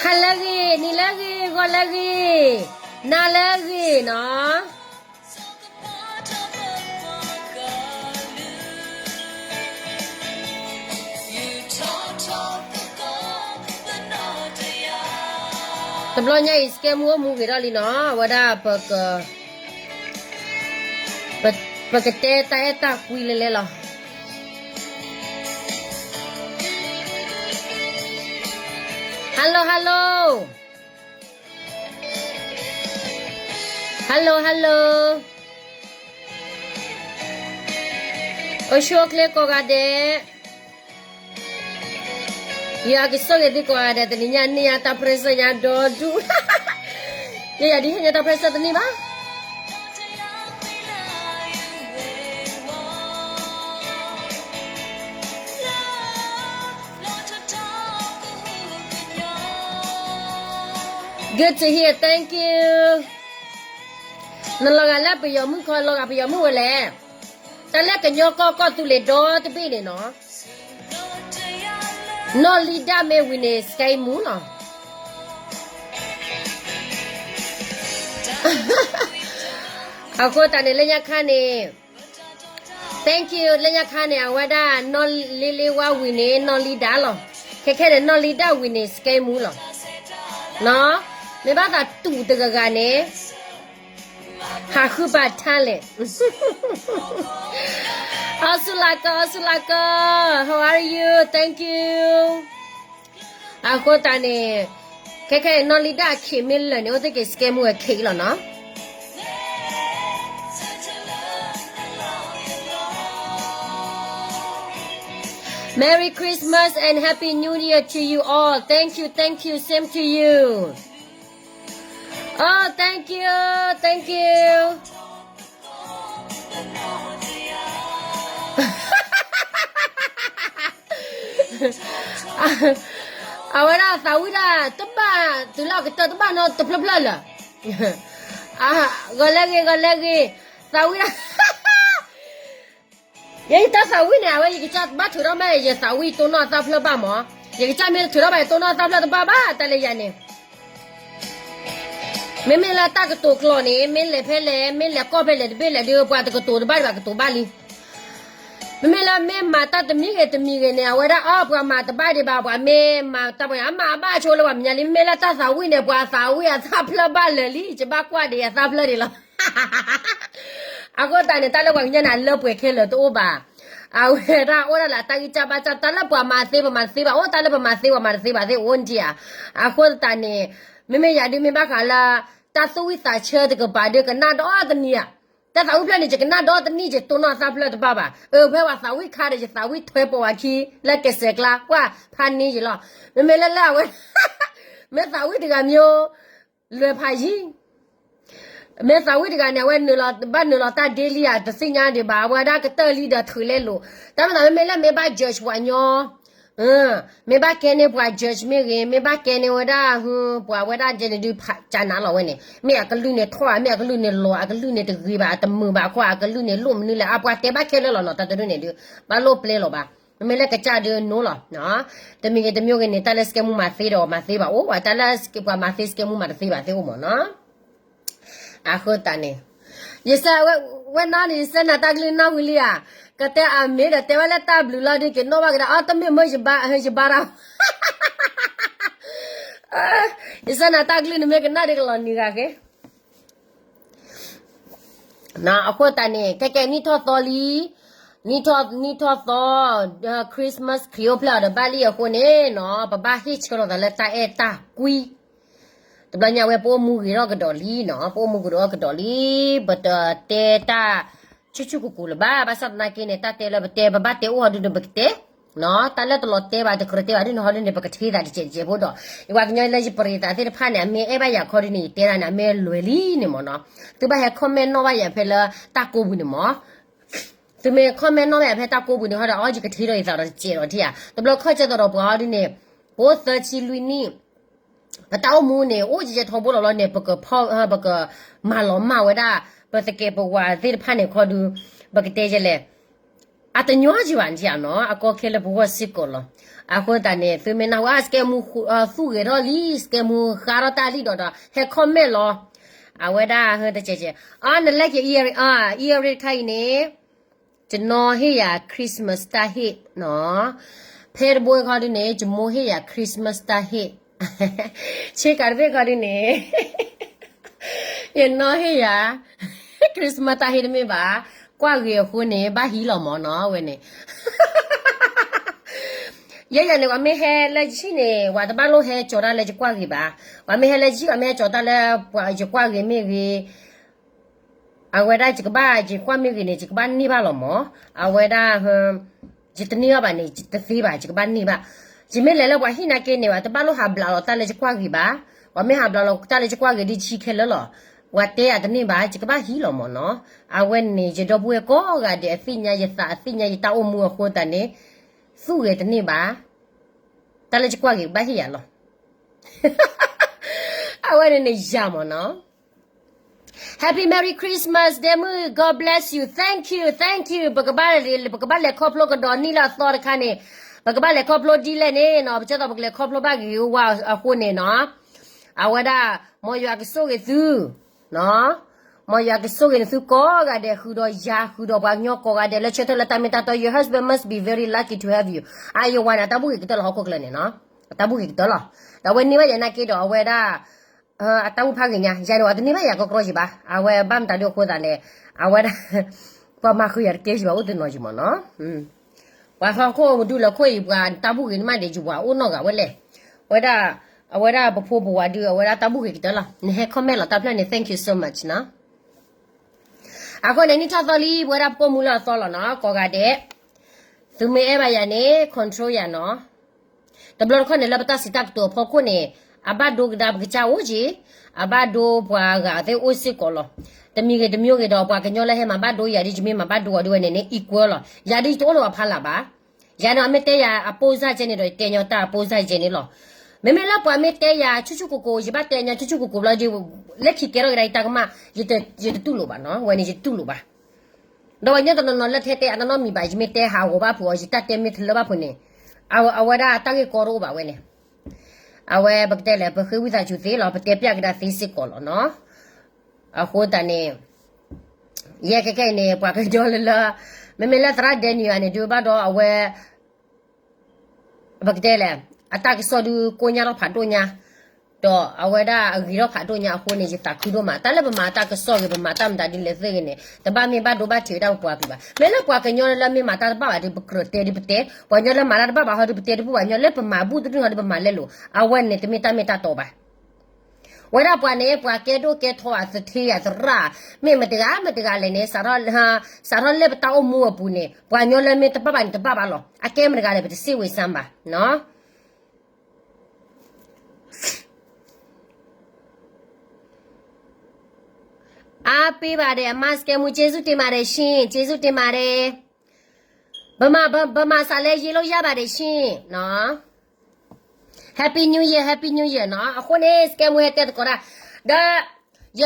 ဟါလၢအဂ့ၤ, နံၤလၢအဂ့ၤ, ဂီၤလၢအဂ့ၤ, နၤလၢအဂ့ၤနီၤ. တဘျီညါအံၤ စကဲမူအိၣ်မူဂ့ၤထီၣ်လံနီၤ, အဝဲဒၣ်ပက ပကတဲတၢ်အဲၣ်တၢ်ကွံလဲၤလဲၤလီၤ. Hello, hello. Hello, hello. အိၣ်ဆူၣ်အိၣ်ချ့ကိးဂၤဒဲး, ယွၤကဆိၣ်ဂ့ၤသုကိးဂၤဒဲး, တနံၤညါန့ၢ်ယၤတၢ်ပြၢဆၢညါဒီဒူၣ်, ယဲယၤဒုးဟ့ၣ်ညါတၢ်ပြၢဆၢတန့ၢ်ဘၣ်. နလီၤဂာ်လၢပယီၤမုၣ်ခီ လီၤဂာ်ပယီၤမုၣ်ဝဲလဲၣ်. တၢ်လၢကညီကီၢ်ကီၢ်သူလ့ၤဒီတဘ့ၣ်န့ၣ်နီၤ, နီၢ်လံဒၣ်မ့ၢ်ဝံၤန့ၣ် စကဲမူလီၤ. အဃိသတးန့ၣ် လၢညါခါန့ၣ် thank you လၢညါခါန့ၣ် အဝဲဒၣ်နီၢ်လ့လ့ဝါဝံၤန့ၣ် နီၢ်လံဒၣ်လီၤ. ခဲခဲန့ၣ် နီၢ်လံဒၣ်ဝံၤန့ၣ် စကဲမူလီၤ. မ့ၢ်ဘၣ်သးတူၢ်တဂၤဂၤန့ၣ် ဟးဃုဘၣ်ထါလဲၣ်. အီစူၣ်လၤကီ, အီစူၣ်လၤကီ, how are you? Thank you. အဃိသတးန့ၣ် ခဲခဲအံၤ နီၢ်လံဒၣ်အခံးမ့ၢ်လၢာ်န့ၣ် အိၣ်သ့ၣ်က့ၤ စကဲမူအခံးလီၤနီၤ. Merry Christmas and Happy New Year to you all. Thank you, thank you. Same to you. Oh, thank you, thank you. အဝဲဒၣ်သးဝံၣ်ဒၣ်တဘၣ်, တုၤလၢအကတၢၢ်တဘၣ်နီတဖျၢၣ်ဖျၢၣ်လၢာ်. ဂီၤလၢဂ့ၤ, ဂီၤလၢဂ့ၤ, သးဝံၣ်ဒၣ် ယဲယတၢ်သးဝံၣ်န့ၣ် အဝဲယကစၢ်ဘၣ်ထုးထီၣ်မး ယသးဝံၣ်တိၢ်နီၣ်အသၣ်ဖျၢၣ်ဘၣ်မး. ယကစၢ်မ့ၢ်တထုးထီၣ်ဘၣ် ယတိၢ်နီၣ်အသၣ်ဖျၢၣ်တဘၣ်ဘၣ် တၢ်လၢယၤန့ၣ်. မ့မ့ၢ်လၢတၢ်ကတိၤကျိာ်န့ၣ် မ့ၢ်လဲၤဖဲလဲၣ် မ့ၢ်လဲၤကီၢ်ဖဲလဲၣ်တဘ့ၣ်လဲၣ်ဒီး ပှၤတကတိၤတဘၣ်ဒံးဘၣ် ကတိၤဘၣ်လံ. မ့မ့ၢ်လၢမ့ၢ်မၤတၢ်တမံၤဂ့ၤတမံၤဂ့ၤန့ၣ် အဝဲဒၣ်အီ ပှၤမၤတဘၣ်ဒံးဘၣ် ပှၤမ့ၢ်မၤတၢ်ပှၤန့ၣ် အမၤအဘၣ်ဆိလၢပှၤမဲာ်ညါလံ. မ့မ့ၢ်လၢတၢ်သးဝံၣ်န့ၣ် ပှၤသးဝံၣ်အသၣ်ဖျၢၣ်ဘၣ်လၢာ်လံ ယဘၣ်ကွၢ်ဒံးအသၣ်ဖျၢၣ်ဒံးလီၤ. အဃိသတးန့ၣ် တၢ်လၢပှၤကညီန့ၣ် အလၢပှဲၤခဲလၢာ်တအိၣ်ဘၣ်. အဝဲဒၣ်အိၣ်ဒၣ်လၢအတၢ်ဂံၢ်စၢ်ဘါစၢ် တၢ်လၢပှၤမၤသ့ပမၤတသ့ဘၣ် အိၣ်တၢ်လၢပမၤသ့ပှၤမၤတသ့ဘၣ်သ့ၣ်အိၣ်နထံၣ်ဧါ. အဃိသတးန့ၣ် မ့မ့ၢ်ယၤဒုးမ့ၢ်ဘၣ်ဃးလၢ တၢ်သူၣ်ဝံၣ်သးဆၢတကပၤဒုးကနၣ်ဒီတနံၤဧါ. တၢ်သးဝံၣ်ဖျၢၣ်န့ၣ် ယကနၣ်ဒီတနံၤ ယတိၢ်နီၣ်သၣ်ဖျၢၣ်တဘၣ်ဘၣ်. အဖဲပှၤသးဝံၣ်ခါဒီး ယသးဝံၣ်ထွဲပိာ်ဝဲခံ လၢကစဲးကျါ ကွၢ်ဖးန့ၢ်ယလီၤ. မ့မ့ၢ်လၢလၢအဝဲ မ့ၢ်သးဝံၣ်တဂၤမ့ၢ် လွဲဖးယံၤ မ့ၢ်သးဝံၣ်တဂၤန့ၣ် အဝဲနုာ်လီၤဘၣ်နုာ်လီၤတၢ်ဒ့လံဧါ တသ့ၣ်ညါဒံးဘၣ် အဝဲဒၣ်ကတၢၢ်လံဒီးထုးလဲလိာ်. တၢ်မ့ၢ်သးမ့မ့ၢ်လၢမ့ၢ်ဘၣ် judge ပှၤညီ မ့ၢ်ဘၣ်ကဲန့ၢ်ပှၤ judge မ့ၢ်ဂ့ၤ မ့ၢ်ဘၣ်ကဲန့ၢ်ဝဲဒၣ် ပှၤဝဲဒၣ်ယဲန့ၣ်ဒုး ကနၤလီၤဝဲန့ၣ် မ့ၢ်အကလုၢ်န့ၣ်ထီၣ်ဧါ မ့ၢ်အကလုၢ်န့ၣ်လီၤ အကလုၢ်န့ၣ်တဂ့ၤဘၣ် အတမုာ်ဘၣ်အဃိ အကလုၢ်န့ၣ်လိၣ်မနုၤလဲၣ် အပှၤတဲဘၣ်ခဲလၢာ်လီၤနီၤ တၢ်တဒုန့ၣ်ဒုး ဘၣ်လိၣ်ပျဲလီၤဘၣ်. မ့မ့ၢ်လၢကစၢ်ဒုးနိလီၤ. တမံၤဂ့ၤတမံၤဂ့ၤန့ၣ် တၢ်လၢစကဲမူမၤသ့ဒီးမၤသ့ဘၣ်အိၣ် တၢ်လၢပှၤမၤသ့စကဲမူမၤတသ့ဘၣ်သ့အိၣ်မးနီၤ. အဃိသတးန့ၣ် ယဆၢဝဲနီၤန့ၣ် ယဆၢနၤတၢ်ကလုၢ်နီၣ်ဝံၤလံဧါ. ကတဲအမ့ၢ်ဒီးတဲဝဲလၢတၢ်ဘျုးလီၤဒုးက့ၤနီၣ်ဘၣ်ကဒါ အီ တမ့ၢ်မ့ၢ်ယဘါ ယဘါရၤ ယဆၢနၤတၢ်ကလုၢ်န့ၣ်မ့ၢ်ကနၣ်ဒုးကလီၤနံၤဂၤဃဲ အဃိသတးန့ၣ် ခဲကဲနံၣ်ထီၣ်သီလံ နံၣ်ထီၣ် နံၣ်ထီၣ်သီ Christmas ခရံာ်အိၣ်ဖျဲၣ်အီၤဒီးဘၣ်လံအဃိန့ၣ်နီၤ ပဘၣ်ဟ့ၣ်ဆၢလီၤသးလၢတၢ်အဲၣ်တၢ်ကွံ တဘျီညါဝဲပအိၣ်မူဂ့ၤထီၣ်ကဒီးလံနီၤ ပအိၣ်မူဂ့ၤထီၣ်ကဒီးလံ ပတတဲတၢ် ဆူၣ်ဆူၣ်ကိၢ်ကိၢ်လၢၤဘၣ် ဘၣ်ဆၣ်သနာ်က့န့ၣ် တၢ်တဲလၢပတဲ ပဘၣ်တဲအိၣ်ဟီဒုန့ၣ် ပကတဲ တၢ်လၢတလီၤတဲဘၣ် တကြၢးတဲဘၣ်ဒုန့ၣ် ဟီဒုန့ၣ် ပကထ့သးတစဲးတစဲးဖိဒီး ယပှၤကညီလၢယပရံသးသ့ၣ်တဖၣ်န့ၣ် အမ့ၢ်အဲၣ်ဘၣ်ယၤခီဒုန့ၣ် ယတဲဒၣ်န့ၣ် အမ့ၢ်လွဲၤလံန့ၣ်မ့ၢ်နီၤ သုဘၣ်ဟဲ comment နီၣ်ဘၣ်ယၤဖဲလၢတၢ်ကိးပူၤန့ၣ်မ့ၢ် သုမ့ၢ် comment နီၣ်ဘၣ်ယၤဖဲတၢ်ကိးပူၤန့ၣ်ဟီဒီး အီ ယကထ့ဒီးယသးဒီးတစဲးဒီးထံၣ်ဧါ တဘျီခီၣ်ကဲသိးဒီးပှၤဟီဒုန့ၣ် ပအိၣ်သၢဆံလွံၢ်နံၣ် ပတၢ်အိၣ်မူန့ၣ် အိၣ်ယဲၢ်ထီဘိလီၤလီၤန့ၣ် ပကဖီ ပကမၤလီၤမၢ်ဝဲဒၣ် ပသကဲးပဝးသ့ၣ်တဖၣ်န့ၣ်ခီဒု ပကတဲယဲလဲၣ် အတညီကံဘၣ်န့ၣ်နီၤ အကီခဲလၢပဂီၢ်စ့ၢ်ကီးလီၤ. အဃိသတးန့ၣ် သုမ့ၢ်နၢ်ဟူ အ စကဲမူ သူၣ်ဂဲၤထီၣ်လံ စကဲမူဃါထီၣ်တၢ်လံဒီးဒီး ဟဲ comment လီၤ. အဝဲဒၣ်ဟဲတကဲးကဲး အ နလဲၤက့ၤ earring အ earring တခါအံၤန့ၣ် ယနီၢ်ဟ့ၣ်ယၤ Christmas တၢ်ဟ့ၣ်နီၤ. ဖဲတဘိခီဒုန့ၣ် ယမိၢ်ဟ့ၣ်ယၤ Christmas တၢ်ဟ့ၣ် ဆ့ကၤတဘ့ၣ်ခီဒုန့ၣ် ယနီၢ်ဟ့ၣ်ယၤ Christmas တၢ်ဟ့ၣ်တမ့ၢ်ဘၣ်, ကွၢ်ဂ့ၤအဃိန့ၣ် ဘၣ်ဟံးလီၤမၢ်နီၤ အဝဲန့ၣ် ယဲယၤန့ၣ် ပှၤမ့ၢ်ဟဲလၢယဆံၣ်န့ၣ် ပှၤတဘၣ်လိၣ်ဟဲကၠီၤတၢ်လၢယကွၢ်ဂ့ၤဘၣ်. ပှၤမ့ၢ်ဟဲလၢယဆံၣ် ပှၤမ့ၢ်ဟဲကၠီၤတၢ်လၢ ပှၤယကွၢ်ဂ့ၤမ့ၢ်ဂ့ၤ အဝဲဒၣ်ယကဘၣ် ယကွၢ်မ့ၢ်ဂ့ၤန့ၣ် ယကဘၣ်န့ၢ်ဘၣ်လီၤမၢ်. အဝဲဒၣ် ယတန့ၢ်ဘၣ်ဘၣ်န့ၣ် ယတသ့ဘၣ် ယကဘၣ်န့ၢ်ဘၣ်. ယမ့ၢ်လဲၤလၢပှၤဟံၣ်နာ်က့န့ၣ် ပှၤတဘၣ်လိၣ်ဟးဘျးလီၤတၢ်လၢယကွၢ်ဂ့ၤဘၣ်. ပှၤမ့ၢ်ဟးဘျးလီၤတၢ်လၢယကွၢ်ဂ့ၤဒ်ဆံခဲလၢာ်လီၤ. ပှၤတဲအတန့ၢ်ဘၣ် ယကဘၣ်ဟံးလီၤမၢ်နီၤ. အဝဲန့ၣ် ယဒီပုၢ်ဝဲၢ်ကိးဂၤဒဲး အသ့ၣ်ညါယသး အသ့ၣ်ညါယတၢ်အိၣ်မူအဃိသတးန့ၣ် သူၣ်ဂဲၤတန့ၢ်ဘၣ်. တၢ်လၢယကွၢ်ဂ့ၤဘၣ်ဟ့ၣ်ယၤလီၤ. အဝဲန့ၣ်န့ၣ်ယၤမၢ်နီၤ. Happy Merry Christmas ဒဲမုၣ် God bless you, thank you, thank you. ပကဘၣ်လဲၤခီဖျိကဒီးနံၣ်လၢအသီတခါန့ၣ်, ပကဘၣ်လဲၤခီဖျိဒ်လဲၣ်န့ၣ်နီၤ, ပကဲသိးပကလဲၤခီဖျိဘၣ်ဂ့ၤဂ့ၤဝါဝါအဃိန့ၣ်နီၤ, အဝဲဒၣ် မ်ယွၤကဆိၣ်ဂ့ၤသု မ်ယွၤကဆိၣ်ဂ့ၤနသုကိးဂၤဒဲး ဃုာ်ဒီးယၤ ဃုာ်ဒီးပှၤကညီကိးဂၤဒဲး လၢဆၢထၢၣ်လၢတၢ်မ့ၢ်တၢ်တီ Your husband must be very lucky to have you. အယဝၤန့ၣ် အတၢ်ဘူၣ်ဂ့ၤကတၢၢ်လီၤ ဟီၣ်ခိၣ်ချၢန့ၣ်နီၤ, အတၢ်ဘူၣ်ဂ့ၤကတၢၢ်လီၤ. ဒီးအဝဲန့ၢ်ဘၣ်ယၤနာ်က့ဒီး အဝဲဒၣ် အတၢ်ဘူၣ်ဖးဂ့ၤညါ ယၤန့ၣ် အတန့ၢ်ဘၣ်ယၤကီကရီယံၤဘၣ်. အဝဲဘၣ်မတၤဒ်အဃိသတးလဲၣ်, အဝဲဒၣ် ပှၤမၤဃုာ်ယၤတကဲယံၤဘၣ် အိၣ်တနီၤယံၤမၢ်နီၤ. ပှၤဟီၣ်ခိၣ်မဒူလၢခိၣ်အံၤ ပှၤတၢ်ဘူၣ်ဂ့ၤန့ၣ်မးဒဲး ယဝၤအိၣ်နီၢ်ဂၤဝဲလဲၣ်. ဝဲဒၣ် အဝဲဒၣ်ပဖိပဝၤဒုး အဝဲဒၣ်တၢ်ဘူၣ်ဂ့ၤကတၢၢ်လီၤ. နဟဲ comment လီၤတၢ်ဖျၢၣ်န့ၣ် thank you so much နီၤ. အဃိန့ၣ် နံၣ်ထီၣ်သီလံ ပဝဲဒၣ်ပကိာ်မူလၢအသီလီၤနီၤ ကိးဂၤဒဲး. သုမ့ၢ်အဲၣ်ဘၣ်ယၤန့ၣ် control ယၤနီၤ. တဘျီတခီၣ်န့ၣ် လၢပတၢ်စံးတၢ်ကတိၤအဖီခိၣ်န့ၣ် အဘၣ်ဒိကဒါပကစၢ်အိၣ်က့ၤ, အဘၣ်ဒိပှၤဂၤသ့ၣ်အိၣ်စ့ၢ်ကီးလီၤ. တမံၤဂ့ၤတမံၤဂ့ၤဒီး ပှၤကညီလၢဟဲမၤဘၣ်ဒိယၤဒ်ယမ့ၢ်မၤဘၣ်ဒိအီၤဒ်ဝဲန့ၣ်န့ၣ် equal လီၤ. ယၤဒ်ယတအိၣ်လၢပှၤဖီလာ်ဘၣ်. ယၤန့ၣ် အမ့ၢ်တဲယၤအပိၢ်စၢ်ကဲန့ၣ်ဒီး ယတဲညီတၢ်အပိၢ်စၢ်ကဲန့ၣ်လီၤ. မ့မ့ၢ်လၢပှၤမ့ၢ်တဲယၤဆူၣ်ဆူၣ်ကိၢ်ကိၢ် ယဘၣ်တဲညီဆူၣ်ဆူၣ်ကိၢ်ကိၢ်ဘျီဒီး လၢခံကဲထီၣ်ကဒါယတၢ်ကမၣ် ယတတူၢ်လိာ်ဘၣ်နီၤ, ဝဲန့ၣ်ယတတူၢ်လိာ်ဘၣ်. ဒီးပှၤကညီတနီၤနီၤလၢထဲတဲအနီၢ်နီၢ်မံၤဘၣ် ယမ့ၢ်တဲဟးဂီၤဘၣ်ဖုးအီၤ ယတၢ်တဲမ့ၢ်တလၢဘၣ်ဖုးန့ၣ် အဝဲဒၣ်တၢ်ဂ့ၢ်ကီတအိၣ်ဘၣ်ဝဲန့ၣ်. အဝဲပကတဲလဲၣ် ပဃ့ဝံသးစူၤသ့လီၤ ပတဲပျဲကဒါသ့စ့ၢ်ကီးလီၤနီၤ. အဃိသတးန့ၣ် ယဲခဲကဲအံၤန့ၣ် ပှၤကညီလၢလၢ မ့မ့ၢ်လၢသရၣ်ဒဲနံၤဂၤန့ၣ် ဒုးဘၣ်ဒီးအဝဲ ပကတဲလဲၣ် အတၢ်ကစီၣ်ဒုးကိညၢ်ထီၣ်ဖးဒိၣ်ညါ, ဒီးအဝဲဒၣ်အဂ့ၤထီၣ်ဖးဒိၣ်ညါအဃိန့ၣ် ယသးခုဒိၣ်မး တၢ်လၢပမၤတၢ်ကစီၣ်ဂ့ၤ ပမၤတၢ်မတၤဒ်လဲၣ်သ့ၣ်ဂ့ၤန့ၣ် တဘၣ်မ့ၢ်ဘၣ်ဒိဘၣ်ထံးဝဲဒၣ်ပပှၤပူၤဘၣ်. မ့ၢ်လၢပှၤကညီလၢမ့ၢ်မၤတၢ်တဘၣ်ဘၣ်ဒီး ပကြၢးတဲဒီးပတဲ, ပှၤကညီလၢမၤတၢ်တဘၣ်ဘၣ်ဟီဒီး ပတဲတဘူၣ်ဘၣ် ညီလၢပမၤဘူၣ်တဒူၣ်ဟီဒီး ပမၤလဲလိာ် အဝဲန့ၣ် တမ့ၢ်တၢ်မ့ၢ်တၢ်တီဘၣ်. ဝဲဒၣ်ပှၤန့ၣ် ပှၤကဲဒိၣ်ကဲထီ အသထ့ အသရၣ် မ့ၢ်မတဂၤမတဂၤလဲၣ်န့ၣ် စးထီၣ်လၢပတၢ်အိၣ်မူအပူၤန့ၣ် ပှၤကညီလၢမ့ၢ်တဘၣ်ဘၣ်န့ၣ် တဘၣ်ဘၣ်လီၤ. အကဲမတဂၤလဲၣ် ပတစံးဝံစၢ်ဘၣ်နီၤ. အားပေးပါတယ် အမါ စကဲမူ ကျေးဇူးတင်ပါတယ်ရှင် ကျေးဇူးတင်ပါတယ်. ဗမာစာလည်း ရေးလို့ရပါတယ်ရှင်နော်. Happy New Year, Happy New Year နော်. အဃိန့ၣ် စကဲမူဟဲတဲသကိးတၢ် ဒီး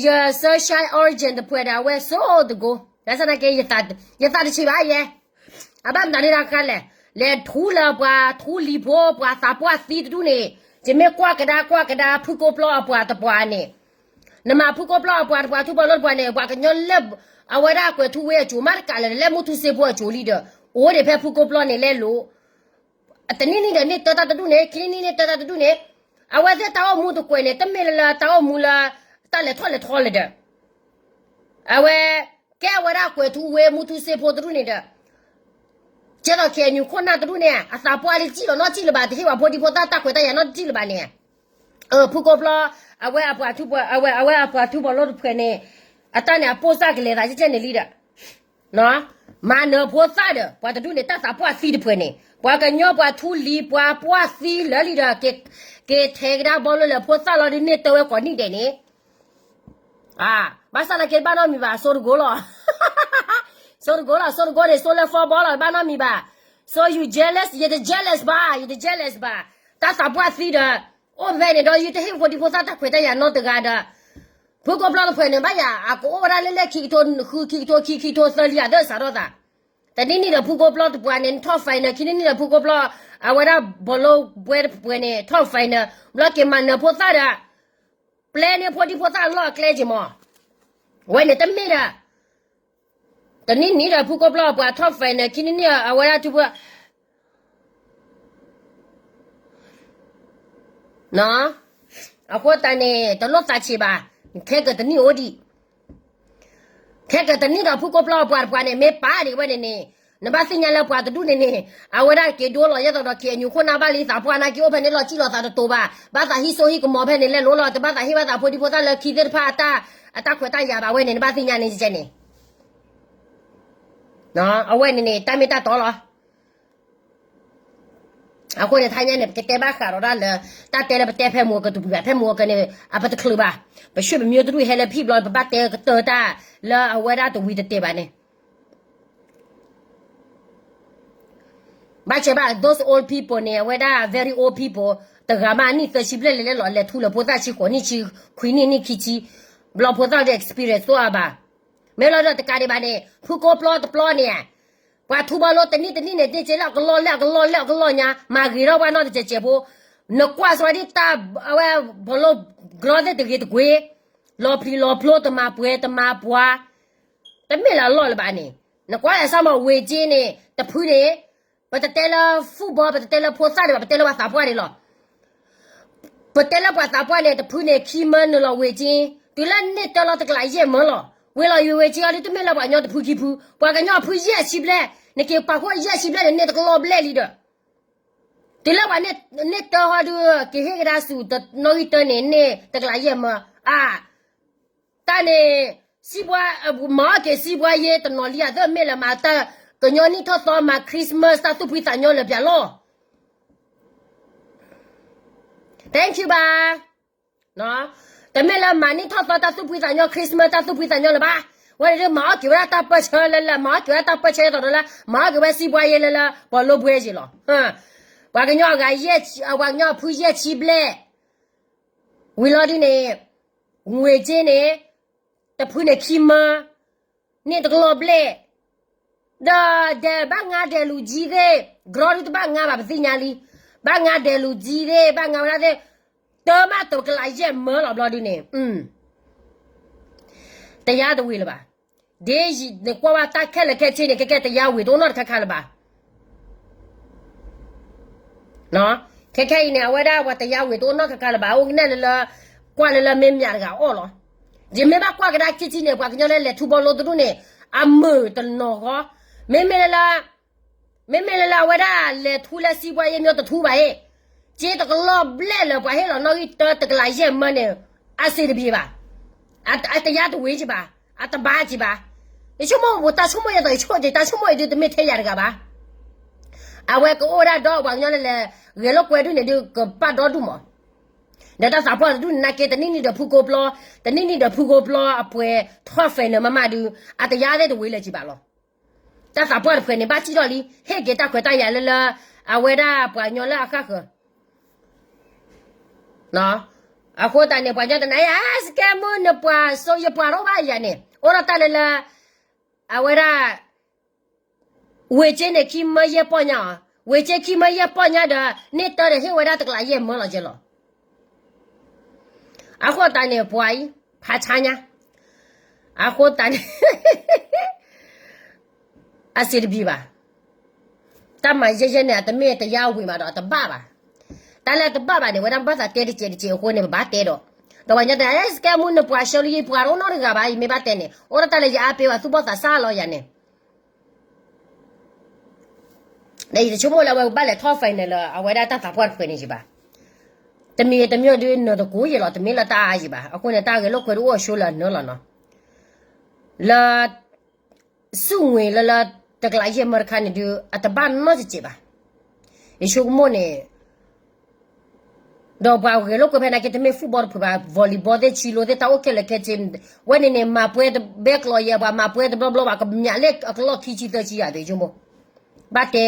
ယ Sunshine Origin တဖုဒီး အဝဲစိတကိး ဘၣ်ဆၣ်သနာ်က့ ယသးတဆံးဘၣ်ယဲ အဘၣ်မတၤဒ်တခါလဲၣ်, လဲၤထူလၢပှၤထူလံၤဖိ ပှၤသးပှၢ်သံတဒူၣ်န့ၣ်, ယမ့ၢ်ကွၢ်ကဒါကွၢ်ကဒါ ဖုကိပျီအပှၤတပှၤန့ၣ်, နမၤဖုကိပျီအပှၤတပှၤ ထူပီၤလိတပှၤန့ၣ် ပှၤကညီလၢ အဝဲဒၣ်ကွဲၤထူဝ့အစိၤမးတကးလဲၣ် လၢမူထူစ့ဖိအစိၤလံဒီး အိၣ်ဒံးဖဲဖုကိပျီန့ၣ်လဲလိာ် တနံၣ်နံၣ်ဒီးန့ၢ်တၢတၢ်တဒူၣ်န့ၣ် ခံနံၣ်နံၣ်န့ၢ်တၢတၢ်တဒူၣ်န့ၣ်, အဝဲသ့ၣ်တၢ်အိၣ်မူတကွဲးန့ၣ် တမ့ၢ်လၢလၢတၢ်အိၣ်မူလၢ တၢ်လဲၤထီၣ်လဲၤထီလၢၤဒီး အဝဲ ကဲအဝဲဒၣ်ကွဲၤထူဝ့မူထူစ့ဖိတဒူၣ်န့ၣ်ဒီး ကဲသိး KNU ခိၣ်နၢ်တဒူၣ်န့ၣ် အသးပှၢ်လံတံၢ်လီၤနီတံၢ်လၢၤဘၣ် တဟ့ၣ်ပှၤဖိဒံဖိသၣ်တၢ်ခွဲးတၢ်ယာ်နီတံၢ်လၢၤဘၣ်န့ၣ်, ဖုကိပျီ အဝဲအပှၤထူ အဝဲအပှၤထူပီၤလိတဖုန့ၣ် အတၢ်န့ၣ်အပိၢ်စၢ်ကလဲၤသးကဲန့ၣ်လံဒီး မၤနၢၤဖိသၣ်ဒီး ပှၤတဒူၣ်န့ၣ် တၢ်သးပှၢ်သံတဖုန့ၣ် ပှၤကညီပှၤထူလံၤ ပှၤပှၢ်သံလၢာ်လံဒီး က့ၤထဲးကဒါဘီလိလဲၤဖိသၣ်လီၤဒ်န့ၣ် တဝဲကိးနံၣ်ဒဲးန့ၣ် ဘၣ်ဆၣ်သနာ်က့တဘၣ်နီတမံၤဘၣ် စိတကိးလီၤ, စိတကိးလီၤ စိတကိးန့ၣ် စိလၢ football လီၤ တဘၣ်နီတမံၤဘၣ်, စိ you jealous ယတ jealous ဘၣ် ယတ jealous ဘၣ်, တၢ်သးပှၢ်သံဒီး အိၣ်ဖဲန့ၣ်ဒီး ယတဟ့ၣ်ဖိဒံဖိသၣ်တၢ်ခွဲးတၢ်ယာ်နီတဂၤဒီး ဖုကိပျီတဖုန့ၣ် ဘၣ်ယၤ အကအိၣ်ဝဲဒၣ်လၢလဲၣ်ခံကထိဃု ခံကထိခံ ခံကထိသၢလံ အသၢစးထီၣ်သး တနံၣ်နံၣ်ဒီးဖုကိပျီတပှၤန့ၣ် top final, ခံနံၣ်နံၣ်ဒီးဖုကိပျီ, အဝဲဒၣ်ဘီလိပှဲၤတပှဲၤန့ၣ် top final, ဘျီက့ၤမၤနၢၤဖိသၣ်ဒီး ပျဲန့ၢ်ဖိဒံဖိသၣ်လီၢ်အကျဲက့ၤမး, ဝဲန့ၣ်တမ့ၢ်ဒီး တနံၣ်နံၣ်ဒီးဖုကိပျီပှၤ top final, ခံနံၣ်နံၣ်အဝဲဒၣ်ထူဖိ အဃိသတးန့ၣ် တလိၣ်သးဆံးဘၣ်, ခဲကတနံၣ်အိၣ်ဒံး, ခဲကတနံၣ်ဒီးဖုကိပျီပှၤတပှၤန့ၣ် မ့ၢ်ပာ်ဒံးဝဲန့ၣ်န့ၣ်, နဘၣ်သ့ၣ်ညါလၢပှၤတဒူၣ်န့ၣ်န့ၣ် အဝဲဒၣ်က့ၤဒိလီၤယဲၢ်သိးဒီး ခ့ၣ်အဲၣ်ယူၣ် ခိၣ်နၢ်ဘၣ်လံသးပှၢ်နာ်က့ အိၣ်ဖဲန့ၣ်လီၤစံၣ်လီၤသးတတိၤဘၣ်, ဘၣ်သးဟံးစိဟံးကမီၤဖဲန့ၣ်လဲၤလိၤလီၤ, တဘၣ်သးဟ့ၣ်ဘၣ်သးဖိဒံဖိသၣ်လၢခံသ့ၣ်တဖၣ်အတၢ်, အတၢ်ခွဲးတၢ်ယာ်ဘၣ်ဝဲန့ၣ် နဘၣ်သ့ၣ်ညါန့ၣ်န့ၣ် အဝဲန့ၣ်န့ၣ် တၢ်မ့ၢ်တၢ်တီလီၤ. အဃိန့ၣ် ထါညါန့ၣ် ပကတဲဘၣ်ဃးဒီးဒၣ်လၢ တၢ်တဲလၢပတဲဖဲမုၢ်ကတပူၤဘၣ်, ဖဲမုၢ်ကန့ၣ် အပတချုးဘၣ်, ပဆ့ၣ်ပမ့ၢ်တဒူၣ်ဟဲလၢဖံၣ်ဘျီ ပဘၣ်တဲကတၢၢ်တၢ်လၢအဝဲဒၣ်တဝံၤတတဲာ်ဘၣ်န့ၣ် ဘၣ်ဆၣ်ဘၣ် those old people န့ၣ် အဝဲဒၣ် very old people တဂၤမး နံၣ်သၢဆံဘျဲၣ်လဲၤလဲၤလီၤ လဲၤထူလၢဖိသၣ်ဆံဃိးနံၣ်ဆံခွံနံၣ်နံၣ်ခံဆံ, ဘျီဖိသၣ်ဒီး experience သိၣ်အါဘၣ်. မ့ၢ်လီၤဒီးတကးဒံးဘၣ်န့ၣ် ဖုကိပျီတပျီန့ၣ် ပှၤထူဘီလိတနံၣ်တနံၣ်န့ၣ် သ့ၣ်ကဲလၢအကလီၢ်လဲၢ်အကလီၢ်လဲၢ်အကလီၢ်ညါ မၤဂ့ၤထီၣ်ပှၤနီၢ်တစဲးစဲးဖိ, နကွၢ်စှၤဒ်တၢ်အဝဲဘီလိ growth တဂ့ၤတကွ့ၢ်, လီၤပျံၤလီၤဖျိတမၤပှဲၤတမၤပှၤ တမ့ၢ်လၢအလီၢ်လၢၤဘၣ်န့ၣ်, နကွၢ်လၢအစၢ်မီၤဝ့ၤက့န့ၣ် တဖုန့ၣ်, ပတတဲလၢ football ပတတဲလၢဖိသၣ်ဒံးဘၣ် ပတဲလၢပှၤသးပှၢ်န့ၣ်လီၤ. ပတဲလၢပှၤသးပှၢ်န့ၣ် တဖုန့ၣ် ခံမၢနုာ်လီၤဝ့ၤက့, တုၤလၢန့ၢ်တၢလီၤတကလးယဲၢ်မၢလီၤ. ဝ့ၤလီၤဝ့ၤက့အီၤဒ်တမ့ၢ်လၢပှၤကညီတဖုခံဖု, ပှၤကညီဖုယဲၢ်ဆံဘျဲၣ်, နက့ၤပာ်ဖှိၣ်ယဲၢ်ဆံဘျဲၣ်န့ၣ် န့ၢ်တကလီၢ်ဘျဲၣ်လံဒီး တုၤလၢပှၤန့ၢ်တၢဟီဒုး က့ၤဟ့ၣ်ကဒါဆူၣ်တနီၣ်ဂံၢ်တၢန့ၣ် န့ၢ်တကလးယဲၢ်မၢ, အါ, တၢ်န့ၣ် စံးဘှါ, မၤအီၣ်က့ၤစံးဘှါယဲတနီၤလံဧါ, သ့ၣ်မ့ၢ်လၢမၤတၢ် ကညီနံၣ်ထီၣ်သီမၤ Christmas တၢ်သူၣ်ဖှံသးညီလၢပျၢၤလီၤ. Thank you ဘၣ်. တမ့ၢ်လၢမၤနံၣ်ထီၣ်သီတၢ်သူၣ်ဖှံသးညီ Christmas တၢ်သူၣ်ဖှံသးညီလၢၤဘၣ်. ဝဲန့ၣ်ဒုးမၤအီၣ်က့ၤဝဲဒၣ်တၢ်ပၢၢ်ဆၢလၢလၢ မၤအီၣ်က့ၤဝဲဒၣ်တၢ်ပၢၢ်ဆၢအသိးဒီးလၢ မၤအီၣ်က့ၤဝဲစံးဘှါယဲလၢလၢ ပှၤလိဘှဲယ့ၤလီၤ. ပှၤကညီအဂၤယဲၢ်, ပှၤကညီအဖုယဲၢ်ဆံဘျဲၣ်, ဝံၤလီၤဒ်န့ၣ်, ငွေကြေးန့ၣ်, တဖုန့ၣ်ခံမၢ, န့ၢ်တကလီၢ်ဘျဲၣ်, ဒီးဒဲးဘၣ်ငါဒဲးလူၤကၠံသ့ၣ်, ကြီဒုးတဘၣ်ငါဘၣ်ပသ့ၣ်ညါလံ, ဘၣ်ငါဒဲးလူၤကၠံသ့ၣ်, ဘၣ်ငါဝဲဒၣ်သ့ၣ်, တၢမးတကလးယဲၢ်မၢလီၤဘျီဒုးန့ၣ်, တယါတဝံၤလၢၤဘၣ်. ဒ်ယနကွၢ်ဝဲတၢ်ခဲလၢာ်ခဲဆ့န့ၣ် ခဲကဲတယါဝံၤတအိၣ်နီတခါခါလၢၤဘၣ်. ခဲခဲအံၤန့ၣ် အဝဲဒၣ်ပှၤတယါဝံၤတအိၣ်နီတခါခါလၢၤဘၣ်, အိၣ်ကနဲၣ်လၢလၢ, ကွၢ်လၢလၢမ့ၢ်မၠးတဂၤအီၣ်လီၤ. ယမ့ၢ်ဘၣ်ကွၢ်ကဒါခံထံန့ၣ် ပှၤကညီလၢလဲၤထူဘီလိတဒူၣ်န့ၣ်, အမုာ်တနီၤဃီ, မ့မ့ၢ်လၢလၢ မ့မ့ၢ်လၢလၢအဝဲဒၣ်လဲၤထူလၢစံးဘှါယဲမ့ၢ်တထူဘၣ်အံၤ, က့တကလီၢ်ဘျဲၣ်လၢပှၤဟ့ၣ်လီၤနီၣ်ဂံၢ်တၢတကလးယဲၢ်မၢန့ၣ်, အစံးတဘံၤဘၣ်. အတယါတဝံၤကဘၣ်, အတဘါကဘၣ်. ယဆိကမိၣ်တၢ်ဆိကမိၣ်ယဲသိးယဆိကမိၣ်တၢ်ဆိကမိၣ်အံၤဒုးတမ့ၢ်ထဲယၤတဂၤဘၣ်. အဝဲကအိၣ်ဒၣ်ဒီးပှၤကညီလၢလဲၤ, ဂဲၤလိာ်ကွဲဒုးန့ၣ်ဒုးကဘၣ်ဒီဒူၣ်မး ဒီးတၢ်သးပှၢ်တဒူၣ်န့ၣ်နာ်က့ တနံၣ်နံၣ်ဒီးဖုကိပျီ, တနံၣ်နံၣ်ဒီးဖုကိပျီအပှဲၤထီၣ် final မးမးဒုး, အတယါသ့ၣ်တဝံၤလၢၤကဘၣ်လီၤ. တၢ်သးပှၢ်တဖုန့ၣ် ဘၣ်စံၣ်ထီၣ်လံ, ဟ့ၣ်က့ၤတၢ်ခွဲးတၢ်ယာ်လၢလၢ, အဝဲဒၣ်ပှၤကညီလၢအဃၣ်ဃၢၤ အဃိသတးန့ၣ် ပှၤကညီတနာ်ယၤ, စကဲမူန့ၣ်ပှၤစိယပှၤရိဘၣ်ယၤန့ၣ်, အိၣ်ဒီးတၢ်လၢလၢ, အဝဲဒၣ် ဝ့ၢ်က့န့ၣ်ခံမၢယဲၢ်ပီၢ်ညါအီၤ, ဝ့ၢ်က့ခံမၢယဲၢ်ပီၢ်ညါဒီး, န့ၢ်တၢ်ဒီးဟ့ၣ်ဝဲဒၣ်တကလးယဲၢ်မၢလီၤကဲလီၤ. အဃိသတးန့ၣ် ပှၤအံၤ, ဖးဆါညါ, အဃိသတးန့ၣ် အစံးတဘံၤဘၣ်. တၢ်မၤယဲၢ်ယဲၢ်န့ၣ် အတမ့ၢ်တယါဝံၤမးဒီးအတဘၣ်ဘၣ်. တၢ်လၢအတဘၣ်ဘၣ်န့ၣ် ဝဲဒၣ်ဘၣ်သးတဲတစဲးတစဲးအဃိန့ၣ် ပဘၣ်တဲဒီး, ဒီးပှၤကညီတဲ အဲ စကဲမူန့ၣ်ပှၤဆှၢလံယပှၤတအိၣ်နီတဂၤဘၣ်, ယမ့ၢ်ဘၣ်တဲန့ၣ် အိၣ်ဒီးတၢ်လၢယအါပ့ၤဝဲသူၣ်ဘီၣ်သးစၢ်လီၤယၤန့ၣ် ဒီးယတဆိကမိၣ်လၢအဝဲဘၣ်လဲၤထီၣ် final လၢအဝဲဒၣ်တၢ်သးပှၢ်တဖုန့ၣ်ယဘၣ်. တမံၤတမံၤဒုးနၢၤတကိးယဲလီၤ, တမ့ၢ်လၢတၢ်အါယဘၣ်. အဃိန့ၣ် တၢ်ဂဲၤလိာ်ကွဲဒုးအိၣ်အဆိလၢအနၢၤလီၤနီၤ. လၢ ဆူၣ်ငွေလၢလၢ တကလးယဲၢ်မၢတခါန့ၣ်ဒုး အတဘၣ်နီတစဲးဘၣ်. ယဆိကမိၣ်န့ၣ် ဒီးပှၤဂဲၤလိာ်ကွဲဖဲနာ်က့ တမ့ၢ် football တဖုဘၣ်, volleyball သ့ၣ် ဆံလိသ့ၣ် တၢ်အိၣ်ခဲလၢာ်ခဲဆ့, ဝဲန့ၣ်န့ၣ် မၤပှဲၤတဘဲကျိးယဲ ပှၤမၤပှဲၤတဘျီဘျီဘၣ် ကမျးလဲၣ်အကလီၢ်ခံဆံသၢဆံယၤ ယဆိကမိၣ်. ဘၣ်တဲ,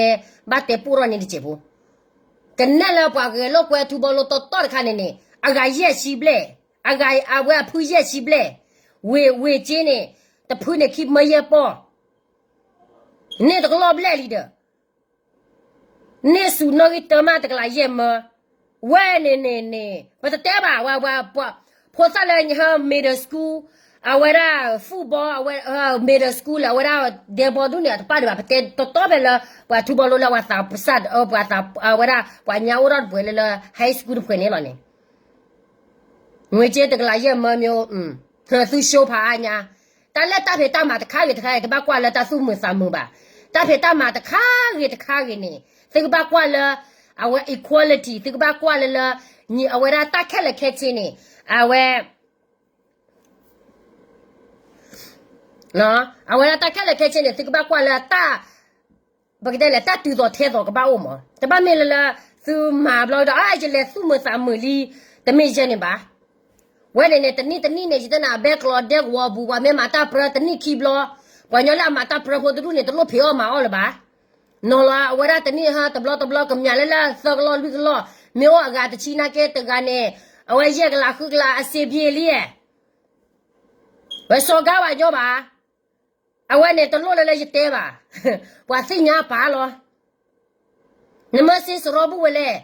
ဘၣ်တဲပိၢ်ထီၣ်န့ၣ်တစဲးဖိ. ကနဲၣ်လၢပှၤဂဲၤလိာ်ကွဲထူဘီလိတီတီတခါန့ၣ်န့ၣ် အဂၤယဲၢ်ဆံဘျဲၣ်, အဂၤအဝဲအဖုယဲၢ်ဆံဘျဲၣ်, ဝ့ၢ်, ဝ့ၢ်က့န့ၣ် တဖုန့ၣ်ခံမၢယဲၢ်ပီၢ် န့ၢ်တကလီၢ်ဘျဲၣ်လံဒီး န့ၢ်ဆူၣ်နီၣ်ဂံၢ်တၢမးတကလးယဲၢ်မၢ, ဝဲန့ၣ်န့ၣ်န့ၣ် ပတတဲဘၣ်ဝဲ ဝဲ ဖိသၣ်လၢ middle school အဝဲဒၣ် football အဝဲ middle school လၢအဝဲဒၣ် ဒဲဘီဒူၣ်န့ၣ် အတပာ်ဒံးဘၣ် ပတဲတီတီဖဲလၢ ပှၤထူဘီလိလၢပှၤသးပစၢ် ပှၤသး အဝဲဒၣ် ပှၤညါအိၣ်ထီၣ်တပှဲၤလၢလၢ high school တပှဲၤန့ၣ်လီၤန့ၣ် ငွေကြေးတကလးယဲၢ်မၢမၠိ သုရှုံးဖးအါညါ, တၢ်လၢတၢ်ဖံးတၢ်မၤတခါဂ့ၤတခါဂ့ၤ သုကဘၣ်ကွၢ်လၢတၢ်သူၣ်မုာ်သးမုာ်ဘၣ်. တၢ်ဖံးတၢ်မၤတခါဂ့ၤတခါဂ့ၤန့ၣ် သုကဘၣ်ကွၢ်လၢ အဝဲ equality သုကဘၣ်ကွၢ်လၢလၢ အဝဲဒၣ်တၢ်ခဲလၢာ်ခဲဆ့န့ၣ် အဝဲ အဝဲဒၣ်တၢ်ခဲလၢာ်ခဲဆ့န့ၣ် သုကဘၣ်ကွၢ်လၢတၢ် ပကတဲလဲၣ် တၢ်တုၤသိးထဲသိးကဘၣ်အိၣ်မး, တဘၣ်မ့ၢ်လၢလၢ သုမၤဘျီဒီး အါ ယလဲၤသူၣ်မုာ်သးမုာ်လံ, တမ့ၢ်ယဲန့ၣ်ဘၣ်. ဝဲန့ၣ်န့ၣ် တနံၣ်တနံၣ်န့ၣ် ယတဲနၤ အဘဲကျိးဒဲကဝီၤပူၤ ပှၤမ့ၢ်မၤတၢ်ပြၢတနံၣ်ခံဘျီ, ပှၤကညီလၢအမၤတၢ်ပြၢဖိတဒူၣ်န့ၣ် တလိၣ်ဖံးအီၣ်မၤအီၣ်လၢၤဘၣ်. နီၤလီၤ အဝဲဒၣ်တနံၣ်ဟါတဘျီတဘျီ ကမျၢၢ်လၢလၢသၢကလီၢ်လွံၢ်ကလီၢ် မ့ၢ်အိၣ်အဂၤတဆံနာ်က့တဂၤန့ၣ် အဝဲယဲၢ်ကလးဃုကလးအစ့ဘံလံ, ဝဲစီၤကါဝဲညီဘၣ်. အဝဲန့ၣ်တလိၣ်လၢလၢယတဲဘၣ်, ပှၤသ့ၣ်ညါပာ်လီၤ. နမ့ၢ်စ့စရီဘူၣ်ဝဲလဲၣ်,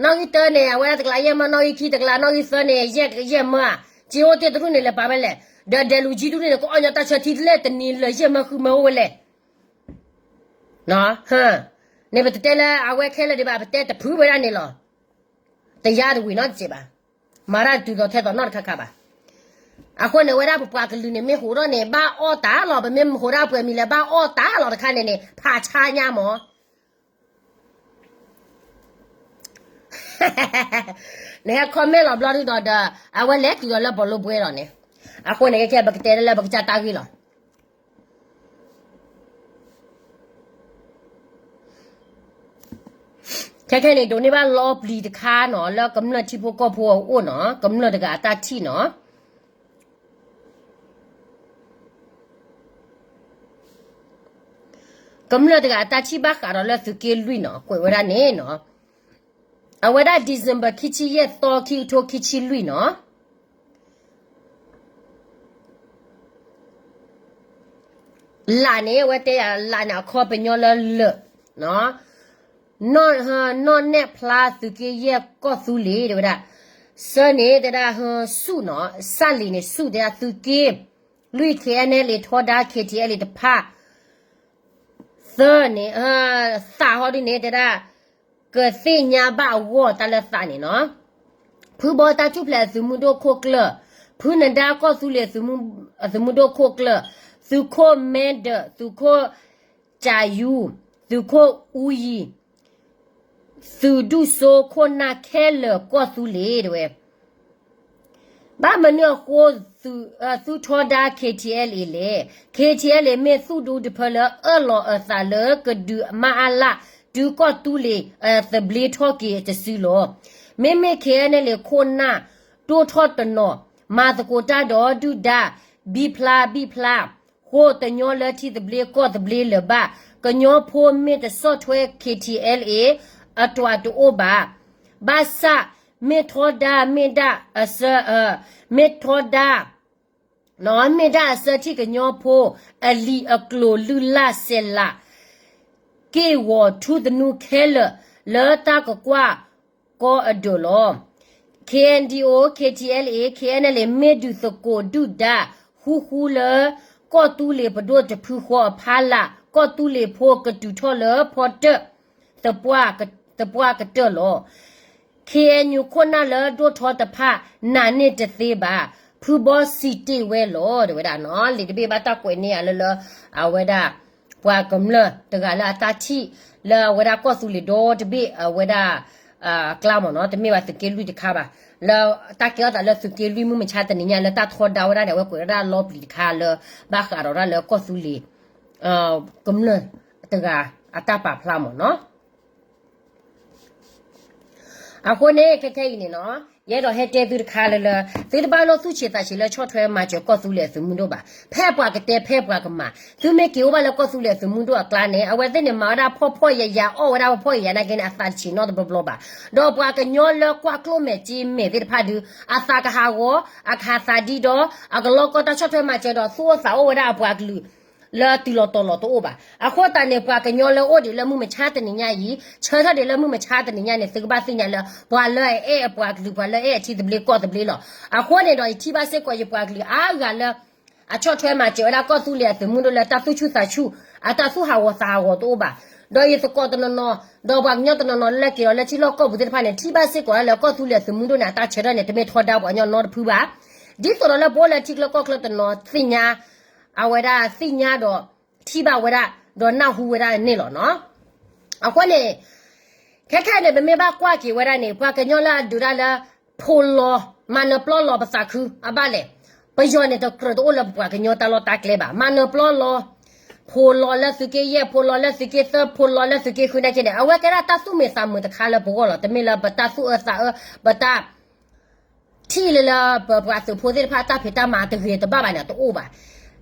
နီၣ်ဂံၢ်တၢန့ၣ် အဝဲဒၣ်တကလးယဲၢ်မၢ, နီၣ်ဂံၢ်ခံတကလး, နီၣ်ဂံၢ်သၢန့ၣ် ယဲၢ်မၢ, က့အိၣ်တ့ၢ်တရူၢ်န့ၣ် လဲၤပာ်ဝဲလဲၣ်, ဒီးဒဲးလူၤကံတရူၢ်န့ၣ် ကအီၣ်ညီတၢ်ဆၢထံတလဲၣ် တနံၤလၢယဲၢ်မၢဃုမၢအိၣ်ဝဲလဲၣ်. န့ၣ်ပတတဲလၢအဝဲခဲလၢာ်ဒံးဘၣ်, ပတဲတဖုဝဲဒၣ်န့ၣ်လီၤ. တယါတဝံၤနီတစဲးဘၣ်, မၤတၢ်တုၤသိးထဲသိးနီတခါခါဘၣ်. အဃိန့ၣ် ဝဲဒၣ်ပပှၤကလုာ်န့ၣ် မ့ၢ်ဟိးထီၣ်န့ၣ် ဘၣ်အီၣ်တၢ်လီၤ, ပမ့ၢ်ဟိးဒၣ်ပှဲၤမံၤလၢဘၣ်အီၣ်တၢ်လီၤတခါန့ၣ်န့ၣ် ဖးဆါညါမး နဟဲ comment လီၤဘျီဒုဒီးဒီး အဝဲလဲၤတုၤဒီးလၢဘီလိဘှဲလီၤန့ၣ်, အဃိန့ၣ် ခဲခဲ ပကတဲလၢပကစၢ်တၢ်ဂ့ၢ်လီၤ. ခဲခဲန့ၣ် ဒိးန့ၢ်ဘၣ်လီပျံၤတခါနီၤ လၢကမျၢၢ်ထံဖိကီၢ်ဖိအအိၣ်နီၤ, ကမျၢၢ်တဂၤအတၢ်ထံၣ်နီၤ. ကမျၢၢ်တဂၤအတၢ်ထံၣ်ဘၣ်ဃးဒီးလၢသုးက့လွံၢ်နီၤ, ကွဲးဝဲဒၣ်န့ၣ်နီၤ, အဝဲဒၣ် December ခံဆံယဲၢ်သီ ခံကထိခံဆံလွံၢ်နီၤ. လးန့ၣ် အဝဲတဲယၤလးန့ၣ် အခီပညီလၢလၢာ်, နီၢ်နဲၣ်ဖျါသုးက့ယဲၢ်ကီၢ်သူလ့ၤ တဲဝဲဒၣ်, ဆၢန့ၣ် တဲဒၣ်ဆူၣ်နီၤ, စၣ်လံၤန့ၣ်ဆူၣ် တဲဒၣ်သုးက့လွံၢ် KNLA ထီဒါ KTLA တဖၣ် သၢန့ၣ် သးဟီဒ်န့ၣ် တဲဒၣ် ကသ့ၣ်ညါဘၣ်အဂီၢ်တၢ်လၢသးန့ၣ်နီၤ, ဖုဘီတၢ်ထူၣ်ဖျဲးအသုးမုၢ်ဒိၣ်ခိၣ်ကျၢၢ်, ဖုနဒါကီၢ်သူလ့ၤအသုးမုၢ်ဒိၣ်ခိၣ်ကျၢၢ်, သုးခိၣ်မဲဒၢး, သုးခိၣ်ကၠးယူ, သုးခိၣ်အူယံၤ, သုးဒူၣ်စိခိၣ်နၢ်ခဲလၢာ်ကီၢ်သူလ့ၤ တဲဝဲ ဘၣ်မနုၤအဃိ သုထီဒါ KTLA လဲၣ်. KTLA မ့ၢ်သုးဒူတဖၢလၢအၢၣ်လီၤအသးလၢကဒုးမါအါလၣ် တုၤကီၢ်သူလ့ၤသဘျ့ထီၣ်က့ၤတစုလီၤ. မ့မ့ၢ် KNLA ခိၣ်နၢ် ဒိၣ်ထီၣ်တနီၤ မၤသကိးတၢ်ဒီးဒုၣ်ဒါ ဘံဖျါဘံဖျါ ဃိတညီလၢထံသဘျ့ကီၢ်သဘျ့လၢၤဘၣ်. ကညီဖိမ့ၢ်တဆီၣ်ထွဲ KTLA အတြၢ်တအိၣ်ဘၣ်. ဘၣ်ဆၣ် မ့ၢ်ထီဒါ မ့ၢ်ဒၣ်အဆၢ မ့ၢ်ထီဒါ မ့ၢ်ဒၣ်အဆၢထံၣ်ကညီဖိ အလံၤအကျိၤလုၢ်လၢ်စဲးလး က့ၢ်ဂီၤထူသနူခဲလၢာ်လၢတၢ်ကကွၢ်ကီအဒၢးလီၤ. KNDO KTLA KNLA မ့ၢ်ဒုးသကိးဒုၣ်ဒါ ဃူဃူလၢ ကီၢ်သူလ့ၤပဒိၣ်တဖုဃီအဖီလာ် ကီၢ်သူလ့ၤဖိကတုၤထီၣ်လၢဖီတၢၣ် သပှၢ်ကတၢၢ်လီၤ. KNU ခိၣ်နၢ်လၢဒိၣ်ထီတဖၣ် နာ်န့ၢ်တသ့ဘၣ်. ဖုဘီစံးတ့ၢ်ဝဲလီၤ တဲဝဲဒၣ်နီၤ. လံာ်တဘ့ၣ်ဘၣ်တၢ်ကွဲးန့ၢ်ယၤလၢလၢ အဝဲဒၣ် ပှၤကမျၢၢ်တဂၤလၢအတၢ်ထံၣ် လၢအဝဲဒၣ်ကီၢ်သူလ့ၤဒီတဘ့ၣ် အဝဲဒၣ် အကျါမ့ၢ်နီၤ, တမ့ၢ်ဘၣ်သုးက့လွံၢ်တခါဘၣ်. လၢတၢ်ကဲထီၣ်သးလၢသုးက့လွံၢ်မုၢ်မဆါတနံၤညါ လၢတၢ်ထီဒါဝဲဒၣ်န့ၣ် အဝဲကွဲးဝဲဒၣ်လီပျံၤတခါလၢ ဘၣ်ဃးဒီးဒၣ်လၢကီၢ်သူလ့ၤ ကမျၢၢ်တဂၤအတၢ်ပာ်ဖျါမ့ၢ်နီၤ. အဃိန့ၣ် ခဲခဲအံၤန့ၣ်နီၤ, ယအဲၣ်ဒိးဟဲတဲသုတခါလၢလၢ သုတဘၣ်လိၣ်သူၣ်ဆံးသးဆံးလၢ ဆီၣ်ထွဲမၤစၢၤကီၢ်သူလ့ၤအသုးမုၢ်ဒိၣ်ဘၣ်. ဖဲပှၤကတဲ ဖဲပှၤကမၤ, သုမ့ၢ်က့ၤအိၣ်ဘၣ်လၢကီၢ်သူလ့ၤအသုးမုၢ်ဒိၣ်အကျါန့ၣ် အဝဲသ့ၣ်န့ၣ် မၤဝဲဒၣ်ဖှီၣ်ဖှီၣ်ယာ်ယာ် အီၣ်ဝဲဒၣ်ဖှီၣ်ဖှီၣ်ယာ်ယာ်နာ်က့န့ၣ် အသးတဆံးနီတဘျီဘျီဘၣ်. ဒီးပှၤကညီလၢကွၢ်ကျိၣ်မဲာ်စ့မဲာ်သ့ၣ်တဖၣ်ဒုး အသးကဟးဂီၤ, အကဟးသးဒံဒီး အကလီကီၢ်တၢ်ဆီၣ်ထွဲမၤစၢၤဒီး သူၣ်အိၣ်သးအိၣ်ဝဲဒၣ်အပှၤကလုာ် လၢတုၤလီၤတီၤလီၤတအိၣ်ဘၣ်. အဃိသတးန့ၣ် ပှၤကညီလၢအိၣ်ဒံးလၢမုၢ်မဆါတနံၤညါအံၤ, ဆၢထၢၣ်ဒံးလၢမုၢ်မဆါတနံၤညါန့ၣ် သုကဘၣ်သ့ၣ်ညါလၢ ပှၤလၢအအဲၣ်အပှၤကလုာ် ပှၤလၢအအဲၣ်အထံသဘျ့ကီၢ်သဘျ့လီၤ. အဃိန့ၣ်ဒီး ယထံၣ်ဘၣ်စ့ၢ်ကီးယပှၤကလုာ်အါဂၤလၢ အဆီၣ်ထွဲမၤစၢၤဝဲဒၣ်ကီၢ်သူလ့ၤအသုးမုၢ်ဒိၣ်လၢတၢ်သူၣ်ဆူၣ်သးဆူၣ် အတၢ်သူၣ်ဟးဂီၤသးဟးဂီၤတအိၣ်ဘၣ်. ဒီးယသကိးတနီၤနီၤ ဒီးပှၤကညီတနီၤနီၤလၢက့ၤဒီးလၢထံလီၢ်ကီၢ်ပူၤသ့ၣ်တဖၣ်န့ၣ် ထံၣ်ဘၣ်စ့ၢ်ကီးဒၣ်လၢကီၢ်သူလ့ၤအသုးမုၢ်ဒိၣ်န့ၣ် အတၢ်ဆၢထၢၣ်န့ၣ် တမ့ၢ်ထီဒါပှၤကညီနီတဖုဘၣ်. ဒ်သိးဒီးလၢပအိၣ်လၢထံချၢကီၢ်ချၢတနီၤသ့ၣ်ညါ, အဝဲဒၣ်သ့ၣ်ညါဒီးထံၣ်ဘၣ်ဝဲဒၣ် ဒီးနၢ်ဟူဝဲဒၣ်န့ၣ်လီၤနီၤ. အဃိန့ၣ် ခဲခဲအံၤန့ၣ် ပမ့ၢ်ဘၣ်ကွၢ်က့ၤဝဲဒၣ်န့ၣ် ပှၤကညီလၢအဒုးဒၣ်လၢ ဖိလီၤ မၤနၢၤပျီလီၤပသးခု အဘၣ်လဲၣ်. ပယီၤန့ၣ် တကြၢးတအိၣ်လၢပပှၤကညီတၢ်လီၢ်တၢ်ကျဲဘၣ်. မၤနၢၤပျီလီၤ ဖိလီၤလၢသုးက့ယဲၢ်, ဖိလီၤလၢသုးက့သၢ, ဖိလီၤလၢသုးက့ဃုနာ်က့န့ၣ် အဝဲကဲဒၣ်တၢ်သူၣ်မုာ်သးမုာ်တခါလၢပဂီၢ်လီၤ. တမ့ၢ်လၢပတၢ်သူၣ်အၢသးအၢ ပတၢ် ထံၣ်လၢလၢပပှၤသုးဖိသ့ၣ်တဖၣ်တၢ်ဖံးတၢ်မၤတဂ့ၤတဘၣ်ဘၣ်န့ၣ် တအိၣ်ဘၣ်.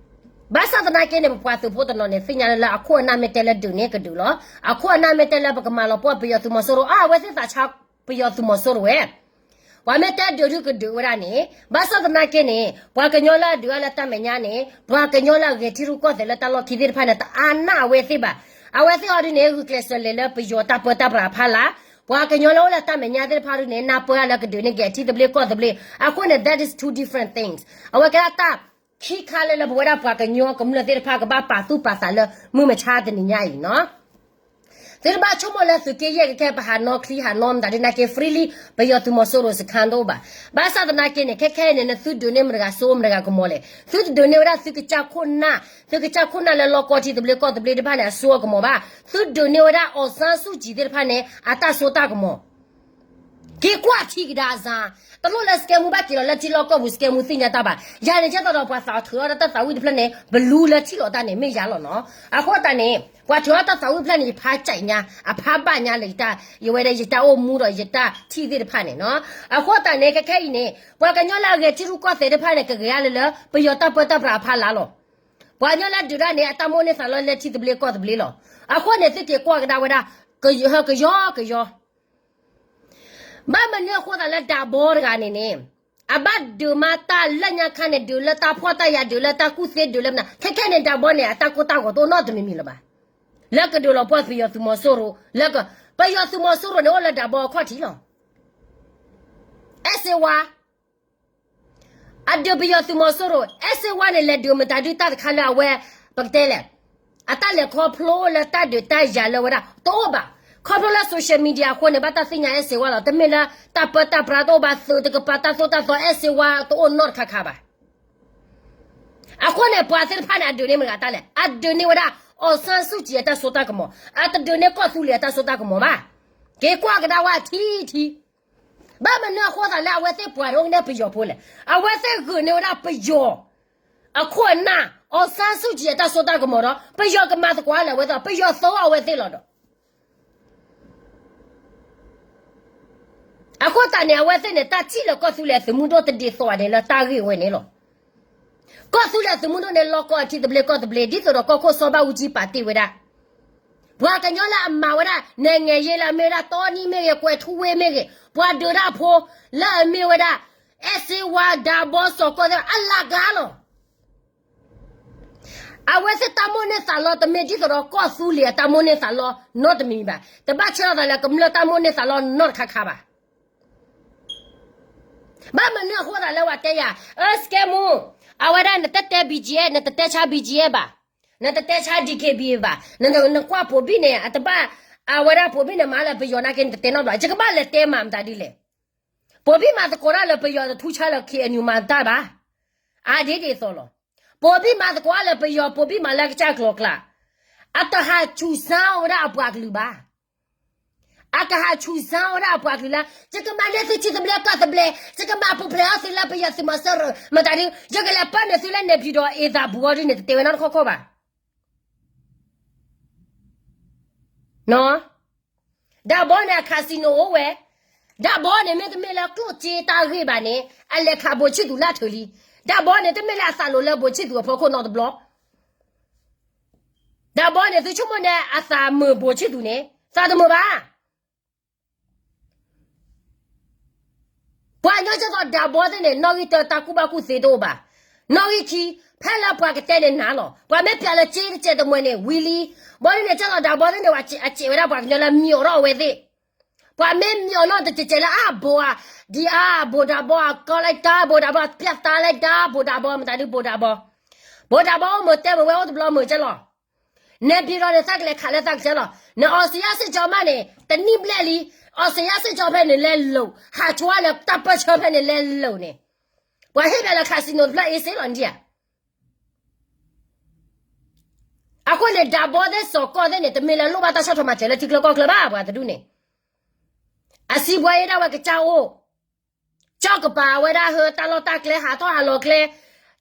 ဘၣ်ဆၣ်သနာ်က့န့ၣ် ပပှၤသုးဖိတနီၤန့ၣ် သ့ၣ်ညါလၢလၢအခိၣ်အနၢ်မ့ၢ်တဲလၢဒုးန့ၣ်ကဒုးလီၤ. အခိၣ်အနၢ်မ့ၢ်တဲလၢပကမၤလီၤပှီၢ်ပယီၤသုးမီၤစိရိၤ အဝဲသ့ၣ်သးဆါပယီၤသုးမီၤစိရိၤဝဲ ပှၤမ့ၢ်တဲဒုးဒုးကဒုးဝဲဒၣ်န့ၣ် ဘၣ်ဆၣ်သနာ်က့န့ၣ် ပှၤကညီလၢအဒုးအါလၢတၢ်မဲာ်ညါန့ၣ် ပှၤကညီလၢအဂဲၤထံရူၢ်ကီၢ်သဲးလၢတၢ်လီၢ်ခံသ့ၣ်တဖၣ်န့ၣ် တအါနၢ်အဝဲသ့ၣ်ဘၣ်. အဝဲသ့ၣ်အီၤဒ်န့ၣ် ဂုာ်ကျဲးစၢးလဲၤလၢပယီၤတၢ်ပၢတၢ်ပြးအဖီလာ်, ပှၤကညီလၢအိၣ်လၢတၢ်မဲာ်ညါသ့ၣ်တဖၣ်ဒ်န့ၣ် နၢ်ပၢၢ်လၢကဒုးန့ၣ်ဂဲၤထံသဘျ့ကီၢ်သဘျ့. အဃိန့ၣ် that is two different things. အဝဲကဲဒၣ်တၢ်ခံခါလၢလၢပဝဲဒၣ်ပှၤကညီကမျၢၢ်သ့ၣ်တဖၣ်ကဘၣ်ပာ်သူၣ်ပာ်သးလၢမုၢ်မဆါတနံၤညါအံၤနီၤ. သုတဘၣ်ဆိကမိၣ်လၢသုးက့ယဲၢ်ကခဲ ပဟးနီၣ်ချံဟးနီၣ်မတၤဒ်န့ၣ်က့ freely ပယီၤသုးမီၤစိရိၤစခန်းတအိၣ်ဘၣ်. ဘၣ်ဆၣ်သနာ်က့န့ၣ် ခဲခဲအံၤန့ၣ် နသုဒုးန့ၢ်မတၤတဂၤစိမတၤတဂၤကမီၤလဲၣ်. သုတဒုးန့ၢ်ဝဲဒၣ်သုကစၢ်ခိၣ်နၢ်, သုကစၢ်ခိၣ်နၢ်လၢလီၢ်ကီၢ်ထံသဘျ့ကီၢ်သဘျ့တဖၣ်န့ၣ် အစိအကမီၤဘၣ်. သုဒုးန့ၢ်ဝဲဒၣ် အောင်ဆန်းစုကြည် သ့ၣ်တဖၣ်န့ၣ် အတၢ်စိတၢ်ကမီၤ က့ၤကွၢ်ထံကဒါစါ, တလိၣ်လၢစကဲမူဘၣ်က့ၤလီၤလၢထံလီၢ်ကီၢ်ပူၤ စကဲမူသ့ၣ်ညါတၢ်ဘၣ်. ယၤန့ၣ် ကဲသိးဒီးပှၤသးအီၤထုးထီၣ်တၢ်သးဝံၣ်တဖျၢၣ်န့ၣ် ဘလူးလၢထံၣ်လိာ်တၢ်န့ၣ် မ့ၢ်ယၤလီၤနီၤ. အဃိသတးန့ၣ် ပှၤထုးထီၣ်တၢ်သးဝံၣ်တဖျၢၣ်န့ၣ် ယဖးကဲးညါ အဖးဘၣ်ညါလၢယတၢ်, ယဝဲဒၣ်ယတၢ်အိၣ်မူဒီးယတၢ်ထံၣ်သ့ၣ်တဖၣ်န့ၣ်နီၤ. အဃိသတးန့ၣ် ခဲခဲအံၤန့ၣ် ပှၤကညီလၢအဂဲၤထံရူၢ်ကီၢ်သဲးတဖၣ်န့ၣ် ကဂဲၤအါလၢလၢ ပယီၤတၢ်ပၢတၢ်ပြးအဖီလာ်လီၤ. ပှၤကညီလၢဒုးဒၣ်န့ၣ် အတၢ်မိၣ်န့ၢ်သးလီလၢထံသဘျ့ကီၢ်သဘျ့လီၤ. အဃိန့ၣ် သုက့ၤကွၢ်ကဒါဝဲဒၣ် ကယီကယီ ဘၣ်မနုၤအဃိသတးလၢဒးဘီတဂၤန့ၣ်န့ၣ် အဘၣ်ဒုးမးတၢ်လၢညါခါန့ၣ် ဒုးလၢတၢ်ဖှီၣ်တၢ်ယာ် ဒုးလၢတၢ်ကူၣ်သ့ ဒုးလၢမနုၤ ခဲခဲန့ၣ် ဒးဘီန့ၣ် အတၢ်ကိၢ်တၢ်ဂီၤတအိၣ်နီတမံၤမံၤလၢၤဘၣ်. လၢကဒုးလီၤပှီၢ်ပယီၤသုးမီၤစိရိၤ လၢက, ပယီၤသုးမီၤစိရိၤန့ၣ် အိၣ်လၢဒးဘီအခီၣ်ထံးလီၤ. အဲၣ်စ့ဝါ အဒုးပယီၤသုးမီၤစိရိၤ အဲၣ်စ့ဝါန့ၣ် လဲၤဒုးမတၤဒုးတၢ်တခါလၢအဝဲ ပကတဲလဲၣ်, အတၢ်လဲၤခီဖျိလၢတၢ်ဒုးတၢ်ယၤလၢဝဲဒၣ် တအိၣ်ဘၣ်. ခီဖျိလၢ social media အဃိန့ၣ် ဘၣ်တၢ်သ့ၣ်ညါအဲၣ်စ့ဝါလီၤ. တမ့ၢ်လၢတၢ်ပၢတၢ်ပြးတအိၣ်ဘၣ် သုးတကပၤတၢ်သိၣ်တၢ်သီ အဲၣ်စ့ဝါတအိၣ်နီတခါခါဘၣ်. အဃိန့ၣ် ပှၤသ့ၣ်တဖၣ်န့ၣ် အဒုးန့ၢ်မတၤတၢ်လဲၣ်. အဒုးန့ၢ်ဝဲဒၣ် အောင်ဆန်းစုကြည် အတၢ်စိတၢ်ကမီၤ, အတဒုးန့ၢ်ကီၢ်သူလ့ၤအတၢ်စိတၢ်ကမီၤဘၣ်. က့ၤကွၢ်ကဒါဝဲအထံထံ ဘၣ်မနုၤအဃိသတးလၢအဝဲသ့ၣ်ပှၤန့ၣ်အိၣ်ကနဲၣ်ပယီၤဖိလဲၣ်. အဝဲသ့ၣ်ဂုာ်န့ၢ်ဝဲဒၣ်ပယီၤ အခိၣ်အနၢ် အောင်ဆန်းစုကြည် အတၢ်စိတၢ်ကမီၤဒီး ပယီၤကမၤသကိးအါလၢအဝဲသ့ၣ် ပယီၤသိအဝဲသ့ၣ်လီၤဒီး အဃိသတးန့ၣ် အဝဲသ့ၣ်န့ၣ် တၢ်ထံၣ်လၢကီၢ်သူလ့ၤအသုးမုၢ်ဒိၣ်တဒ်သိးဘၣ်န့ၣ်လၢတၢ်ဂ့ၢ်ဝဲန့ၣ်လီၤ. ကီၢ်သူလ့ၤအသုးမုၢ်ဒိၣ်န့ၣ် လီၢ်ကီၢ်အထံသဘျ့ကီၢ်သဘျ့ ဒ်သိးဒီးကီၢ်ခိၣ်စီၤဘၣ်အူကၠံပာ်တ့ၢ်ဝဲဒၣ် ပှၤကညီလၢအမၤဝဲဒၣ် နဲၣ်ငဲၤယ့လၢအမ့ၢ်ဝဲဒၣ် တီနံမ့ၢ်ဂ့ၤ ကွဲၤထူဝ့မ့ၢ်ဂ့ၤ ပှၤဒုးတၢ်ဖိလၢအမ့ၢ်ဝဲဒၣ် အဲၣ်စ့ဝါ ဒးဘီ စီၤကီၢ်သဲး အလၢကါလီၤ. အဝဲသ့ၣ်တၢ်မိၣ်န့ၢ်သးလီတမ့ၢ်ဒ်သိးဒီးကီၢ်သူလ့ၤအတၢ်မိၣ်န့ၢ်သးလီနီတမံၤဘၣ်. တဘၣ်ဆၢထၢၣ်သးလၢကမျၢၢ်တၢ်မိၣ်န့ၢ်သးလီနီတခါခါဘၣ်. ဘၣ်မနုၤအဃိသတးလၢပှၤတဲယၤ အၢ စကဲမူ အဝဲဒၣ်နတတဲ ဘံကၠံအဲၣ် နတတဲဆါ ဘံကၠံအဲၣ် ဘၣ်, နတတဲဆါ DKBA ဘၣ်, နကွၢ်ပိာ်ဘံၣ်န့ၣ် အတဘၣ် အဝဲဒၣ်ပိာ်ဘံၣ်န့ၣ်မၤလၢပယီၤနာ်က့ နတတဲနီတဘျီ, ယကဘၣ်လဲၤတဲမၤမတၤဒ်လဲၣ်. ပိာ်ဘံၣ်မၤသကိးတၢ်လၢပယီၤတထူဆါလၢ KNU မၤတၢ်ဘၣ်. အါဒ်ဒ်သိးလီၤ. ပိာ်ဘံၣ်မၤသကိးလၢပယီၤ ပိာ်ဘံၣ်မၤလၢကစၢ်ကျိၤကျါ, အတဟးဆူၣ်စၢ်ဝဲဒၣ်အပှၤကလုာ်ဘၣ်. အကဟးဆူၣ်စၢ်ဝဲဒၣ်အပှၤကလုာ်လၢ ယကမၤန့ၢ်သုထံသဘျ့ကီၢ်သဘျ့, ယကမၤပူၤဖျဲးအီၣ်သုလၢပယီၤသုးမီၤစိရိၤ, မတၤဒ် ယကလဲၤပၢနုာ်သုလၢ နေပြည်တော် အ့သးပူၤအီၤဒ်န့ၣ် တတဲဝဲနီတခီခီဘၣ်. ဒးဘီန့ၣ် အ casino အိၣ်ဝဲ, ဒးဘီန့ၣ် မ့တမ့ၢ်လၢကျိၣ်စ့တၢ်ဂ့ၢ်ဘၣ်န့ၣ် အလဲၤခးဘိးဆံၣ်သူးလၢအထုးလံ. ဒးဘီန့ၣ် တမ့ၢ်လၢအသးလိၤလၢဘိးဆံၣ်သူးအဖီခိၣ်နီတဘျီ. ဒးဘီန့ၣ် သုဆိကမိၣ်န့ၣ် အသးမုာ်ဘိးဆံၣ်သူးန့ၣ် သးတမုာ်ဘၣ်. ပှၤကညီကဲသိးဒးဘီသ့ၣ်န့ၣ် နီၣ်ဂံၢ်တၢ တၢ်ကူၣ်ဘၣ်ကူၣ်သ့တအိၣ်ဘၣ်. နီၣ်ဂံၢ်ခံ ဖဲလၢပှၤကတဲန့ၣ်နၤလီၤ. ပှၤမ့ၢ်ပျးလၢကၠ့တစဲးတမှဲၤန့ၣ် ဝံၤလံ. ဘီဒ်န့ၣ် ကၠၢ်လီၤဒၣ်ဘီသ့ၣ်န့ၣ် အစဲးဝဲဒၣ်ပှၤကညီလၢမံၤအိၣ်ထီၣ်အဝဲသ့ၣ်. ပှၤမ့ၢ်မံၤအိၣ်နီၢ်တစဲးစဲးလၢအဘိးဧါ, ဒ်အဘိးဒၣ်ဘီ အကီလၢတၢ်ဘိးဒၣ်ဘီ ပျၢ်သးလၢတၢ်ဘိးဒၣ်ဘီ မတၤဒုဘိးဒၣ်ဘီ. ဘိးဒၣ်ဘီအိၣ်မ့ၢ်တဲမ့ၢ်ဝဲအိၣ်တဘျီမ့ၢ်ကၠၢ်လီၤ. နဲပံၤရီန့ၣ် သးကလဲၤခးလၢသးကစၢ်လီၤ. နအီစံယါစ့ၢ်ကီးမးန့ၣ် တနံၣ်ဘျဲၣ်လံ, အီစံယါစ့ၢ်ကီးဖဲန့ၣ်လဲၤလိာ်, ဟးကွၢ်လၢတၢ်ပၢၢ်ဆၢဖဲန့ၣ်လဲၤလိာ်န့ၣ်, ပှၤဟ့ၣ်ပျးလၢ casino တဖျၢၣ်အ့စ့လီၤဒံးဧါ. အဃိန့ၣ် ဒၣ်ဘီသ့ၣ်စီၤကီၢ်သ့ၣ်န့ၣ် တမ့ၢ်လၢလိၣ်ဘၣ်တၢ်ဆီၣ်ထွဲမၤစၢၤလၢထံချၢကီၢ်ချၢဘၣ် ပှၤတဒူၣ်န့ၣ် အစံးဘှါအ့ဒၣ်ဝဲကစၢ်အိၣ်, ကၠီၣ်ကပၤဝဲဒၣ်ဟၢတၢ်လီၢ်တၢ်ကျဲ ဟးထီၣ်ဟးလီၤကျဲ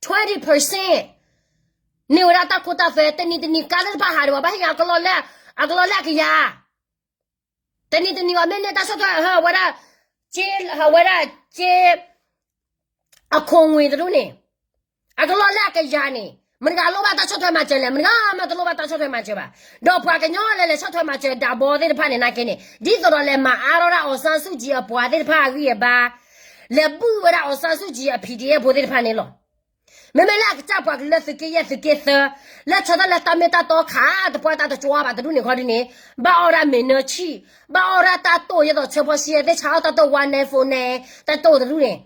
twenty percent န့ၢ်ဝဲဒၣ်တၢ်ခိတၢ်သွဲ တနံၤတနံၤကါသ့ၣ်တဖၣ်ဟးဒံးဘၣ် ဘၣ်ဟ့ၣ်အကလီၢ်လၢ အကလီၢ်လၢအကယၤ, တနံၤတနံၤအီၤမ့ၢ်န့ၢ်တၢ်ဆီၣ်ထွဲဟးဝဲဒၣ်, က့, ဟးဝဲဒၣ်က့ အခိၣ်ငွေတဒူၣ်န့ၣ်, အကလီၢ်လၢအကယၤန့ၣ် မတၤတဂၤလိၣ်ဘၣ်တၢ်ဆီၣ်ထွဲမၤစၢၤလဲၣ်, မတၤတဂၤမးတလိၣ်ဘၣ်တၢ်ဆီၣ်ထွဲမၤစၢၤဘၣ်. ဒီးပှၤကညီလၢလဲၤဆီၣ်ထွဲမၤစၢၤဒၣ်ဘီသ့ၣ်တဖၣ်န့ၣ် နာ်က့န့ၣ် ဒ်သိးဒီးလဲၤမၤအါထီၣ်ဒၣ် အောင်ဆန်းစုကြည် အပှၤသ့ၣ်တဖၣ်အဂံၢ်အဘါ, လဲၤဘုၣ်ဝဲဒၣ် အောင်ဆန်းစုကြည် အ PDF ဖိသ့ၣ်တဖၣ်န့ၣ်လီၤ. မ့မ့ၢ်လၢအကစၢ်ပှၤကလုာ်လၢသုးက့ယဲၢ်သုးက့သၢ လၢဆီတလဲတၢ်မ့ၢ်တၢ်တီခး တပှၢ်တၢ်တကၠီဘၣ်တဒူၣ်န့ၣ်ခီဒ်န့ၣ်, ဘၣ်အီၣ်ဒၣ်မ့ၢ်နၢဆံၣ်, ဘၣ်အီၣ်ဒၣ်တၢ်တိၢ်ယဲသိးဆၢဖီၣ်ရှဲသ့ၣ်ဆါအီၣ်တၢ်တိၢ် one nine four nine တၢ်တိၢ်တဒူၣ်န့ၣ်,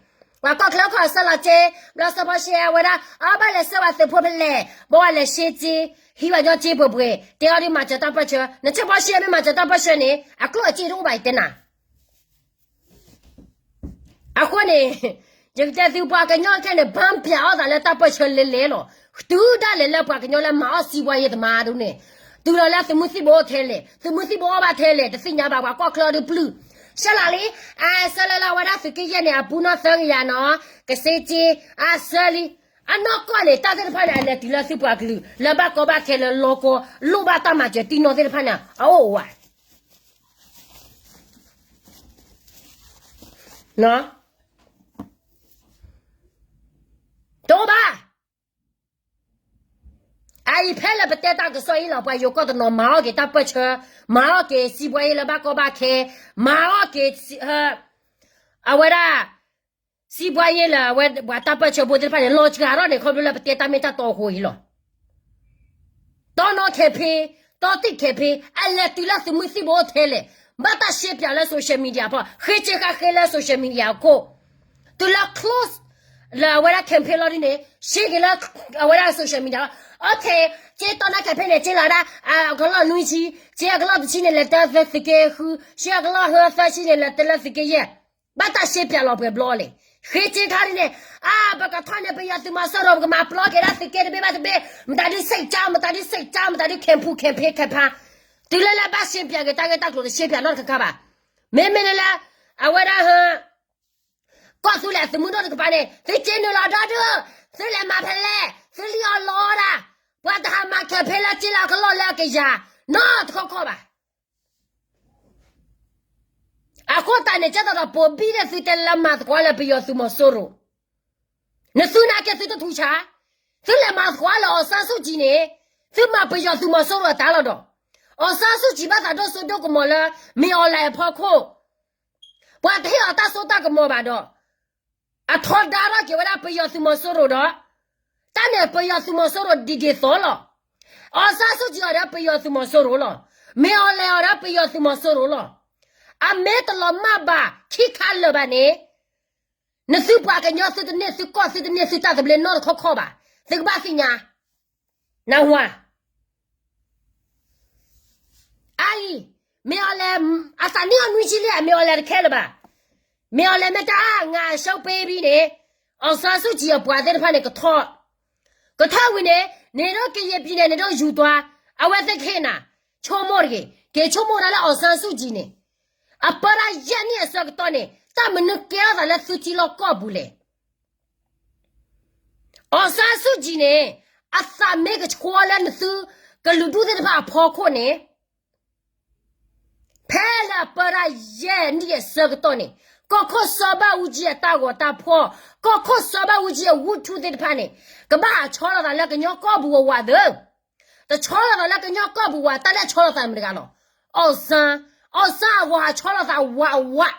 ပှၤကီၢ်ချၢခီၣ်ဆၢလီၤက့, ဘျီဆၢဖီၣ်ရှဲဝဲဒၣ် အဘၣ်လဲၤဆှၢဝဲသုးဖိဖဲလဲၣ်, ဘၣ်ဝဲလဲၤရှဲက့, ဟံးဝဲညီက့ပှဲၤပှဲၤ တဲအီၤဒ်မၤစၢၤတၢ်ပၢၢ်ဆၢ, နဆၢဖီၣ်ရှဲမ့ၢ်မၤစၢၤတၢ်ပၢၢ်ဆၢန့ၣ် အကျိၣ်အစ့တအိၣ်ဘၣ်အံၤတဲနၤ အဃိန့ၣ်, ယကတဲသုပှၤကညီခဲန့ၣ် ဘၣ်ပျးအီၣ်သးလၢတၢ်ပၢၢ်ဆၢလဲၤလဲၤလီၤ. တုၤဒၣ်လဲာ်လၢပှၤကညီလၢမၤအီၣ်စံးဘှါယဲသမါဒ်န့ၣ်, တုၤလီၤလၢသုးမုၢ်သံၣ်ဘိအိၣ်ထဲလဲၣ်, သုးမုၢ်သံၣ်ဘိအီၣ်ဘၣ်ထဲလဲၣ် တသ့ၣ်ညါဘၣ် ပှၤကီၢ်ချၢဒုးပျုၢ်, ဆၢလီၤလံ, အဆၢလၢလၢဝဲဒၣ်သုးက့ယဲၢ်န့ၣ် အပူၤနီၢ်သၢကယၤနီၤ, ကစ့က့, အဆၢလံ, အနီၢ်ကီၢ်န့ၣ် တၢ်သ့ၣ်တဖၣ်န့ၣ် အလဲၤတုၤလၢသုပှၤကလုာ် လၢဘၣ်ကီဘၣ်ခဲလၢလီကီ, လိၣ်ဘၣ်တၢ်မၤစၢၤတံၢ်နီၢ်သ့ၣ်တဖၣ်န့ၣ် အအိၣ်ဝဲ တအိၣ်ဘၣ်. အအံၤဖဲလၢပတဲတၢ်ကစီၣ်အံၤလီၤ ပှၤယိၤကီၢ်တနီၤ မၤအီၣ်က့ၤတၢ်ပၢၢ်ဆၢ, မၤအီၣ်က့ၤစံးဘှါယဲလၢဘၣ်ကီဘၣ်ခဲ, မၤအီၣ်က့ၤ အဝဲဒၣ် စံးဘှါယဲလၢအဝဲပှၤတၢ်ပၢၢ်ဆၢဖိသ့ၣ်တဖၣ်န့ၣ် လီၤစှၤထီၣ်န့ၣ် ခီဖျိလၢပတဲတၢ်မ့ၢ်တၢ်တီအဃိအံၤလီၤ. တီနီၢ်ခဲဖ့, တီသံၣ်ခဲဖ့, အလဲၤတုၤလၢသုးမုၢ်သံၣ်ဘိအိၣ်ထဲလဲၣ်, ဘၣ်တၢ်ရှဲပၠးလၢ social media ဖီ, ဃ့က့ဃာ်ဃ့လၢ social media အခိၣ်, တုၤလၢ close လၢအဝဲဒၣ် campaign လီၤဒ်န့ၣ် ရှဲက့ၤလၢ အဝဲဒၣ် social media လီၤ. အခဲ က့တီနီၢ်ခဲဖ့န့ၣ် က့လီၤဒၣ် အကလီၢ်နွံဆံ, က့အကလီၢ်တဆံန့ၣ် လဲၤတၢ်သုးက့ဃု, က့အကလီၢ်ဟၢသၢဆံန့ၣ် လဲၤတၢ်လၢသုးက့ယဲၢ် ဘၣ်တၢ်ရှဲပၠးလီၤပှဲၤဘျီလဲၣ်. ဃ့က့ခါဒ်န့ၣ်, အါ ပကထီၣ်န့ၢ်ပယီၤသုးမီၤစိရိၤ ပကမၤပျီက့ၤဒၣ်သုးက့တဘ့ၣ်ဘၣ်တဘ့ၣ်, မတၤဒုး စံးကၠါ, မတၤဒုး စံးကၠါ, မတၤဒုး campaign campaign campaign, တုၤလၢလၢဘၣ်ရှဲပၠးက့ၤတၢ်ဂ့ၢ်တၢ်ကျိၤတရှဲပၠးနီတခါခါဘၣ်. မ့မ့ၢ်လၢ အဝဲဒၣ်ဟၢ ကီၢ်သူလ့ၤသုးမုၢ်ဒိၣ်တကပၤန့ၣ် သုက့နုာ်လီၤဒီဒု, သုလဲၤမၤဖဲလဲၣ်, သုလံၣ်အီၣ်လီအီၣ်ဒၣ်, ပှၤတဟးမၤ campaign လၢက့လၢအကလီၢ်လၢအကယၤ နီတခီခီဘၣ်. အဃိသတးန့ၣ် ကဲသိးဒီးပိာ်ဘံၣ်န့ၣ် သုတဲလၢမၤသကိးလၢပယီၤသုးမီၤစိရိၤ, နသုနာ်က့သုတထူးဆါ, သုလဲၤမၤသကိးလၢ အောင်ဆန်းစုကြည် န့ၣ်, သုမၤပယီၤသုးမီၤစိရိၤအတၢ်လီၤဒီး, အောင်ဆန်းစုကြည် ဘၣ်သးဒိၣ်စိဒိၣ်ကမီၤလၢ မင်းအောင်လှိုင် အဖီခိၣ်, ပှၤတဟ့ၣ်အီၤတၢ်စိတၢ်ကမီၤဘၣ်ဒီး အထီဒါထီၣ်က့ၤဝဲဒၣ်ပယီၤသုးမီၤစိရိၤဒီး, တၢ်န့ၣ်ပယီၤသုးမီၤစိရိၤဒ်ဒ်သိးလီၤ. အောင်ဆန်းစုကြည် အီၤဒီးပယီၤသုးမီၤစိရိၤလီၤ. မင်းအောင်လှိုင် အီၤဒီးပယီၤသုးမီၤစိရိၤလီၤ. အမ့ၢ်တလီၤမၢ်ဘၣ်ခံခါလၢာ်ဘၣ်န့ၣ်, နသုပှၤကညီသုတန့ၢ်သုကီၢ်သုတန့ၢ်သုတၢ်သဘျ့နီတခီခီဘၣ်, သုကဘၣ်သ့ၣ်ညါ, နၢ်ဟူဧါ. အအံၤ, မင်းအောင်လှိုင် အသးနံၣ်အီၤနွံဆံလံ မင်းအောင်လှိုင် တခဲလၢာ်ဘၣ်. မင်းအောင်လှိုင် မ့ၢ်တဲ ငါအရှုံးပေးပြီန့ၣ်, အောင်ဆန်းစုကြည် အပှၤသ့ၣ်တဖၣ်န့ၣ် ကထီၣ်, ကထီၣ်ဝံၤန့ၣ်, နင်တို့ကရင်ပြည်နယ် နင်တို့ယူသွား, အဝဲသ့ၣ်ကဟ့ၣ်နၤ, ဆိကမိၣ်တဂ့ၤ, က့ၤဆိကမိၣ်ဒၣ်လၢ အောင်ဆန်းစုကြည် န့ၣ်, အပၢတၢ်ယဲၢ်နံၣ်အဆၢကတီၢ်န့ၣ် တၢ်မနုၤကဲထီၣ်သးလၢသုထံလီၢ်ကီၢ်ပူၤလဲၣ်. အောင်ဆန်းစုကြည် န့ၣ်, အသးမ့ၢ်ကဆှီလၢနသုကလုာ်ဒူၣ်သ့ၣ်တဖၣ်အဖီခိၣ်န့ၣ်, ဖဲလၢအပၢတၢ်ယဲၢ်နံၣ်အဆၢကတီၢ်န့ၣ်, ကီၢ်ခိၣ်စီၤဘၣ်အူကၠံအတၢ်ဂီၤတၢ်ဖီၣ်, ကီၢ်ခိၣ်စီၤဘၣ်အူကၠံအဝူထူသ့ၣ်တဖၣ်န့ၣ်, ကဘၣ်ဟးဆီလီၤသးလၢကညီကီၢ်ပူၤဝးဝးသၢ, တဆီလီၤသးလၢကညီကီၢ်ပူၤဝး တၢ်လၢဆီလီၤသးမတဂၤလီၤ. အောင်ဆန်း, အောင်ဆန်း အဂီၤဟးဆီလီၤသးဝးဝး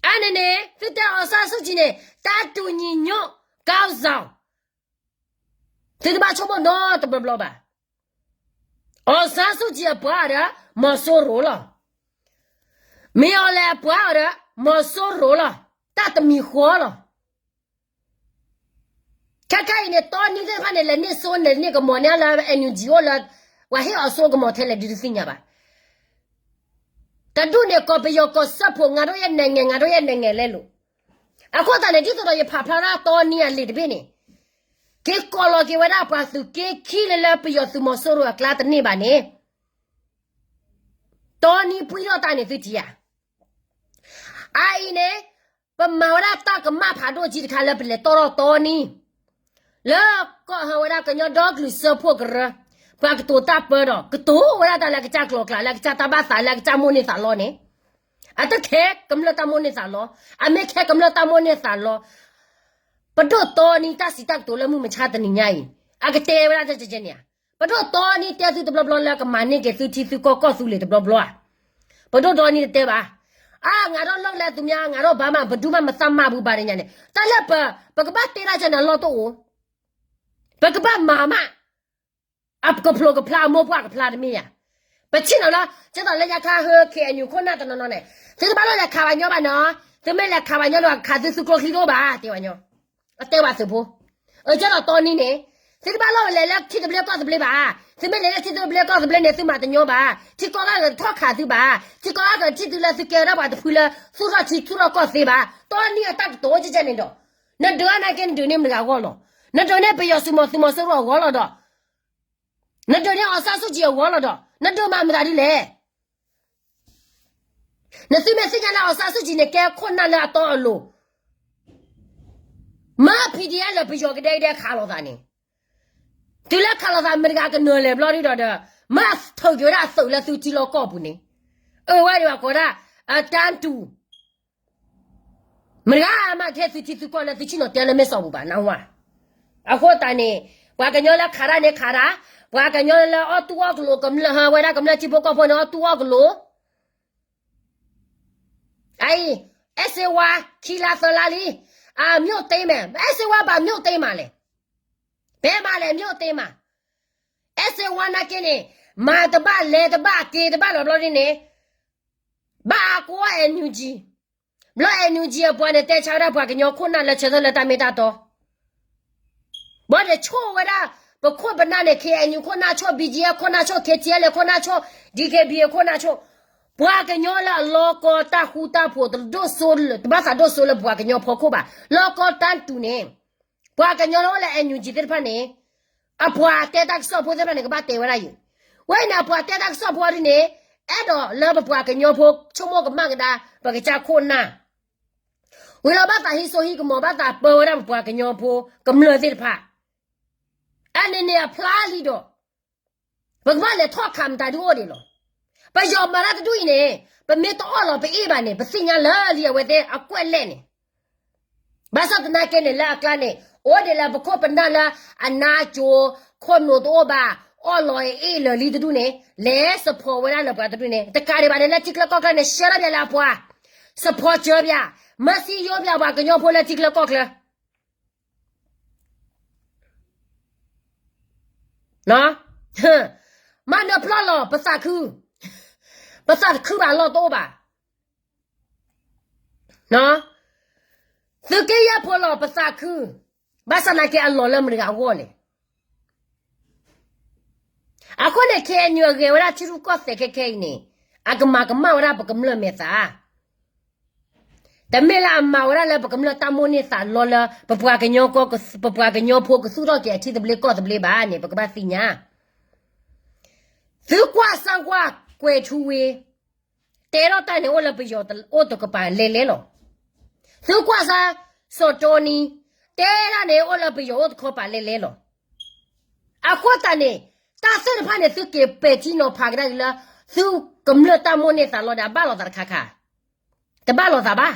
အါန့ၣ်န့ၣ် သုတဲ အောင်ဆန်းစုကြည် န့ၣ်, တၢ်တူၢ်ညီညွတ် ခေါင်းဆောင် သုတဘၣ်ဆိကမိၣ်နီတဘျီဘျီဘၣ်. အောင်ဆန်းစုကြည် အပှၤဒီး မီၤစိရိၤလီၤ. မ့ၢ်အီၤလဲၣ်အပှၤဒီး မီၤစိရိၤလီၤ. တၢ်တမံၤဃီလီၤ. ခဲခဲအံၤန့ၣ် တီနံသ့ၣ်တဖၣ်န့ၣ် လဲၤန့ၢ်စိန့ၣ်န့ၢ်ကမီၤန့ၢ်လၢ NUG အိၣ်လၢ ပှၤဟ့ၣ်အီၤစိကမီၤထဲလဲၣ်ဒုးတသ့ၣ်ညါဘၣ်. တဒူၣ်န့ၣ် ကီၢ်ပယီၤကီၢ်စၢဖှိၣ် ငါတို့ရဲ့နိုင်ငံ ငါတို့ရဲ့နိုင်ငံ လဲလိာ်. အဃိသတးန့ၣ် ဒ်သိးဒီးယဖးဖျါဒၣ်တီနံအလံာ်တဘ့ၣ်န့ၣ် က့ၤကိးလီၤက့ၤဝဲဒၣ်ပှၤသုးက့ခံလၢလၢပယီၤသုးမီၤစိရိၤအကျါတန့ၢ်ဘၣ်န့ၣ် တီနံပှံၢ်ထီၣ်တၢ်န့ၣ်သုထံၣ်ဧါ. အအံၤန့ၣ် ပမၤဝဲဒၣ်တၢ်ကမၣ်ဖးဒိၣ်ကံတခါလၢပလဲၤတီၢ်ထီၣ်တီနံ လၢကီၢ်ဟးဝဲဒၣ်ကညီဒီကလုာ်စၢဖှိၣ်ကရၢ ပှၤကတိၤတၢ်ပၢဒီး ကတိၤဝဲဒၣ်တၢ်လၢအကစၢ်ကျိၤကျါ လၢအကစၢ်တၢ်ဘၣ်သး လၢအကစၢ်မိၣ်န့ၢ်သးလီန့ၣ် အတခဲကမျၢၢ်တၢ်မိၣ်န့ၢ်သးလီ, အမ့ၢ်ခဲကမျၢၢ်တၢ်မိၣ်န့ၢ်သးလီ, ပဒိၣ်တီနံတၢ်စံးတၢ်ကတိၤလၢမုၢ်မဆါတနံၤညါအံၤ အကတဲဝဲဒၣ်ကဲကဲန့ၣ်ဧါ. ပဒိၣ်တီနံတဲသုတဘျီဘျီလၢကမၤန့ၢ်က့ၤသုထံသုကီၢ်ကီၢ်သုလ့ၤတဘျီဘျီဧါ. ပဒိၣ်တီနံတတဲဘၣ်. အါ ငါဒီးလီၢ်လဲသုမၠါ ငါဒီးဘၣ်မး ပဒူၣ်မးမသးမၤဘူးဘၣ်တညါန့ၣ် တၢ်လၢပ ပကဘၣ်တဲဒၣ်ကဲန့ၣ်အလီၢ်တအိၣ်, ပကဘၣ်မၤမး အကဖျိကဖျါအမိၢ်ပှၢ်ကဖျါတမ့ၢ်ဧါ. ပဆ့ၣ်နီၤလၢ ကဲသိးလၢညါခါဟၢ KNU ခိၣ်နၢ်တနီၤနီၤန့ၣ် သုတဘၣ်လီၤလဲၤခးပှၤညီဘၣ်နီၤ, သုမ့ၢ်လဲၤခးပှၤညီဒီး ခးသုသုကျိချံတအိၣ်ဘၣ် တဲဝဲညီ, အတဲဝဲသုးဖိ, အကဲသိးတီနံန့ၣ် သုတဘၣ်လီၤလဲၤလၢထံသဘျ့ကီၢ်သဘျ့ဘၣ်, သုမ့ၢ်လဲၤလၢထံသဘျ့ကီၢ်သဘျ့န့ၣ် သုမၤတညီဘၣ်, ထံကီၢ်ဂၤကထီၣ်ခးသုဘၣ်, ထံကီၢ်ဂၤကထံၣ်သုလၢသုကဲဝဲဒၣ်ပှၤတဖုလၢ သူၣ်ထီၣ်ထံသူၣ်ထီၣ်ကီၢ်သ့ဘၣ်, တီနံအတၢ်ကတိၤကဲကဲန့ၣ်ဒီး, နဒုးနာ်က့နဒုးန့ၢ်မတၤဂၤအဂီၢ်လီၤ, နဒုးန့ၢ်ပယီၤသုးမီၤသုးမီၤစိရိၤအဂီၢ်လီၤဒီး နဒုးန့ၢ်အောင်ဆန်းစုကြည်အဂီၢ်လီၤဒီး နဒုးမၤမတၤဒ်လဲၣ်. နသုမ့ၢ်သ့ၣ်ညါလၢအောင်ဆန်းစုကြည်န့ၣ် ကဲခိၣ်နၢ်လၢအတီအလိၤ, မ့ၢ် PDF လၢပယီၤကဒဲကဒဲခးလိာ်သးန့ၣ်, တုၤလၢခးလိာ်သးမ့ၢ်တဂၤကနၢၤလဲၤဘျီဒ်ဒီးဒီး, မ့ၢ်ထုးက့ၤဝဲဒၣ်အသုးလၢသုထံလီၢ်ကီၢ်ပူၤန့ၣ်, အဝဲဒၣ်ကိးဒၣ် အတၢ်တူၢ် မတၤဂၤမးကဟဲသုထံသုကီၢ်လၢသုဆ့ၣ်နီၤတဲလၢမ့ၢ်စီၤပူၤဘၣ် နၢ်ဟူဧါ. အဃိသတးန့ၣ် ပှၤကညီလၢခးတၢ်န့ၣ်ခးတၢ်, ပှၤကညီလၢအီၣ်တူၢ်အီၣ်ကလိၤ ကမျၢၢ်ဟးဝဲဒၣ်ကမျၢၢ်ထံဖိကီၢ်ဖိန့ၣ် အီၣ်တူၢ်အီၣ်ကလိၤ, အအံၤ အဲၣ်စ့ဝါ ခံလါသၢလါလံ, အမျိုးသိမ်းမယ်, အဲၣ်စ့ဝါ ဘာမျိုးသိမ်းမှာလဲ, ဘယ်မှာလဲ မျိုးသိမ်းမှာ, အဲၣ်စ့ဝါ နာ်က့န့ၣ် မၤတဘၣ်လဲၤတဘၣ်က့ၤတဘၣ်လီၤဘျီဒ်န့ၣ် ဘၣ်အါကိး NUG, ဘျီ NUG အပှၤန့ၣ် တဲဆါဝဲဒၣ်ပှၤကညီခိၣ်နၢ်လၢဆၢထၢၣ်လၢတၢ်မ့ၢ်တၢ်တီ, ဘၣ်ဒီးဆိၣ်ဝဲဒၣ် ပခိၣ်ပနၢ်န့ၣ် KNU ခိၣ်နၢ်ဆိၣ်, BGF ခိၣ်နၢ်ဆိၣ်, KTLA ခိၣ်နၢ်ဆိၣ်, DKBA ခိၣ်နၢ်ဆိၣ်, ပှၤကညီလၢအလီၤကီတၢ်ဃူတၢ်ဖိး တဒိၣ်စိလၢ တဘၣ်သးဒိၣ်စိလၢပှၤကညီဖီခိၣ်ဘၣ်, လီၤကီတၢ်တူၢ်န့ၣ် ပှၤကညီလၢအိၣ်လၢ NUG သ့ၣ်တဖၣ်န့ၣ် အပှၤတဲတၢ်ကစီၣ်ဖိသ့ၣ်တဖၣ်န့ၣ် ကဘၣ်တဲဝဲဒၣ်ယံၤ, ဝဲန့ၣ် အပှၤတဲတၢ်ကစီၣ်ဖိဒ်န့ၣ် အဲၣ်ဒိးလၢပပှၤကညီဖိဆိကမိၣ်ကမၣ်ကဒါ ပကစၢ်ခိၣ်နၢ်, ဝံၤလီၤဘၣ်သးဟံးစိဟံးကမီၤ ဘၣ်သးပၢဝဲဒၣ်ပပှၤကညီဖိကမျၢၢ်သ့ၣ်တဖၣ်, အန့ၣ်န့ၣ်အဖျါလံဒီး ပကဘၣ်လဲၤထီၣ်ခးမတၤဒုအိၣ်ဒံးလီၤ. ပယီၤမၤတၢ်တဒူၣ်အံၤန့ၣ် ပမ့ၢ်တအီၣ်လီၤပအ့ၣ်ဘၣ်န့ၣ် ပသ့ၣ်ညါလၢာ်လံအဝဲသ့ၣ်အကွက်လဲၣ်န့ၣ်, ဘၣ်ဆၣ်သနာ်က့န့ၣ် လၢအကျါန့ၣ် အိၣ်ဒံးလၢပခိၣ်ပနၢ်လၢအနါကိၤ ခိၣ်နူာ်တအိၣ်ဘၣ်, အီၣ်လီၤအအ့ၣ်လၢာ်လံတဒူၣ်န့ၣ် လဲၤ support ဝဲဒၣ်လၢပှၤတဒူၣ်န့ၣ် တကးဒံးဘၣ်န့ၣ် လၢထံချၢကီၢ်ချၢန့ၣ် ဆှၢထီၣ်ပၠးလၢအပှၤ, support စၢၤပၠး, မၤစံယိပၠးပှၤကညီဖိလၢထံချၢကီၢ်ချၢ မၤနၢၤဖျီၣ်လီၤပသးခု, ပသးတခုဘၣ်လီၢ်တအိၣ်ဘၣ်, သုးက့ယဲၢ်ဖိလီၤပသးခု, ဘၣ်ဆၣ်သနာ်က့အလီၢ်လၢမတၤဂၤအဂီၢ်လဲၣ်. အဃိန့ၣ် KNU အဂဲၤဝဲဒၣ်ထံရူၢ်ကီၢ်သဲးခဲခဲအံၤန့ၣ် အကမၤကမၣ်ဝဲဒၣ်ပကမျၢၢ်မဲာ်သၣ် တမ့ၢ်လၢအမၤဝဲဒၣ်လၢပကမျၢၢ်တၢ်မိၣ်န့ၢ်သးလီလၢ ပပှၤကညီက ပပှၤကညီဖိကသူၣ်ထီၣ်က့ၤအထံသဘျ့ကီၢ်သဘျ့ဘၣ်န့ၣ် ပကဘၣ်သ့ၣ်ညါ. သုကွၢ်စၢ်ကွၢ်ကွဲၤထူဝ့ တဲထီၣ်တၢ်န့ၣ်အိၣ်လၢပယီၤအိၣ်တကပၤလဲၤလဲၤလီၤ. သုကွၢ်စၢ် စီၤတီနံ တဲဒၣ်န့ၣ်အိၣ်လၢပယီၤအိၣ်တခီပၤလဲၤလဲၤလီၤ. အဃိသတးန့ၣ် တၢ်သ့ၣ်တဖၣ်န့ၣ် သုက့ၤပဲာ်ထံနီၤဖးကဒါက့ၤလၢ သုကမျၢၢ်တၢ်မိၣ်န့ၢ်သးလီဒီး အဘၣ်လိာ်သးတခါခါ, တဘၣ်လိာ်သးဘၣ်.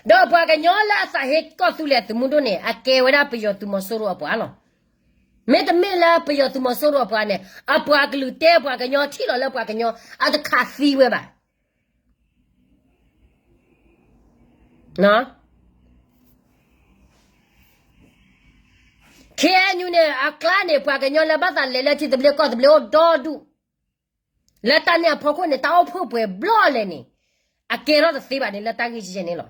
ဒီးပှၤကညီလၢအသးဟ့ကီၢ်သူလ့ၤအသုးမုၢ်ဒိၣ်န့ၣ် အကဲဝဲဒၣ်ပယီၤသုးမီၤစိရိၤအပှၤလီၤ. မ့တမ့ၢ်လၢပယီၤသုးမီၤစိရိၤအပှၤန့ၣ် အပှၤကလုာ်တဲပှၤကညီထံၣ်လီၤလၢပှၤကညီအတခးသံဝဲဘၣ်. KNU န့ၣ် အကျါန့ၣ် ပှၤကညီလၢဘၣ်သးလဲၤလၢထံသဘျ့ကီၢ်သဘျ့အိၣ်ဒီဒူၣ်, လၢတၢ်န့ၣ်အဖီခိၣ်န့ၣ် တၢ်အိၣ်ဖှိၣ်ပှဲၤဘျီလဲၣ်န့ၣ် အကဲထီၣ်တသ့ဘၣ်န့ၣ် လၢတၢ်ဂ့ၢ်ကဲန့ၣ်လီၤ.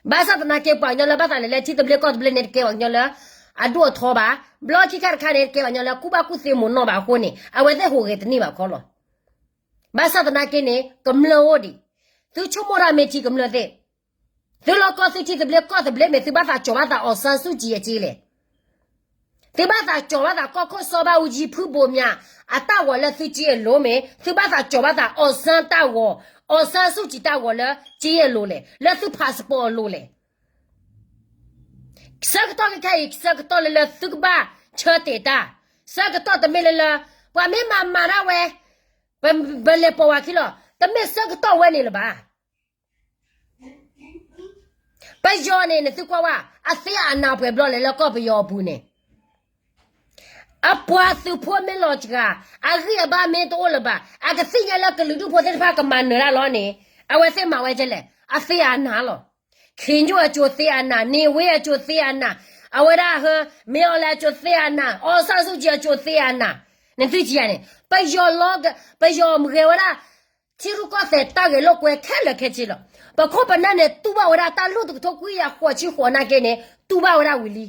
ဘၣ်ဆၣ်သနာ်က့ ပှၤကညီလၢဘၣ်သးလဲၤလၢထံသဘျ့ကီၢ်သဘျ့န့ၣ် တကဲပှၤကညီလၢ အဒိၣ်အထီဘၣ်, ဘျီခံခါတခါန့ၣ် တကဲပှၤကညီလၢကူၣ်ဘၣ်ကူၣ်သ့မိၢ်နီၢ်ဘၣ်အဃိန့ၣ် အဝဲသ့ၣ်ဟူးဂဲၤတန့ၢ်ဘၣ်ခီလီၤ. ဘၣ်ဆၣ်သနာ်က့န့ၣ် ကမျၢၢ်အိၣ်ဒံး, သုဆိကမိၣ်တၢ်မ့ၢ်ထံကမျၢၢ်သ့ၣ်, သုလီၢ်ကီၢ်သုထံသဘျ့ကီၢ်သဘျ့မ့ၢ် သုဘၣ်သးကၠီၤဘၣ်သး အောင်ဆန်းစုကြည် အက့လဲၣ်. သုဘၣ်သးကၠီၤဘၣ်သးကီၢ်ခိၣ်စီၤဘၣ်အူကၠံ ဖုဘိးမၠး အတၢ်ဂီၤလၢသုက့အလိၤမ့ၢ် သုဘၣ်သးကၠီၤဘၣ်သး အောင်ဆန်း တၢ်ဂီၤ, အောင်ဆန်းစုကြည် တၢ်ဂီၤလၢက့အလိၤလဲၣ်, လၢသု passport အလိၤလဲၣ်. ဆၢကတီၢ်ခဲအံၤ ဆၢကတီၢ်လၢလၢသုကဘၣ်ဆၢတဲာ်တၢ်, ဆၢကတီၢ်တမ့ၢ်လၢလၢ ပှၤမ့ၢ်မၤမၤဒၣ်ဝဲ ပလဲၤပိာ်ဝဲခံလီၤ, တမ့ၢ်ဆၢကတီၢ်ဝဲန့ၣ်လၢၤဘၣ်. ပယီၤန့ၣ် နသုကွၢ်ဝဲ အသ့အနးပှဲၤဘျီလဲၣ်လၢကီၢ်ပယီၤအပူၤန့ၣ်, အပှၤသုးဖိမ့ၢ်လီၤစှၤ, အဂံၢ်အဘါမ့ၢ်တအိၣ်လၢၤဘၣ်, အကသ့ၣ်ညါလၢကလုာ်ဒူၣ်ဖိသ့ၣ်တဖၣ်ကမၤနၢၤတၢ်လီၤန့ၣ် အဝဲသ့ၣ်မၤဝဲဒ်လဲၣ်, အသ့အနးလီၤ. ခင်ညွန့် အကၠိသ့အနး, နေဝင်း အကၠိသ့အနး, အဝဲဒၣ်ဟၢ မင်းအောင်လှိုင် အကၠိသ့အနး, အောင်ဆန်းစုကြည် အကၠိသ့အနး, နသုက့ယၤန့ၣ် ပယီၤလီၤ, ပယီၤမ့ၢ်ဂဲၤဝဲဒၣ် ထံရူၢ်ကီၢ်သဲးတၢ်ဂဲၤလိာ်ကွဲခဲလၢာ်ခဲဆ့လီၤ. ပခိၣ်ပနၢ်န့ၣ် တူၢ်ဘၣ်ဝဲဒၣ်တၢ်လီၢ်တကထိခွံကယၤဃိးဆံဃိးနာ်က့န့ၣ် တူၢ်ဘၣ်ဝဲဒၣ်ဝံၤလံ.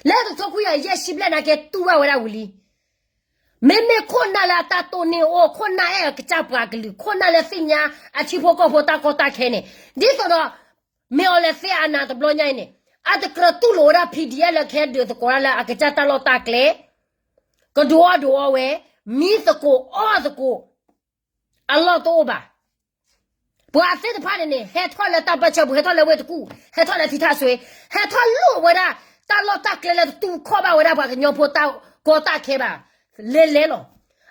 လၢတကထိခွံကယၤယဲၢ်ဆံဘျဲၣ်နာ်က့ တူၢ်ဘၣ်ဝဲဒၣ်ဝံၤလံ. မ့မ့ၢ်ခိၣ်နၢ်လၢအတၢ်တိၢ်န့ၢ်အိၣ်, ခိၣ်နၢ်အဲၣ်အကစၢ်ပှၤကလုာ်, ခိၣ်နၢ်လၢသ့ၣ်ညါအထံဖိကီၢ်ဖိတၢ်ကီတၢ်ခဲန့ၣ်, ဒ်သိးဒီး မင်းအောင်လှိုင် သ့အနးတဘျီညါအံၤန့ၣ်, အတကြၢးတူၢ်လိာ်ဝဲဒၣ် PDF လၢကဟဲဒုးသကိးတၢ်လၢအကစၢ်တၢ်လီၢ်တၢ်ကျဲ, ကဒုးအီၣ်ဒုးအီဝဲ, မံသကိးအီၣ်သကိး, အလီၢ်တအိၣ်ဘၣ်. ပှၤသ့ၣ်တဖၣ်န့ၣ်န့ၣ် ဟဲထီၣ်လၢတၢ်ပၢၢ်ဆၢပူၤ, ဟဲထီၣ်လၢဝ့ၢ်တကူၣ်, ဟဲထီၣ်လၢထံထၣ်စွ့, ဟဲထီၣ်လိၣ်ဝဲဒၣ် တၢ်လီၢ်တၢ်ကျဲလၢတတူၢ်ခီၣ်ဘၣ်ဝဲဒၣ်ပှၤကညီဖိတၢ်ကီတၢ်ခဲဘၣ်, လဲၤလဲၤလီၤ.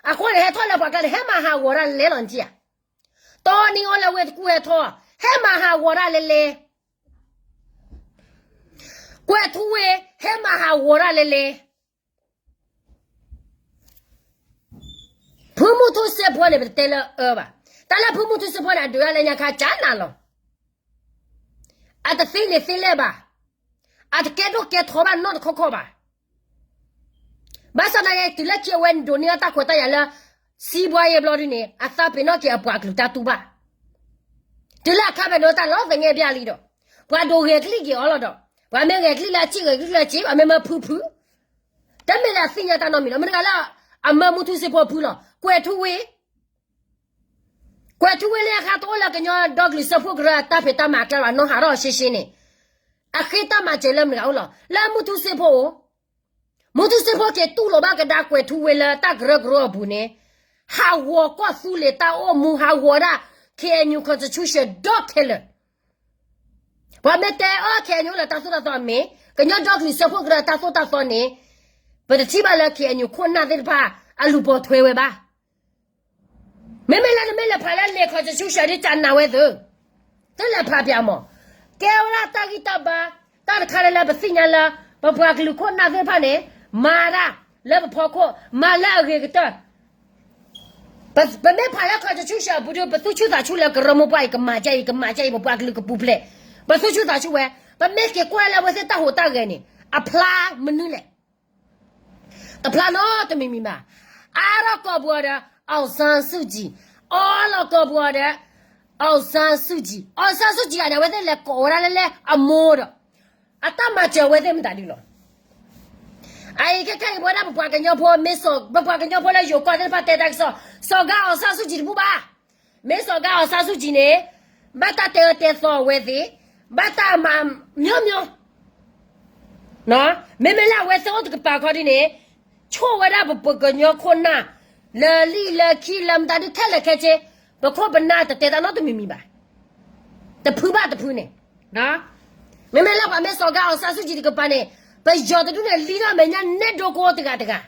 အဃိန့ၣ် ဟဲထီၣ်လၢပှၤကျါန့ၣ် ဟဲမၤဟးဂီၤတၢ်လဲၤလီၤနထံၣ်ဧါ. တီနံၤအီၤလၢဝ့ၢ်တကူၣ်ဟဲထီၣ်, ဟဲမၤဟးဂီၤတၢ်လဲၤလဲၤ ကွဲၤထူဝ့ၤ ဟဲမၤဟးဂီၤတၢ်လဲၤလဲၤ. ဖုမူထူစ့ဖိန့ၣ် ပတတဲလၢအၢဘၣ်. တၢ်လၢဖုမူထူစ့ဖိန့ၣ် အဒုးတၢ်လၢညါခါကၢ်နၤလီၤ. အတသ့န့ၣ်သ့လဲၣ်ဘၣ်. အတကဲဒိၣ်ကဲထီဘၣ်နီတခီခီဘၣ်. ဘၣ်ဆၣ်သနာ်က့ တုၤလၢခံအဝဲဒိးန့ၢ်အတၢ်ခွဲးတၢ်ယာ်လၢ စံးဘှါယဲဘျီဒုန့ၣ် အသးပ့ၤနီၣ်က့ၤအပှၤကလုာ်တၢ်တူၢ်ဘၣ်. တုၤလၢအခါဖဲန့ၣ် တၢ်လီၤသငဲၣ်ဘၣ်လံဒီး ပှၤဒိးဂဲၤကလံၣ်က့ၤအီၤလီၤဒီး ပှၤမ့ၢ်ဂဲၤကလံၣ်လၢအစံၣ်ဂဲၤကလံၣ်လၢအစံၣ် ပှၤမ့ၢ်မၢဖုဖု တမ့ၢ်လၢအသ့ၣ်ညါတၢ်နီတမံၤလီၤ. မ့ၢ်တဂၤလၢ အမၢမူထူစ့ဖိဖုလီၤ. ကွဲၤထူဝ့ၤ ကွဲၤထူဝ့ၤလၢအခါ တအိၣ်လၢကညီဒီကလုာ်စၢဖှိၣ်ကရၢအတၢ်ဖံးတၢ်မၤအကျါဘၣ် နီၢ်ဟးထီၣ်ရှဲရှဲန့ၣ် အဃ့တၢ်မၤစၢၤလၢမတၤတဂၤအိၣ်လီၤ. လၢမူထူစ့ဖိအိၣ်. မူထူစ့ဖိက့ၤတူၢ်လိာ်ဘၣ်ကဒါကွဲၤထူဝ့ၤလၢ တၢ်ကရၢကရိအပူၤန့ၣ် ဟးဂီၤကီၢ်သူလ့ၤတၢ်အိၣ်မူ ဟးဂီၤဒၣ် KNU constitution ဒီခဲလၢာ် ပှၤမ့ၢ်တဲအီၤ KNU အိၣ်လၢတၢ်သိၣ်တၢ်သီအမ့ၢ် ကညီဒီကလုာ်စၢဖှိၣ်ကရၢအတၢ်သိၣ်တၢ်သီန့ၣ် ပတထံၣ်ဘၣ်လၢ KNU ခိၣ်နၢ်သ့ၣ်တဖၣ် အလူၤပိာ်ထွဲဝဲဘၣ်. မ့မ့ၢ်လၢနမ့ၢ်လဲၤဖးလၢလံာ် constitution ဒ်ကနၣ်ဝဲသု တလဲၤဖးပၠးမး. ကဲဝဲဒၣ်တၢ်ဂံၢ်တၢ်ဘါ တၢ်တခါလၢလၢပသ့ၣ်ညါလၢ ပပှၤကလုာ်ခိၣ်နၢ်သ့ၣ်တဖၣ်န့ၣ် မၤတၢ်လၢပဖီခိၣ် မၤလၢအဂ့ၤကတၢၢ် ပမ့ၢ်ဖးလၢ constitution အပူၤဒီး ပသူၣ်ဆူၣ်သးဆူၣ်လၢကရၢမိၢ်ပှၢ်အံၤ ကမၤကဲအံၤ ကမၤကဲအံၤ ပပှၤကလုာ်ကပူၤဖျဲး ပသူၣ်ဆူၣ်သးဆူၣ်ဝဲ ပမ့ၢ်က့ၤကွၢ်လၢအဝဲသ့ၣ်တၢ်ဟူးတၢ်ဂဲၤန့ၣ် အဖျါမနုၤလဲၣ်. တဖျါနီတမံၤမံၤဘၣ်. အါထီၣ်ကိာ်ပူၤအီၤဒီး အောင်ဆန်းစုကြည်, အီလီၤကိာ်ပူၤအီၤဒီး အောင်ဆန်းစုကြည်, အောင်ဆန်းစုကြည်န့ၣ် အဝဲသ့ၣ်လဲၤကိးဝဲဒၣ်လၢလဲၣ်အမိၢ်ဒီး အတၢ်မၤစၢၤအဝဲသ့ၣ်မတၤဒုလီၤ. အအံၤခဲခဲအံၤ ပဝဲဒၣ်ပပှၤကညီဖိ မ့ၢ်စီၤ ပပှၤကညီဖိလၢယိၤကီၢ်သ့ၣ်တဖၣ်တဲတၢ်ကစီၣ် စီၤကါ အောင်ဆန်းစုကြည် တဘူၣ်ဘၣ်. မ့ၢ်စီၤကါ အောင်ဆန်းစုကြည်န့ၣ် ဘၣ်တၢ်တဲအၢတဲသီအဝဲသ့ၣ်, ဘၣ်တၢ်မၤ မျိုးမျိုး မ့မ့ၢ်လၢအဝဲသ့ၣ်အိၣ်တကပၤခီဒ်န့ၣ် ဆိၣ်ဝဲဒၣ်ပပှၤကညီခိၣ်နၢ် လၢလံၣ်လၢခံလၢမတၤဒုခဲလၢာ်ခဲဆ့ ပခိၣ်ပနၢ်တတဲတၢ်နီတမံၤမံၤဘၣ်. တဖုဘၣ်တဖုန့ၣ် မ့မ့ၢ်လၢပှၤမ့ၢ်စီၤကါ အောင်ဆန်းစုကြည် တကပၤန့ၣ် ပယီၤတဒူၣ်န့ၣ် လံၣ်ထီၣ်မဲာ်ညါနဲဒိကိတဂၤတဂၤ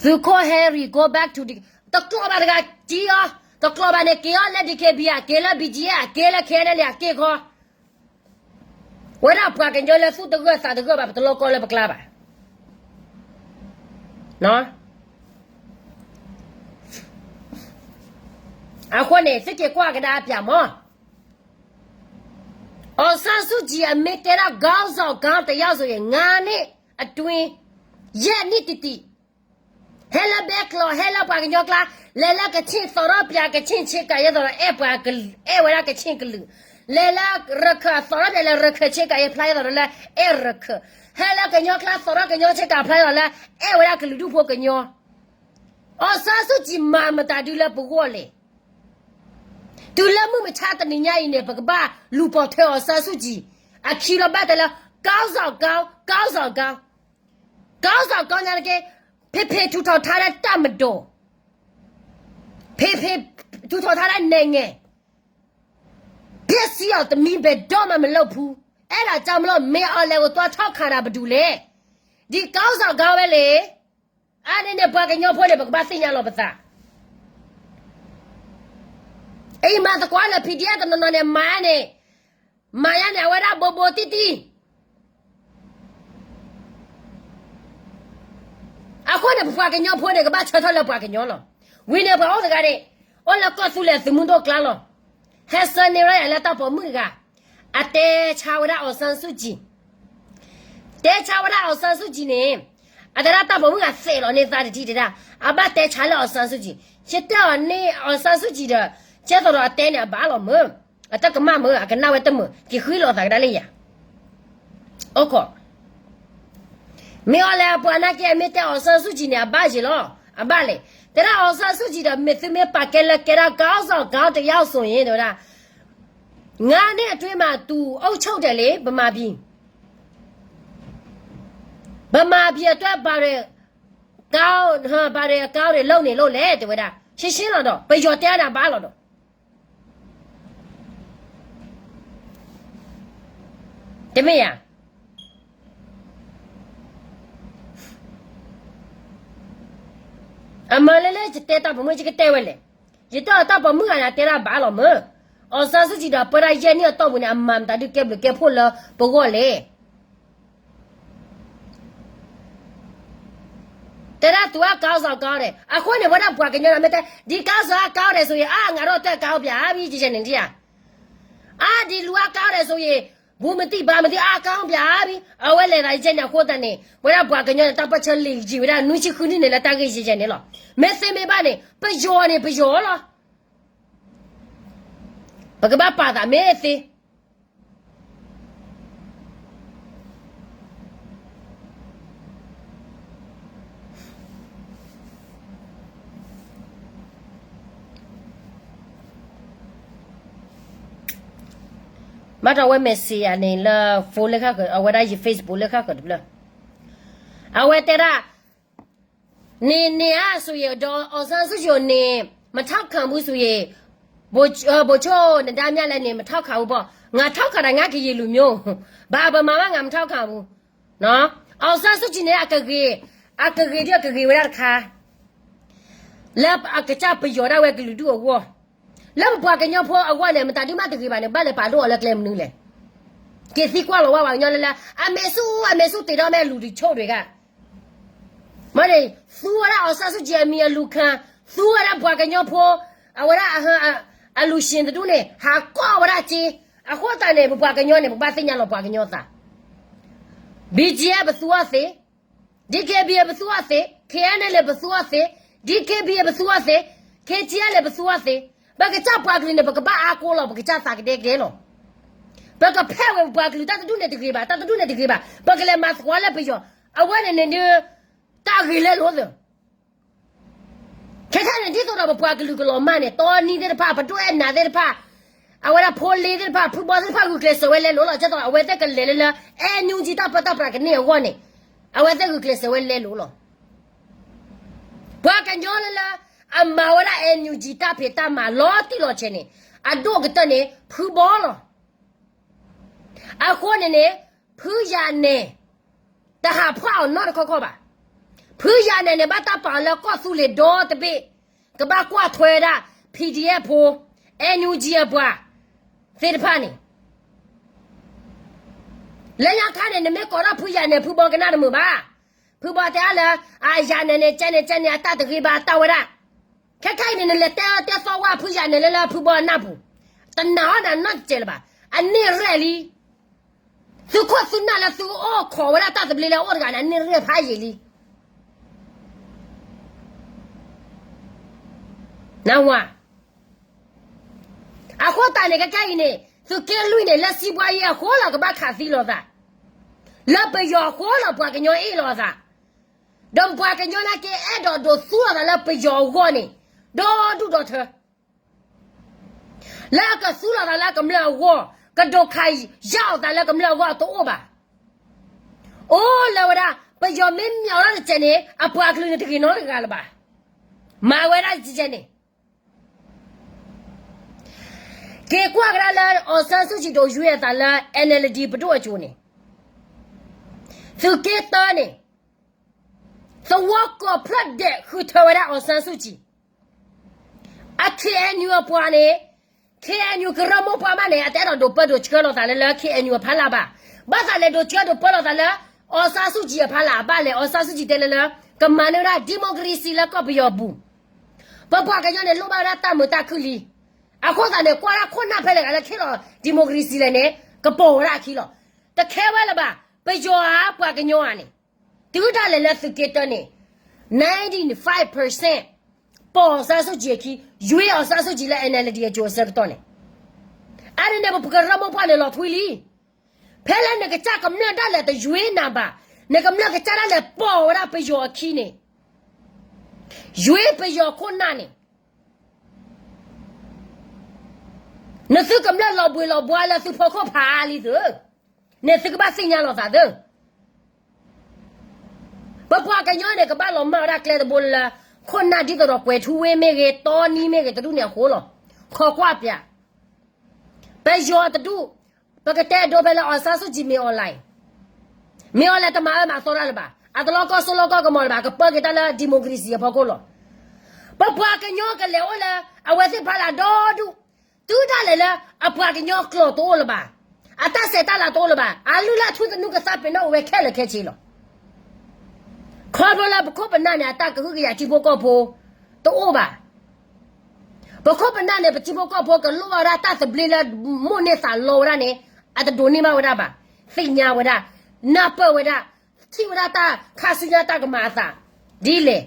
သုးခိၣ် Harry go back to the တကျိးဘၣ်တဂၤကံအီၤ, တကျိးဘၣ်န့ၣ် က့ၤအီၤလၢ DKBA အက့ၤလၢ BGF အက့ၤလၢ KNLA အက့ၤခီ, ဝဲဒၣ်ပှၤကညီလၢသူၣ်တဂၢၢ်သးတဂၢၢ်ဘၣ် ပတလီၢ်ကီလၢပကျါဘၣ်. အဃိန့ၣ် သုက့ၤကွၢ်ကဒါအပျးမး, အောင်ဆန်းစုကြည်အမ့ၢ်တဲဒၣ် ခေါင်းဆောင်ကောင်းတစ်ယောက်ဆိုရင် ငါးနှစ်အတွင်း, ရက်နှစ်တတီ ဟဲလၢဘဲကျိၤ ဟဲလၢပှၤကညီကျါ, လဲၤလၢကချ့ၣ် သီၣ်ထီၣ်ပၠးကချ့ၣ်ဆ့ကၤ ယဲသိးဒီး အဲၣ်ပှၤကလုာ် အဲၣ်ဝဲဒၣ်ကချ့ၣ်ကလုာ်, လဲၤလၢရခၢၣ် သီၣ်ထီၣ်ပၠးလၢရခၢၣ်ဆ့ကၤ ယဲဖျါယဲသိးဒီးလၢ အဲၣ်ရခၢၣ်, ဟဲလၢကညီကျါ သီၣ်ထီၣ်ကညီဆ့ကၤ ဖျါယဲသိးလၢ အဲၣ်ဝဲဒၣ်ကလုာ်ဒူၣ်ဖိကညီ. အောင်ဆန်းစုကြည်မၤမတၤဒုလၢပဂီၢ်လဲၣ်. တုၤလၢမုၢ်မဆါတနံၤညါအံၤန့ၣ် ပကဘၣ်လူၤပိာ်ထွဲ အောင်ဆန်းစုကြည် အခံလီၤ ဘၣ်တဲလၢ ခေါင်းဆောင်ကောင်း, ခေါင်းဆောင်ကောင်း, ခေါင်းဆောင်ကောင်း ညါတက့ၢ်, ဖေဖေထူထောင်ထားတဲ့တပ်မတော်, ဖေဖေထူထောင်ထားတဲ့နိုင်ငံ, ပျက်စီးအောင် တမံၤဘယ်တော့မှမလုပ်ဘူး. အဲဒါကြောင့်မလို့ မင်းအောင်လှိုင်ကို သွားထောက်ခံတာ ဘာလို့လဲ. ဒီခေါင်းဆောင်ကောင်းပဲလေ. အါန့ၣ်န့ၣ် ပှၤကညီဖိန့ၣ် ပကဘၣ်သ့ၣ်ညါလီၤပသး. အံၤမၤသကိးလၢ PDF တနီၤနီၤန့ၣ် မၤန့ၣ်, မၤယါန့ၣ် အဝဲဒၣ်ဘိးဘိးတံၢ်တံၢ်. အဃိန့ၣ် ပပှၤကညီဖိန့ၣ် ကဘၣ်ဆၢထၢၣ်လၢပှၤကညီလီၤ. ဝံၤန့ၣ် ပှၤအိၣ်တဂၤန့ၣ် အိၣ်လၢကီၢ်သူလ့ၤသုးမုၢ်ဒိၣ်ကျါလီၤ. ဟဲဆှၢန့ၢ်ဝဲဒၣ်ယၤလၢတၢ်ပိာ်မုၣ်တဂၤ, အတဲဆါဝဲဒၣ် အောင်ဆန်းစုကြည်, တဲဆါဝဲဒၣ် အောင်ဆန်းစုကြည်န့ၣ်, အတဲဒၣ်တၢ်ပိာ်မုၣ်ဂၤသဲးလီၤန့ၢ်သးတထံၣ်တဲဒၣ်, အဘၣ်တဲဆါလၢ အောင်ဆန်းစုကြည်, ယတဲအီၤန့ၢ် အောင်ဆန်းစုကြည်ဒီး, ကဲသိးဒီးအတဲန့ၣ် အဘၣ်လီၤမၢ်, အတကမၣ်မၢ် အကနၣ်ဝဲတမုာ် က့ၤဃံလီၤသးကဒါလၢယၤ. အိၣ်ခိး မ့ၢ်အီၤလဲၣ် အပှၤနာ်က့ အမ့ၢ်တဲ အောင်ဆန်းစုကြည်န့ၣ် အဘၣ်ယံၤလီၤ, အဘၣ်လဲၣ်. တဲဒၣ် အောင်ဆန်းစုကြည်ဒီး မ့ၢ်သုမ့ၢ်ပာ်ကဲလၢကဲဒၣ် ခေါင်းဆောင်ကောင်းတစ်ယောက်ဆိုရင် တဲဝဲဒၣ်, ငါးနှစ်အတွင်းမှာ သူအုပ်ချုပ်တယ်လေ ဗမာပြည်, ဗမာပြည်အတွက် ဘာတွေ, ကောင်း, ဘာတွေအကောင်းတွေ လုပ်နေလို့လဲ တဲဝဲဒၣ်. ရှင်းရှင်းလီၤဒီး ပယီၤတဲဒၣ်ဘၣ်လီၤဒီး တမ့ၢ်ဧါ. အမၤလၢလၢယတဲတၢ်ပိာ်မုၣ် ယကတဲဝဲလဲၣ်. ယတဲအီၤတၢ်ပိာ်မုၣ်ဂၤန့ၣ် တဲဒၣ်ဘၣ်လီၤမၢ်, အောင်ဆန်းစုကြည်ဒီး ပၢတၢ်ယဲၢ်နံၣ်အတီၢ်ပူၤန့ၣ် အမၤမတၤဒုကဲဘျုးကဲဖှိၣ်လၢပဂီၢ်လဲၣ်. တဲဒၣ်သူအကါစီၤကါဒီး အဃိန့ၣ် ဝဲဒၣ်ပှၤကညီန့ၣ် မ့ၢ်တဲ ဒီကါစီၤအကါဒီးဆိယ့ၣ် အါ ငါတို့အတွက်ကောင်းပြီ အါ ပြီ ယဲန့ၣ်ဒံးဧါ. အါ ဒီလူအကါဒီးဆိယ့ၣ် ဘူးမတံ ဘါမတံ အါ ကောင်းပြီ အါ ပြီ အဝဲလဲၤသးယဲန့ၣ် အဃိသတးန့ၣ် ဝဲဒၣ်ပှၤကညီန့ၣ် တၢ်ပၢၢ်ဆၢလံာ်ယံာ်ဝဲဒၣ် နွံဆံဃုနံၣ်န့ၣ် လၢတၢ်ဂ့ၢ်ယဲန့ၣ်လီၤ. မ့ၢ်သ့မ့ၢ်ဘၣ်န့ၣ် ပယီၤန့ၣ် ပယီၤလီၤ. ပကဘၣ်ပာ်သးမ့ၢ်သ့ ဘၣ်ဒီးဝဲ message ယၤန့ၣ်လၢ phone လၢဃၣ်ဃၢၤ အဝဲဒၣ်ယ Facebook လၢဃၣ်ဃၢၤတဖျၢၣ် အဝဲတဲဒၣ် နနၤအါဆိယ့ၣ် ဒီး အောင်ဆန်းစုကြည်န့ၣ် မထောက်ခံဘူးဆိယ့ၣ် ဗိုလ်ချုပ်နဒါမြလဲၣ်န့ၣ် မထောက်ခံဘူးဘၣ်. ငါထောက်ခံတာ ငါကရင်လူမျိုး ဘာပမၤဘၣ် ငါမထောက်ခံဘူး. အောင်ဆန်းစုကြည်န့ၣ် အကဂ့ၤ အကဂ့ၤဒ်အကဂ့ၤဝဲဒၣ်တခါ လၢအကစၢ်ပယီၤဒၣ်ဝဲကလုာ်ဒူၣ်အဂီၢ် လၢပပှၤကညီဖိအဂီၢ်န့ၣ် မတၤဒုးမးတဂ့ၤဘၣ်န့ၣ် ဘၣ်လဲၤပာ်ဒိၣ်အီၤလၢကျဲမနုၤလဲၣ်. က့ၤသံကွၢ်လီၤဝဲပှၤကညီလၢလၢ အမေစု အမေစု တည်တော့မယ့်လူတချို့တွေက မ့ၢ်န့ၣ် သူဝဲဒၣ် အောင်ဆန်းစုကြည် အမံၤအလူၤခံ သူဝဲဒၣ်ပှၤကညီဖိ အဝဲဒၣ် အလူၤရှ့တဒူၣ်န့ၣ် ဟးကိးဝဲဒၣ်က့ အဃိသတးန့ၣ် ပပှၤကညီန့ၣ် ပကဘၣ်သ့ၣ်ညါလီၤပှၤကညီသး BGF ပသူအီၤသ့ DKBA ပသူအီၤသ့ KNLA ပသူအီၤသ့ DKBA ပသူအီၤသ့ KTLA ပသူအီၤသ့ ပကစၢ်ပှၤကလုာ်န့ၣ် ပကဘၣ်အါကိလီၤ ပကစၢ်သးကဒဲကဒဲလီၤ. ပကဖဲဝဲပပှၤကလုာ် တၢ်တဒူၣ်န့ၣ်တဂ့ၤဘၣ် တၢ်တဒူၣ်န့ၣ်တဂ့ၤဘၣ် ပကလဲၤမၤသကွီၤလၢပယီၤ အဝဲန့ၣ်န့ၣ်ဒုး တၢ်ဂ့ၤလဲလိာ်သၢ ခဲခဲန့ၣ် ဒ်သိးဒီးပပှၤကလုာ်ကလီၤမၢ်န့ၣ် တီနံသ့ၣ်တဖၣ် ပဒိၣ်အဲၣ်နၤသ့ၣ်တဖၣ် အဝဲဒၣ်ဖိလ့သ့ၣ်တဖၣ် ဖုဘီသ့ၣ်တဖၣ် ဂုာ်ကျဲးစၢးဝဲလဲလိာ်လီၤ. ကဲသိးအဝဲသ့ၣ်ကလဲၤလၢလၢ NUG တၢ်ပၢတၢ်ပြးကန့ၢ်အဂီၢ်န့ၣ် အဝဲသ့ၣ်ဂုာ်ကျဲးစၢးဝဲလဲလိာ်လီၤ. ပှၤကညီလၢလၢ အမၤဝဲဒၣ် NUG တၢ်ဖံးတၢ်မၤလီၤတံၢ်လီၤဆဲးန့ၣ် အဒိၣ်ကတၢၢ်န့ၣ် ဖုဘီလီၤ. အဃိန့ၣ်န့ၣ် ဖုယၤနဲၣ် တဟးဖှီၣ်အီၤနီတခီခီဘၣ်. ဖုယၤနဲၣ်န့ၣ် ဘၣ်တၢ်ပာ်အီၤလၢကီၢ်သူလ့ၤဒီတဘ့ၣ် ကဘၣ်ကွၢ်ထွဲဝဲဒၣ် PDF ဖိ NUG အပှၤသ့ၣ်တဖၣ်န့ၣ် လၢညါခါန့ၣ် နမ့ၢ်ကိးထီၣ်ဖုယၤနဲၣ် ဖုဘီကနၣ်တမုာ်ဘၣ်. ဖုဘီတဲအါလၢ အယၤနဲၤန့ၣ် ကဲန့ၣ်ကဲန့ၣ် အတၢ်တဂ့ၤဘၣ်အတၢ်ဝဲဒၣ်. ခဲခဲအံၤန့ၣ် နလဲၤတဲအၢတဲသီဝဲဖုယၤနဲၤလၢလၢဖုဘီအနၢ်ပူၤ, တနာ်အီၤနၤနီတစဲးလၢၤဘၣ်. အန့ၢ်ရဲၣ်လံ. သုခိၣ်သုနၢ်လၢသုအိၣ်ခိးဝဲဒၣ်တၢ်သဘျ့လၢအအိၣ်တဂၤန့ၣ် အန့ၢ်ရဲၣ်ဖးယံာ်လံ. နဝၤ အဃိသတးန့ၣ် ခဲခဲအံၤန့ၣ် သုးက့လွံၢ်န့ၣ် လၢစံးဘှါယံၤအဃိလီၤ ကဘၣ်ခးသံလိာ်သး, လၢပယီၤအဃိလီၤ ပှၤကညီအ့ၣ်လိာ်သး, ဒီးပှၤကညီနာ်က့ အဲၣ်ဒိးဒိးသူလိာ်သးလၢပယီၤအဂီၢ်န့ၣ် ဒီဒူၣ်ဒီထၢ လၢအကသူလိာ်သးလၢကမျၢၢ်အဂီၢ် ကဒိးခးယၢ်အီၣ်သးလၢကမျၢၢ်အဂီၢ်တအိၣ်ဘၣ်. အိၣ်လၢဝဲဒၣ် ပယီၤမ့ၢ်မၠးအီၤတစဲးန့ၣ် အပှၤကလုာ်န့ၣ်တဂ့ၤနီတဂၤလၢၤဘၣ်. မၤဝဲဒၣ်ကဲန့ၣ် က့ၤကွၢ်ကဒါလၢ အောင်ဆန်းစုကြည် ဒိးရွေးအသးလၢ NLD ပဒိၣ်အစိၤန့ၣ်, သုးက့တၢန့ၣ် သဝီကိးဖျၢၣ်ဒဲးဃုထၢဝဲဒၣ် အောင်ဆန်းစုကြည်, အ KNU အပှၤန့ၣ်, KNU ကရၢမိၢ်ပှၢ်မးန့ၣ် အတအဲၣ်ဒိးဒိးပၢဒိးဆှၢလိာ်သးလၢလၢ KNU အဖီလာ်ဘၣ်. ဘၣ်သးလဲၤဒိးဆှၢဒိးပၢလိာ်သးလၢ အောင်ဆန်းစုကြည် အဖီလာ်ဘၣ်လဲၣ်. အောင်ဆန်းစုကြည် တဲလၢလၢ ကမၤန့ၢ်ဝဲဒၣ် democracy လၢကီၢ်ပယီၤပူၤ, ပပှၤကညီန့ၣ် လိၣ်ဘၣ်ဝဲဒၣ်တၢ်မုာ်တၢ်ခုၣ်လံ. အဃိသတးန့ၣ် ကွၢ်ဒၣ်ခိၣ်နၢ်ဖဲလဲၣ်ဂၤလၢ ခ့ၣ်လီၤ democracy လဲၣ်န့ၣ် ကပိာ်ဝဲဒၣ်အခံလီၤ. တခဲဝဲလၢၤဘၣ်. ပယီၤဧါ ပှၤကညီဧါန့ၣ်, တုၤဒၣ်လဲာ်လၢသုးက့တၢန့ၣ် ninety-five percent ပိာ်အောင်ဆန်းစုကြည် အခံ, ရွေးအောင်ဆန်းစုကြည် လၢ NLD အစိၤအဆၢကတီၢ်န့ၣ်, အါန့ၣ်န့ၣ် ပကရၢမိၢ်ပှၢ်န့ၣ်လီၤထွံလံ. ဖဲလၢနကစၢ်ကမျၢၢ်ဒၣ်လဲာ်တရွေးနၤဘၣ်, နကမျၢၢ်ကစၢ်ဒၣ်လဲာ်ပိာ်ဝဲဒၣ်ပယီၤအခံန့ၣ်, ရွေးပယီၤခိၣ်နၢ်န့ၣ်, နသုကမျၢၢ်လီၤဘှံးလီၤဘှါလၢသုဖီခိၣ်ဖးလံသု, န့ၣ်သုကဘၣ်သ့ၣ်ညါလိာ်သးသု. ပပှၤကညီန့ၣ် ကဘၣ်လီၤမၢ်ဝဲဒၣ်ကျဲတဘိလၢ ခိၣ်နၢ်ဒ်သိးဒီးကွဲၤထူဝ့မ့ၢ်ဂ့ၤ, တီနံမ့ၢ်ဂ့ၤ, တဒူၣ်န့ၣ်အဃိလီၤ. ခိးကွၢ်ပၠး, ပယီၤတဒူၣ်, ပကတဲဒိဖဲလၢ အောင်ဆန်းစုကြည် မ့ၢ်အီၤလဲၣ်, မ့ၢ်အီၤလဲၣ် တမၤအၢမၤသီတၢ်လၢၤဘၣ်. အတလီၤကီၢ်စိလီၤကီၢ်ကမီၤလၢၤဘၣ်. ကပၢက့ၤတၢ်လၢ democracy အဖီခိၣ်လီၤ. ပပှၤကညီကလဲၤအိၣ်လၢ အဝဲသ့ၣ်ဖီလာ်ဒီဒူၣ်, တုၤဒၣ်လဲာ်လၢ အပှၤကညီကျိာ်တအိၣ်လၢၤဘၣ်, အတၢ်ဆဲးတၢ်လၤတအိၣ်လၢၤဘၣ်, အလုၢ်လၢ်ထူသနူကသးပ့ၤနီၣ်အိၣ်ဝဲခဲလၢာ်ခဲဆ့လီၤ. ခီဖျိလၢပခိၣ်ပနၢ်န့ၣ် အတၢ်ကဟုကယာ်ထံဖိကီၢ်ဖိတအိၣ်ဘၣ်. ပခိၣ်ပနၢ်န့ၣ် ပထံဖိကီၢ်ဖိကလိၣ်ဘၣ်ဝဲဒၣ်တၢ်သဘျ့လၢ မိၣ်န့ၢ်သးလီဝဲဒၣ်န့ၣ် အတဒိးန့ၢ်ဘၣ်ဝဲဒၣ်ဘၣ်. သ့ၣ်ညါဝဲဒၣ်, နၢ်ပၢၢ်ဝဲဒၣ်, ထံၣ်ဝဲဒၣ်တၢ်ခါဆူညါတၢ်ကမၤအသးဒ်လဲၣ်.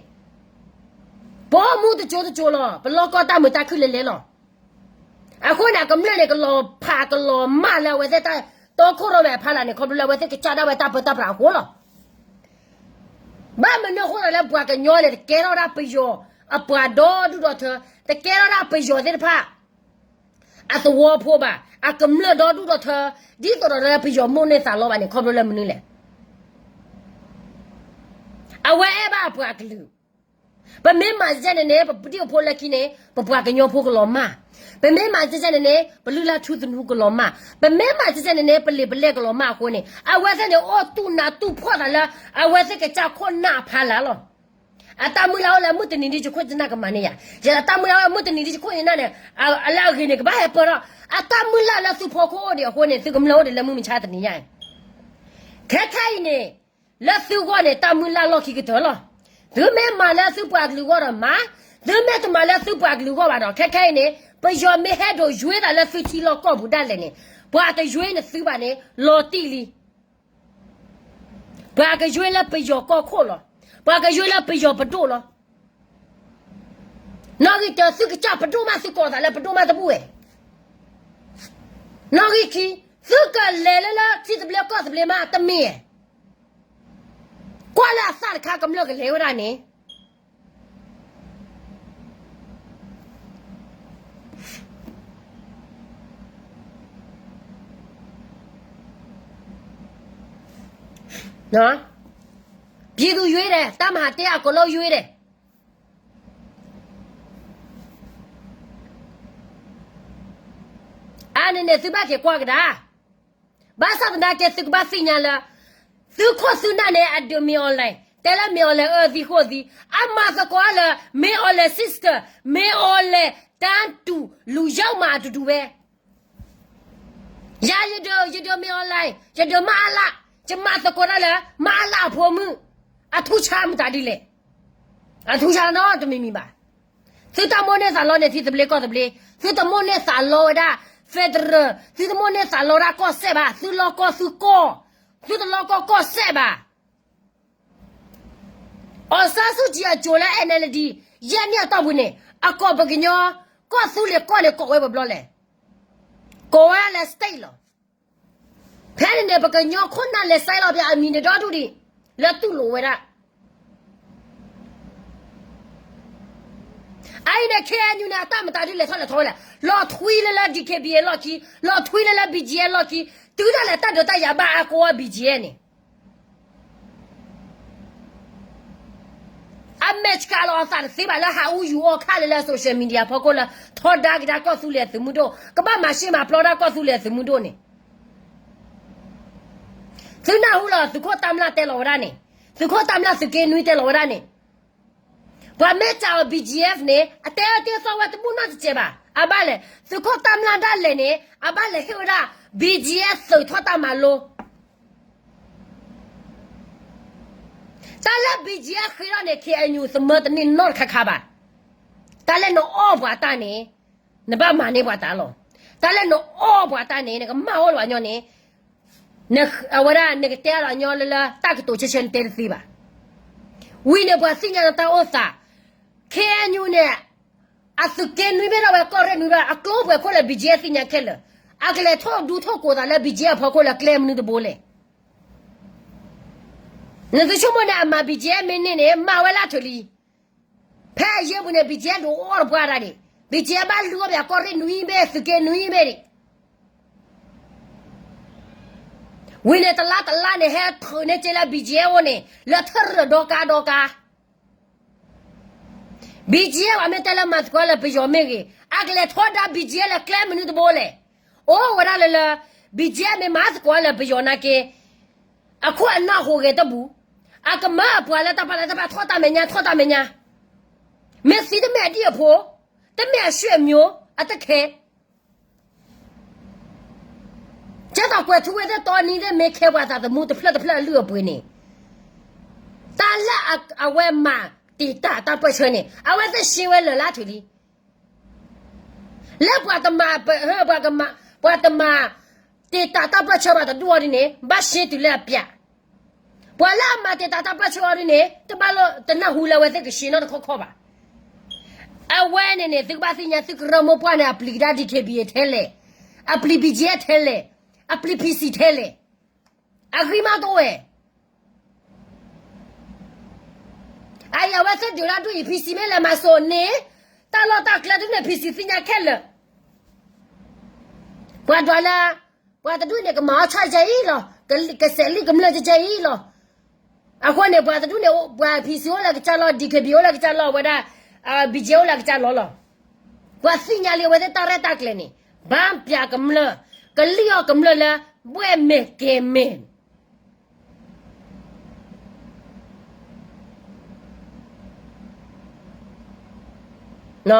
ပအိၣ်မူတစိၤတစိၤလီၤ. ပလီၢ်ကီၢ်တၢ်မုာ်တၢ်ခုၣ်လဲၤလဲၤလီၤ. အဃိန့ၣ် အကမျၢၢ်န့ၣ် ကလီၤဖးကလီၤမၢ်လၢအဝဲသ့ၣ်တၢ်တီခိၣ်ရိၣ်မဲအဖီလာ်န့ၣ် ခီဖျိလၢအဝဲသ့ၣ်ကစၢ်ဒၣ်ဝဲတၢ်ပၢတၢ်ပြးအဃိလီၤ. ဘၣ်မနုၤအဃိသတးလၢပှၤကညီန့ၣ် တကဲထီၣ်ဒၣ်ပယီၤအပှၤဒီဒူၣ်ဒီထၢ, တကဲထီၣ်ဒၣ်ပယီၤသ့ၣ်တဖၣ် အသဝီဖိဘၣ်, အကမျၢၢ်ဒီဒူၣ်ဒီထၢ, ဒ်သိးဒီးလၢပယီၤမိၣ်န့ၢ်သးလီဘၣ်န့ၣ် ခီဖျိလၢမနုၤလဲၣ်. အဝဲအဲၣ်ဘၣ်အပှၤကလုာ်. ပမ့ၢ်မၤစဲန့ၣ်န့ၣ် ပဒံၣ်အဖိလၢခံန့ၣ် ပပှၤကညီဖိကလီၤမၢ်. ပမ့ၢ်မၤစဲန့ၣ်န့ၣ် ပလုၢ်လၢ်ထူသနူကလီၤမၢ်. ပမ့ၢ်မၤစဲန့ၣ်န့ၣ် ပလံာ်ပလဲၢ်ကလီၤမၢ်အဃိန့ၣ် အဝဲသ့ၣ်န့ၣ် အိၣ်တူၢ်နးတူၢ်ဖှီၣ်သးလၢ အဝဲသ့ၣ်ကစၢ်ခိၣ်နၢ်အဖီလာ်လီၤ. အတၢ်မုၢ်လၢ်အိၣ်လၢမုၢ်တနံၤဒ်ယခိၣ်ယနၢ်ကမၤန့ၢ်ယၤ, ယတၢ်မုၢ်လၢ်အိၣ်လၢမုၢ်တနံၤဒ်ယခိၣ်ယနၢ်န့ၣ် အလၢအဂ့ၤန့ၣ် ကဘၣ်ဟဲပၢၢ်ထီၣ်. အတၢ်မုၢ်လၢ်လၢသုဖီခိၣ်အိၣ်ဒံးအဃိန့ၣ် သုကမျၢၢ်အိၣ်ဒံးလၢမုၢ်မဆါတနံၤညါအံၤ ခဲခဲအံၤန့ၣ် လၢသုဂီၢ်န့ၣ် တၢ်မုၢ်လၢ်လီၢ်ခံကတၢၢ်လီၤ. သုမ့ၢ်မၤလၢသုပှၤကလုာ်ဂီၢ်ဒီးမၤ, သုမ့ၢ်တမၤလၢသုပှၤကလုာ်ဂီၢ်ဘၣ်ဒီး ခဲခဲအံၤန့ၣ် ပယီၤမ့ၢ်ဟဲဒိးယွ့သးလၢသုထံလီၢ်ကီၢ်ပူၤဒၣ်လဲာ်န့ၣ် ပှၤတယွ့နသုဘၣ်န့ၣ် လီၤတံၢ်လံ. ပှၤကယွ့လၢပယီၤကီၢ်ခိၣ်လီၤ. ပှၤကယွ့လၢပယီၤပဒိၣ်လီၤ. နီၣ်ဂံၢ်တၢ သုကစၢ်ပဒိၣ်မး သုကိးသးလၢပဒိၣ်မးတဘူၣ်ဝဲ. နီၣ်ဂံၢ်ခံ, သုကလဲၤလၢလၢထံသဘျ့ကီၢ်သဘျ့မးတမ့ၢ်ဧါ. ကွၢ်လၢအသၣ်တခါကမျၢၢ်ကလဲၤဝဲဒၣ်န့ၣ် ပြည်သူ့ရွေးတယ်, တပ်မဟာတစ်အကုန်လုံးရွေးတယ်. အါန့ၣ်န့ၣ် သုဘၣ်က့ၤကွၢ်ကဒါ. ဘၣ်ဆၣ်သနာ်က့ သုကဘၣ်သ့ၣ်ညါလၢ သုခိၣ်သုနၢ်န့ၣ် အဒုးမ့ၢ်အီၤလဲၣ်, တဲလၢမ့ၢ်အီၤလဲၣ်အၢသံဃိၣ်သံ, အမၤသကိးလၢ မ့ၢ်အီၤလဲၣ် sister, မ့ၢ်အီၤလဲၣ် တၢ်တူၢ်လူၤယီၢ်မးအတူတူဝဲ. ယၤ ယဒုး ယဒုးမ့ၢ်အီၤလဲၣ်, ယဒုးမၤအါလး, ယမၤသကိးတၢ်လၢ မၤအါလးအဖိမုၣ်, အထူးခြားမတၤဒ်လဲၣ်. အထူးခြားနီတမံၤမံၤဘၣ်. သုတၢ်မိၣ်န့ၢ်သးလီန့ၣ် ထံသဘျ့ကီၢ်သဘျ့, သုတမိၣ်န့ၢ်သးလီဝဲဒၣ် federal, သုတမိၣ်န့ၢ်သးလီဝဲဒၣ်ကီၢ်စဲၣ်ဘၣ်, သုလီကီၢ်သုကီၢ်, သုတလီကီၢ်ကီၢ်စဲၣ်ဘၣ်. အောင်ဆန်းစုကြည်အကြိုလၢ NLD ယဲၢ်နံၣ်အတီၢ်ပူၤန့ၣ် အကိးပကညီ ကီၢ်သူလ့ၤကီၢ်န့ၣ် ကိးဝဲပဘျီလဲၣ်. ကိးဝဲလၢ state လီၤ. ဖဲန့ၣ်န့ၣ် ပကညီခိၣ်နၢ်လဲၤစဲလီၤပၠးအမံၤန့ၣ်ဒီဒူၣ်ဒံး လၢတူၢ်လိာ်ဝဲဒၣ်. အအံၤန့ၣ် KNU န့ၣ် အတၢ်မတၤဒ်လဲၤထီၣ်လဲၤထီဝဲလဲၣ်. လီၤထွံလၢလၢ DKBA လီၢ်ခံ, လီၤထွံလၢလၢ BGF လီၢ်ခံ, တုၤဒၣ်လဲာ်တၢ်ဒုးတၢ်ယၤဘၣ်အါကိးဝဲ BGF န့ၣ် အမဲာ်ဆှးလီၤအသးတသ့ဘၣ်လၢဟးအူယူၤအီၣ်ခါလၢလၢ social media ဖီခိၣ်လၢ ထီဒါက့ၤတၢ်ကီၢ်သူလ့ၤအသုးမုၢ်ဒိၣ်, ကဘၣ်မၤရှဲမၤပျီတၢ်ကီၢ်သူလ့ၤအသုးမုၢ်ဒိၣ်န့ၣ်. သုနၢ်ဟူလီၤ သုးခိၣ်တၢ်မျၢ်တဲလီၤဝဲဒၣ်န့ၣ်, သုးခိၣ်တၢ်မျၢ်သုးက့နွံတဲလီၤဝဲဒၣ်န့ၣ်, ပှၤမ့ၢ်စးအီၤ BGF န့ၣ် အတဲအၢတဲသီဝဲတဘူၣ်နီတစဲးဘၣ်. အဘၣ်လဲၣ် သုးခိၣ်တၢ်မျၢ်ဒၣ်လဲာ်န့ၣ် အဘၣ်လဲၤဟ့ၣ်ဝဲဒၣ် BGF သုးထီၣ်တၢ်မၤလိ တၢ်လၢ BGF ဃ့ထီၣ်န့ၣ် KNU သမၢတန့ၢ်နီတခါခါဘၣ်. တၢ်လၢနအီၣ်ပှၤတၢ်န့ၣ် နဘၣ်မၤန့ၢ်ပှၤတၢ်လီၤ. တၢ်လၢနအီၣ်ပှၤတၢ်န့ၣ် နကမၢ်အီၣ်လၢၤညီန့ၣ် အဝဲဒၣ်နကတဲအီၤညီလၢလၢ တၢ်ကတိၤဆၢဆၢနတဲတသ့ဘၣ်. ဝံၤန့ၣ်ပှၤသ့ၣ်ညါနတၢ်အိၣ်သး, KNU န့ၣ် အသုးက့နွံမ့ၢ်ဒၣ်ဝဲကီၢ်ရ့ၣ်နွံဘၣ် အကျိၤပှဲၤခိၣ်လၢ BGF သ့ၣ်ညါခဲလၢာ်, အကလဲၤထီၣ်ဒူထီၣ်ကိးသးလၢ BGF အဖီခိၣ်လၢကျဲမနုၤတဘိလဲၣ်. နသုဆိကမိၣ်န့ၣ် အမၤ BGF မ့ၢ်န့ၢ်န့ၣ် မၤဝဲလၢအထၢၣ်လံ. ဖဲအယဲၢ်ပူၤန့ၣ် BGF ဒုးအိၣ်တပှၢ်ဒၣ်ဒံး, BGF ဘၣ်လုၢ်အီၣ်ပှၤကီၢ်ရ့ၣ်နွံဘ့ၣ် သုးက့နွံဘ့ၣ်ဒံး. ဝံၤန့ၣ်တလါတလါန့ၣ် ဟဲထုးန့ၢ်က့လၢ BGF အိၣ်န့ၣ် လၢထၢၣ်ရၢၢ်ဒီကါဒီကါ BGF အမ့ၢ်တဲလၢမၤသကိးလၢပယီၤမ့ၢ်ဂ့ၤ, အကလဲၤထီဒါ BGF လၢကျဲမနုၤတဘိလဲၣ်. အိၣ်ဝဲဒၣ်လၢလၢ BGF မ့ၢ်မၤသကိးလၢပယီၤနာ်က့, အခိၣ်အနၢ်ဟူးဂဲၤတဘူး, အကမၢအပှၤလၢတၢ်ပာ်လၢတၢ်ပာ်ထီၣ်တၢ်မဲာ်ညါ ထီၣ်တၢ်မဲာ်ညါ, မ့ၢ်သံတမ့ၢ်အဒံၣ်အဖိ, တမ့ၢ်အဆွေမျိုး အတခဲ ကဲသိးကွဲၤထူဝ့သ့ၣ်တီနံၤသ့ၣ်မ့ၢ်ခဲပှၤသးသမူတဖျၢၣ်တဖျၢၣ်အလုၢ်အပှ့ၤန့ၣ်, တၢ်လၢအဝဲမၤတံာ်တာ်တၢ်ပၢၢ်ဆၢန့ၣ် အဝဲသ့ၣ်ရှင်းဝဲလၢာ်လၢထံးလံ. လၢပှၤတမၤ, ပှၤတမၤ, ပှၤတမၤတံာ်တာ်တၢ်ပၢၢ်ဆၢဘၣ်တဒူၣ်အီၤဒ်န့ၣ် ဘၣ်ရှင်းတုၤလၢအပျး, ပှၤလၢအမၤတံာ်တာ်တၢ်ပၢၢ်ဆၢအီၤဒ်န့ၣ် တဘၣ်လၢတနၢ်ဟူလၢအဝဲသ့ၣ်ကရှင်းနီတခီခီဘၣ်. အဝဲန့ၣ်န့ၣ် သုကဘၣ်သ့ၣ်ညါ သုကရၢမိၢ်ပှၢ်န့ၣ် အပျံၤကဒါ DKBA ထဲလဲၣ်, အပျံၤ BGF ထဲလဲၣ်, အပျံၤ PC ထဲလဲၣ်, အဂံၢ်မးတအိၣ်ဝဲ အအံၤအဝဲသ့ၣ်ဒုးတၢ်ဒူၣ်အံၤ PC မ့ၢ်လဲၤမၤစိာ်န့ၣ်, တၢ်လီၢ်တၢ်ကျဲဒ်န့ၣ် PC သ့ၣ်ညါခဲလၢာ်, ပှၤဒွးလၢ, ပှၤတဒူၣ်န့ၣ် ကမၤအီၣ်ဆၣ်ကဲအံၤလီၤ, ကစဲးလံာ်ကမျၢၢ်ကဲအံၤလီၤ. အဃိန့ၣ် ပှၤတဒူၣ်န့ၣ် ပှၤ PC အိၣ်လၢကစၢ်လီၢ်, DKBA အိၣ်လၢကစၢ်လီၢ်, အဝဲဒၣ် BGF အိၣ်လၢကစၢ်လီၢ်လီၤ. ပှၤသ့ၣ်ညါလံအဝဲသ့ၣ်တၢ်ရဲၣ်တၢ်ကျဲၤန့ၣ်, ဘၣ်ပျးကမျၢၢ်, ကလံၣ်အီၣ်ကမျၢၢ်လၢ ဘှဲၣ်မဲာ်ကဲၤမဲ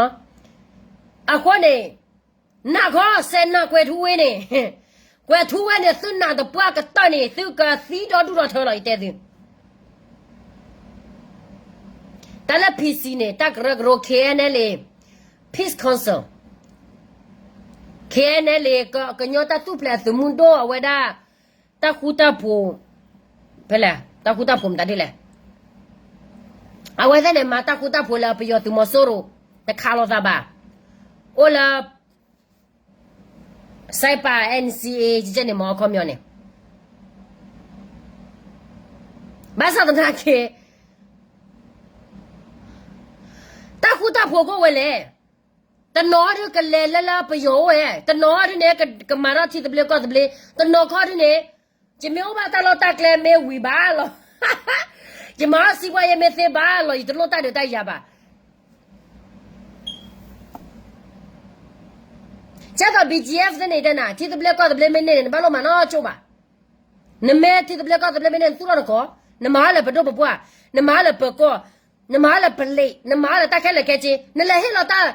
ာ် အဃိန့ၣ်, နၢ်ခီစဲးနၢ်ကွဲၤထူဝ့န့ၣ်, ကွဲၤထူဝ့န့ၣ် သုနၢ်တပှၢ်ကတၢၢ်န့ၣ် သုကသံဒီဒူၣ်ဒီထၢလီၤ ယတဲသု. တၢ်လၢ PC န့ၣ် တၢ်ကရၢကရိ KNLA Peace Council, KNLA ကညီတၢ်ထူၣ်ဖျဲးအသုးမုၢ်ဒိၣ်အဝဲဒၣ် တၢ်ဃူတၢ်ဖိး, ဖဲလဲၣ်, တၢ်ဃူတၢ်ဖိးမတၤဒ်လဲၣ်. အဝဲသ့ၣ်န့ၣ် မၤတၢ်ဃူတၢ်ဖိးလၢပယီၤသုးမီၤစိရိၤ တခးလိာ်သးဘၣ်. အိၣ်လၢ စဲးပာ် NCA ကကဲန့ၣ် မ့ၢ်အခီပညီန့ၣ်, ဘၣ်ဆၣ်သနာ်က့ တၢ်ဃူတၢ်ဖိးကအိၣ်ဝဲလဲၣ်. တနီၤဒုးကလဲၤလၢလၢပယီၤအိၣ်ဝဲ, တနီၤဒုးန့ၣ် ကမၤထီၣ်ထံသဘျ့ကီၢ်သဘျ့, တနီၤခီဒုးန့ၣ် ယမ့ၢ်အိၣ်ဘၣ်တၢ်လီၢ်တၢ်ကျဲမ့ၢ်ဝံၤဘၣ်လီၤ. ယမၤအီၣ်စံးပှၢ်ယဲမ့ၢ်သ့ဘၣ်လီၤ, ယတလိၣ်တၢ်ဒုးတၢ်ယၤဘၣ်. ကဲသိး BGF သ့ၣ်န့ၣ်တဲနၤ ထံသဘျ့ကီၢ်သဘျ့မ့ၢ်န့ၢ်န့ၣ် နဘၣ်လိၣ်မၤနီတကၠိၢ်ဘၣ်. နမ့ၢ်ထံသဘျ့ကီၢ်သဘျ့မ့ၢ်န့ၢ် နသူၣ်ထီၣ်နကီၢ်, နမၤအီၤလၢပဒိၣ်ပပှၢ်, နမၤအီၤလၢပကီၢ်, နမၤအီၤလၢတၢ်ခဲလၢာ်ခဲဆ့, နလဲၤဟ့ၣ်လီၤတၢ်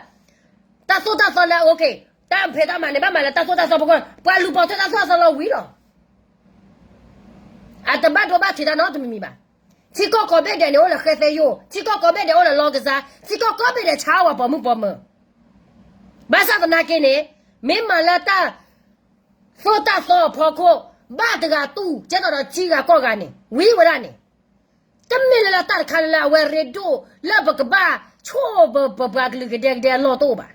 တၢ်သိၣ်တၢ်သီလၢ တၢ်ဖံးတၢ်မၤန့ၣ် ဘၣ်မၤလၢတၢ်သိၣ်တၢ်သီဖီခိၣ်, ပှၤလူၤပိာ်ထွဲတၢ်သိၣ်တၢ်သီလီၤဝံၤလီၤ. အတဘၣ်ဒိဘၣ်ထံးတၢ်နီတမံၤမံၤဘၣ်. ထံကီၢ်ကိးဘ့ၣ်ဒဲးန့ၣ်အိၣ်လၢဃဲသဲယိာ်, ထံကီၢ်ကိးဘ့ၣ်ဒဲးအိၣ်လၢလီၢ်ကစၢ်, ထံကီၢ်ကိးဘ့ၣ်ဒဲးဆါဝဲပှၤမုၣ်ပှၤမၢၤ. ဘၣ်ဆၣ်သနာ်က့န့ၣ်, မ့ၢ်မၤလၢတၢ်သိၣ်တၢ်သီအဖီခိၣ်, ဘၣ်တဂၤတူၢ် ကဲသိးဒီးထံဂၤကီၢ်ဂၤန့ၣ် ဝံၤဝဲဒၣ်န့ၣ်, တမ့ၢ်လၢလၢတၢ်တခါလၢလၢအဝဲရ့ဒိၣ်လၢပကဘၣ်ဆိၣ်ပ ပပှၤကလုာ်ကဒဲကဒဲအလီၢ်တအိၣ်ဘၣ်.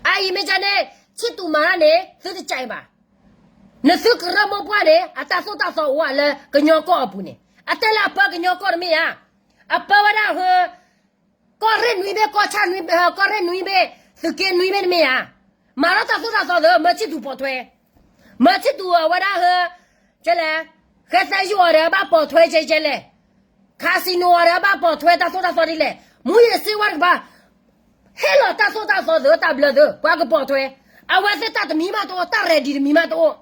အအံၤမ့ၢ်ကန့ၣ်, ဆံၣ်တူာ်မၤတၢ်န့ၣ် သုတကးအံၤဘၣ်. နသုကရၢမိၢ်ပှၢ်န့ၣ် အတၢ်သိၣ်တၢ်သီအိၣ်ဝဲလၢကညီကီၢ်အပူၤန့ၣ်, အတဲလၢအပၢကညီကီၢ်တမ့ၢ်ဧါ. အပၢဝဲဒၣ်ဟၢ ကီၢ်ရ့ၣ်နွံဘ့ၣ်, ကီၢ်ဆၣ်နွံဘ့ၣ်, ကီၢ်ရ့ၣ်နွံဘ့ၣ်, သုးက့နွံဘ့ၣ်တမ့ၢ်ဧါ. မၤထီၣ်တၢ်သိၣ်တၢ်သီသ့, မၢဆံၣ်တူာ်ပိာ်ထွဲ, မၢဆံၣ်တူာ်အဝဲဒၣ်ဟၢ ကဲလဲၣ်, ဃဲသဲယိာ်အီၤဒီးဘၣ်ပိာ်ထွဲကဲကဲလဲၣ်, casinoအီၤဒီးဘၣ်ပိာ်ထွဲတၢ်သိၣ်တၢ်သီဒ်လဲၣ်, မူယ့ၣ်စ့ဝါတကပၤ ဟ့ၣ်လီၤတၢ်သိၣ်တၢ်သီသ့တၢ်ဘျၢသ့, ပှၤကပိာ်ထွဲ, အဝဲသ့ၣ်တၢ်တမံၤမးတအိၣ်, တၢ်ရဲၣ်ဒံးတမံၤမးတအိၣ်,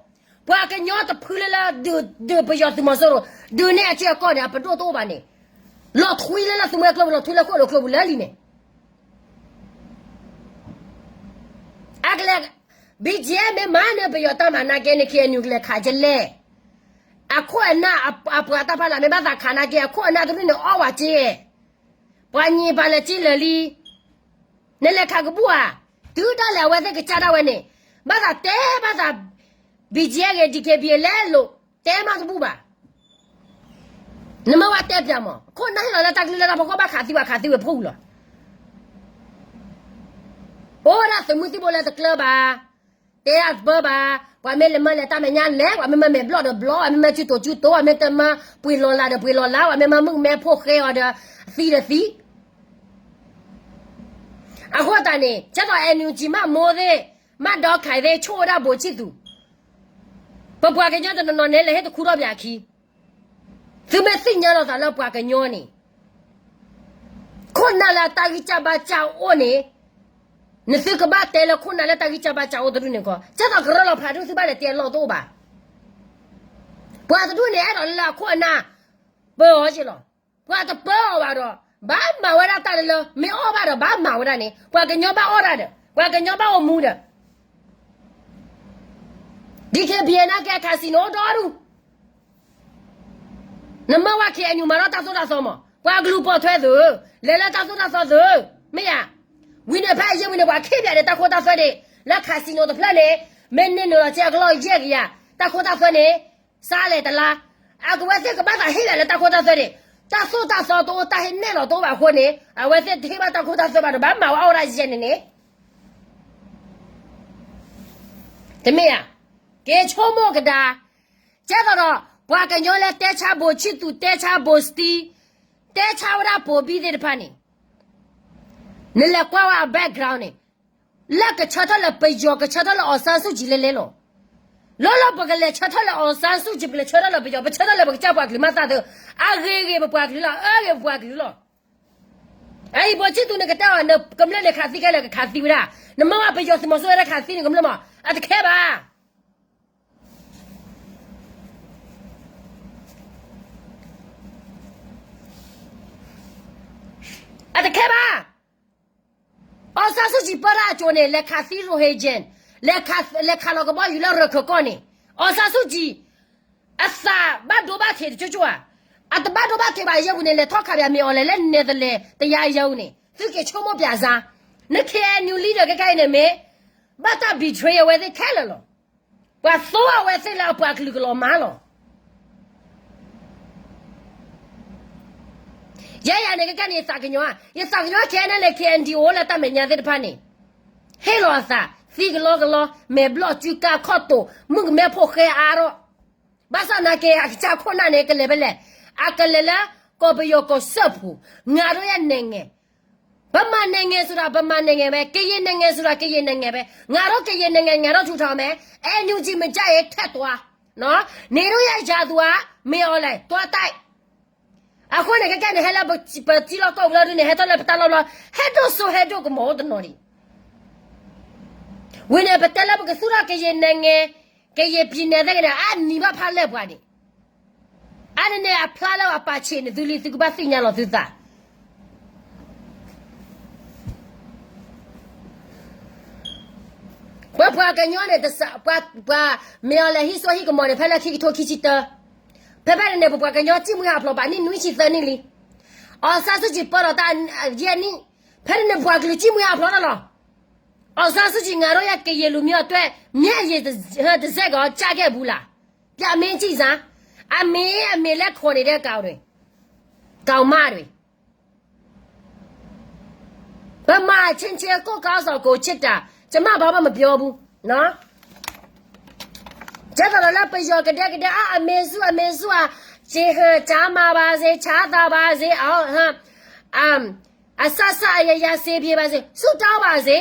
ပှၤကညီတဖုလၢလၢ ဒုးပယီၤသုးမီၤစိရိၤ, ဒုးနဲၣ်အထံအကီၢ်န့ၣ် အပဒိၣ်တအိၣ်ဘၣ်န့ၣ်, လီၤထွံလၢလၢသုးမွဲကျိပူၤ, လီၤထွံလၢဃိၣ်လိာ်ကျိပူၤလၢလံန့ၣ် အကလဲၤ, BGF မ့ၢ်မၤန့ၢ်ပယီၤတၢ်မၤနာ်က့န့ၣ် KNU ကလဲၤခးကလဲၣ်, အခိၣ်အနၢ်အပှၤတၢ်ဖးလၢ်မ့ၢ်ဘၣ်သးခးနာ်က့ အခိၣ်အနၢ်တရူၣ်န့ၣ်အီၣ်ဝဲက့, ပှၤညံၤပှၤလၢက့လၢာ်လံ, နလဲၤခးကဘူၣ်ဧါ, တုၤဒၣ်လဲာ်အဝဲသ့ၣ်ကစၢ်ဒၣ်ဝဲန့ၣ်, ဘၣ်သးတဲဘၣ်သး, BGF ဂ့ၤ DKBA လဲၤလိာ်, တဲမးတဘူၣ်ဘၣ်. နမ့ၢ်ဝဲတဲပၠးမး, ခိၣ်နၢ်ဟ့ၣ်လီၤလၢတၢ်ကလုၢ်လၢတၢ်ဖီခိၣ်ဘၣ်ခးသံဝဲခးသံဝဲဖှိၣ်လီၤ. အိၣ်ဝဲဒၣ်သုးမုၢ်သံၣ်ဘိလၢတကျၢၤဘၣ်, တဲဒၣ်တပၢဘၣ်, ပှၤမ့ၢ်လဲၤမၢလဲၤတၢ်မဲာ်ညါလဲၤ, ပှၤမ့ၢ်မၤမဲာ်ဘျီၣ်ဒီးဘျီၣ်, ပှၤမ့ၢ်မၤစုတိၤစုတိၤ, ပှၤမ့ၢ်တမၤပှ့ၤလီၤလးဒီးပှ့ၤလီၤလး, ပှၤမ့ၢ်မၤမုၣ်မဲဖိဃဲအီၤဒီးသံဒီးသံ အဃိသတးန့ၣ် ကဲသိး NUG မးမိၢ်သ့ၣ်, မးဒီခါသ့ၣ် ဆိၣ်ဝဲဒၣ်ဘိးဆံၣ်သူး, ပပှၤကညီတနီၤနီၤန့ၣ် လဲၤဟ့ၣ်တခူထီၣ်ပၠးခံ, သုမ့ၢ်သ့ၣ်ညါလီၤသးလၢပှၤကညီန့ၣ်, ခိၣ်နၢ်လၢတၢ်ဂံၢ်စၢ်ဘါစၢ်အိၣ်န့ၣ်, နသုကဘၣ်တဲလၢခိၣ်နၢ်လၢတၢ်ဂံၢ်စၢ်ဘါစၢ်အိၣ်တဒူၣ်န့ၣ်ကီး, ကဲသိးကရၢလီၤဖးဒိၣ်သုဘၣ်လဲၤတဲအလီၢ်တအိၣ်ဘၣ်. ပှၤတဒူၣ်န့ၣ် အဲၣ်ဒိးလၢအခိၣ်အနၢ် ပၢအီၤက့လီၤ. ပှၤတပၢအီၤဘၣ်ဒီး ဘၣ်မၤဝဲဒၣ်တၢ်လၢလၢ မ့ၢ်အီၣ်ဘၣ်ဒီး ဘၣ်မၤဝဲဒၣ်န့ၣ် ပှၤကညီဘၣ်အီၣ်တၢ်ဒီး ပှၤကညီဘၣ်အိၣ်မူဒီး DKBA နာ်က့ casino ဒီဒူၣ် နမ့ၢ်ဝဲ KNU မၤထီၣ်တၢ်သိၣ်တၢ်သီမး ပှၤကလုာ်ပိာ်ထွဲသုး လဲၤလၢတၢ်သိၣ်တၢ်သီသုး မ့ၢ်ဧါ. ဝံၤန့ၣ်ဖဲအယဲၢ်ဝံၤန့ၣ် ပှၤခ့ၣ်ပၠးဒီးတၢ်ခိတၢ်သွဲဒၣ် လၢ casino တဖျၢၣ်န့ၣ် မ့ၢ်န့ၢ်နုာ်လီၤကဲအကလီၢ်ယဲၢ်ကယၤ တၢ်ခိတၢ်သွဲန့ၣ် စးလဲၤတလါ အကဝဲသ့ၣ်ကဘၣ်သးဟ့ၣ်ပၠးလၢတၢ်ခိတၢ်သွဲန့ၣ် တၢ်သိၣ်တၢ်သီတအိၣ် တၢ်ဟ့ၣ်နဲၣ်လီၤတအိၣ်ဘၣ်အဃိန့ၣ် အဝဲသ့ၣ်တဟ့ၣ်ဘၣ်တၢ်ခိတၢ်သွဲဘၣ်ဒီး ဘၣ်မၤဝဲအီၣ်ဝဲဒၣ်ယဲၢ်န့ၣ်န့ၣ် တမ့ၢ်ဧါ. က့ၤဆိကမိၣ်ကဒါ ကဲသိးဒီး ပှၤကညီလၢတဲဆါဘိးဆံၣ်သူး တဲဆါဘိးစတံ တဲဆါဝဲဒၣ်ဘိးဘံၣ်သ့ၣ်တဖၣ်န့ၣ် နလဲၤကွၢ်ဝဲအ background န့ၣ် လၢကဆၢထၢၣ်လၢပယီၤ ကဆၢထၢၣ်လၢ အောင်ဆန်းစုကြည် လဲၤလဲၤလီၤ. လီၤလီၤ ပကလဲၤဆၢထၢၣ်လၢ အောင်ဆန်းစုကြည် ပကလဲၤဆၢထၢၣ်လၢပယီၤ ပဆၢထၢၣ်လၢပကစၢ်ပှၤကလုာ်မၤသးသု အဂ့ၤဂ့ၤပပှၤကလုာ်လီၤ အဂ့ၤပပှၤကလုာ်လီၤ. အအံၤဘိးဆံၣ်သူးန့ၣ်ကတဲအီၤ နကမျၢၢ်န့ၣ်ခးသံခဲလၢာ်ကခးသံဝဲဒၣ် နမ့ၢ်ဝဲပယီၤသုးမီၤစိရိၤဝဲဒၣ်ခးသံန့ၣ်ကမျၢၢ်မး အတခဲဘၣ် အတခဲဘၣ်. အောင်ဆန်းစုကြည် ပၢတၢ်အစိၤန့ၣ် လဲၤခးသံ Rohingya လဲၤခးလီၤကဘီယူၤလၢရခၢၣ်ကီၢ်န့ၣ် အောင်ဆန်းစုကြည် အသးဘၣ်ဒိဘၣ်ထံးတကၠိကၠိဧါ. အတဘၣ်ဒိဘၣ်ထံးဘၣ် အယဲၢ်ပူၤန့ၣ် လဲၤထီၣ်ခးပၠးမ့ၢ်အီၤလဲၣ် လၢ Netherlands တယါယဲၢ်ပူၤန့ၣ် သုက့ၤဆိကမိၣ်ပၠးစါ န KNU leader ခဲကနံၣ်အံၤန့ၣ်မ့ၢ် ဘၣ်တၢ် betray အဝဲသ့ၣ်ခဲလၢာ်လီၤ. ပှၤသိအဝဲသ့ၣ်လၢအပှၤကလုာ်ကလီၤမၢ်လီၤ. ယဲယၤန့ၣ် ခဲကနံၣ်အံၤ ယသးကညီၤဧါ, ယသးကညီၤ KNLA KNDO လၢတၢ်မဲာ်ညါသ့ၣ်တဖၣ်န့ၣ် ဟ့ၣ်လီၤအသး သံကလီကလီ မဲာ်ဘျီၣ်စုကါခီၣ်တိာ် မုၣ်ကမဲဖိဃဲအါထီၣ် ဘၣ်ဆၣ်သနာ်က့ အကစၢ်ခိၣ်နၢ်န့ၣ် ကလဲၤဖဲလဲၣ်, အကလဲၤလၢကီၢ်ပယီၤကီၢ်စၢဖှိၣ်, ငါတို့ရဲ့နိုင်ငံ, ဗမာနိုင်ငံဆိုတာ ဗမာနိုင်ငံပဲ, ကရင်နိုင်ငံဆိုတာ ကရင်နိုင်ငံပဲ, ငါတို့ ကရင်နိုင်ငံ ငါတို့ထူထောင်မယ်, NUG မကြိုက်ရင် ထွက်သွား, နော်, နေတို့ရဲ့ ရာသူက မင်းအောင်လှိုင် သွားတိုက် အဃိန့ၣ် ခဲကနံၣ်အံၤန့ၣ် ဟဲလၢပထံလီၢ်ကီၢ်ပူၤလီၤဒုးန့ၣ် ဟဲထီၣ်လၢပတၢ်လီၢ်ဘျီ ဟဲဒိၣ်စိဟဲဒိၣ်ကမီၤအိၣ်တနီၤဒံး, ဝံၤန့ၣ် ပတဲလၢပကသူၣ်ထီၣ်ကရင်နိုင်ငံ, ကရင်ပြည်နယ် သ့ၣ်ကန့ၣ် အနံၤဘၣ်ဖးလဲၢ်ပှၤဒံး, အါန့ၣ်န့ၣ် အဖျါလၢအပာ်ဆံးန့ၣ်သုလံ သုကဘၣ်သ့ၣ်ညါလီၤသုသး ပပှၤကညီန့ၣ် ပှၤမ့ၢ်အီၤလဲၤဟံးစိဟံးကမီၤန့ၣ် ဖဲလၢခံကထိခံဆံတၢ, ပ ဖဲဖဲန့ၣ်န့ၣ် ပပှၤကညီစံၣ်မှံဟးဖျိးဘၣ်နံၣ်နွံဆံသၢနံၣ်လံ. အောင်ဆန်းစုကြည် ပၢၢ်ထီၣ်တၢ်ယဲၢ်နံၣ်, ဖဲန့ၣ်န့ၣ် ပှၤကလုာ်စံၣ်မှံဟးဖျိးတၢ်လီၤ. အောင်ဆန်းစုကြည် ငါတို့ရဲ့ကရင်လူမျိုးအတွက် မျက်ရည်တစ်စက်ကော ကျခဲ့ဘူးလား. ပြမင်းကြည့်စမ်း. အမေ အမေလက်ခုံနေတဲ့အကောင်တွေ, ကောင်မတွေ. ဗမာအချင်းချင်း ကိုယ့်ခေါင်းဆောင်ကိုချစ်တာ ကျွန်မဘာမှမပြောဘူးနော်. ကဲသိးဒီးလၢပယီၤကဒဲကဒဲ အ အမေစု အမေစု อ่ะ ကျန်းမာပါစေ ချမ်းသာပါစေ အောင် အစစအရာရာ အဆင်ပြေပါစေ ဆုတောင်းပါစေ.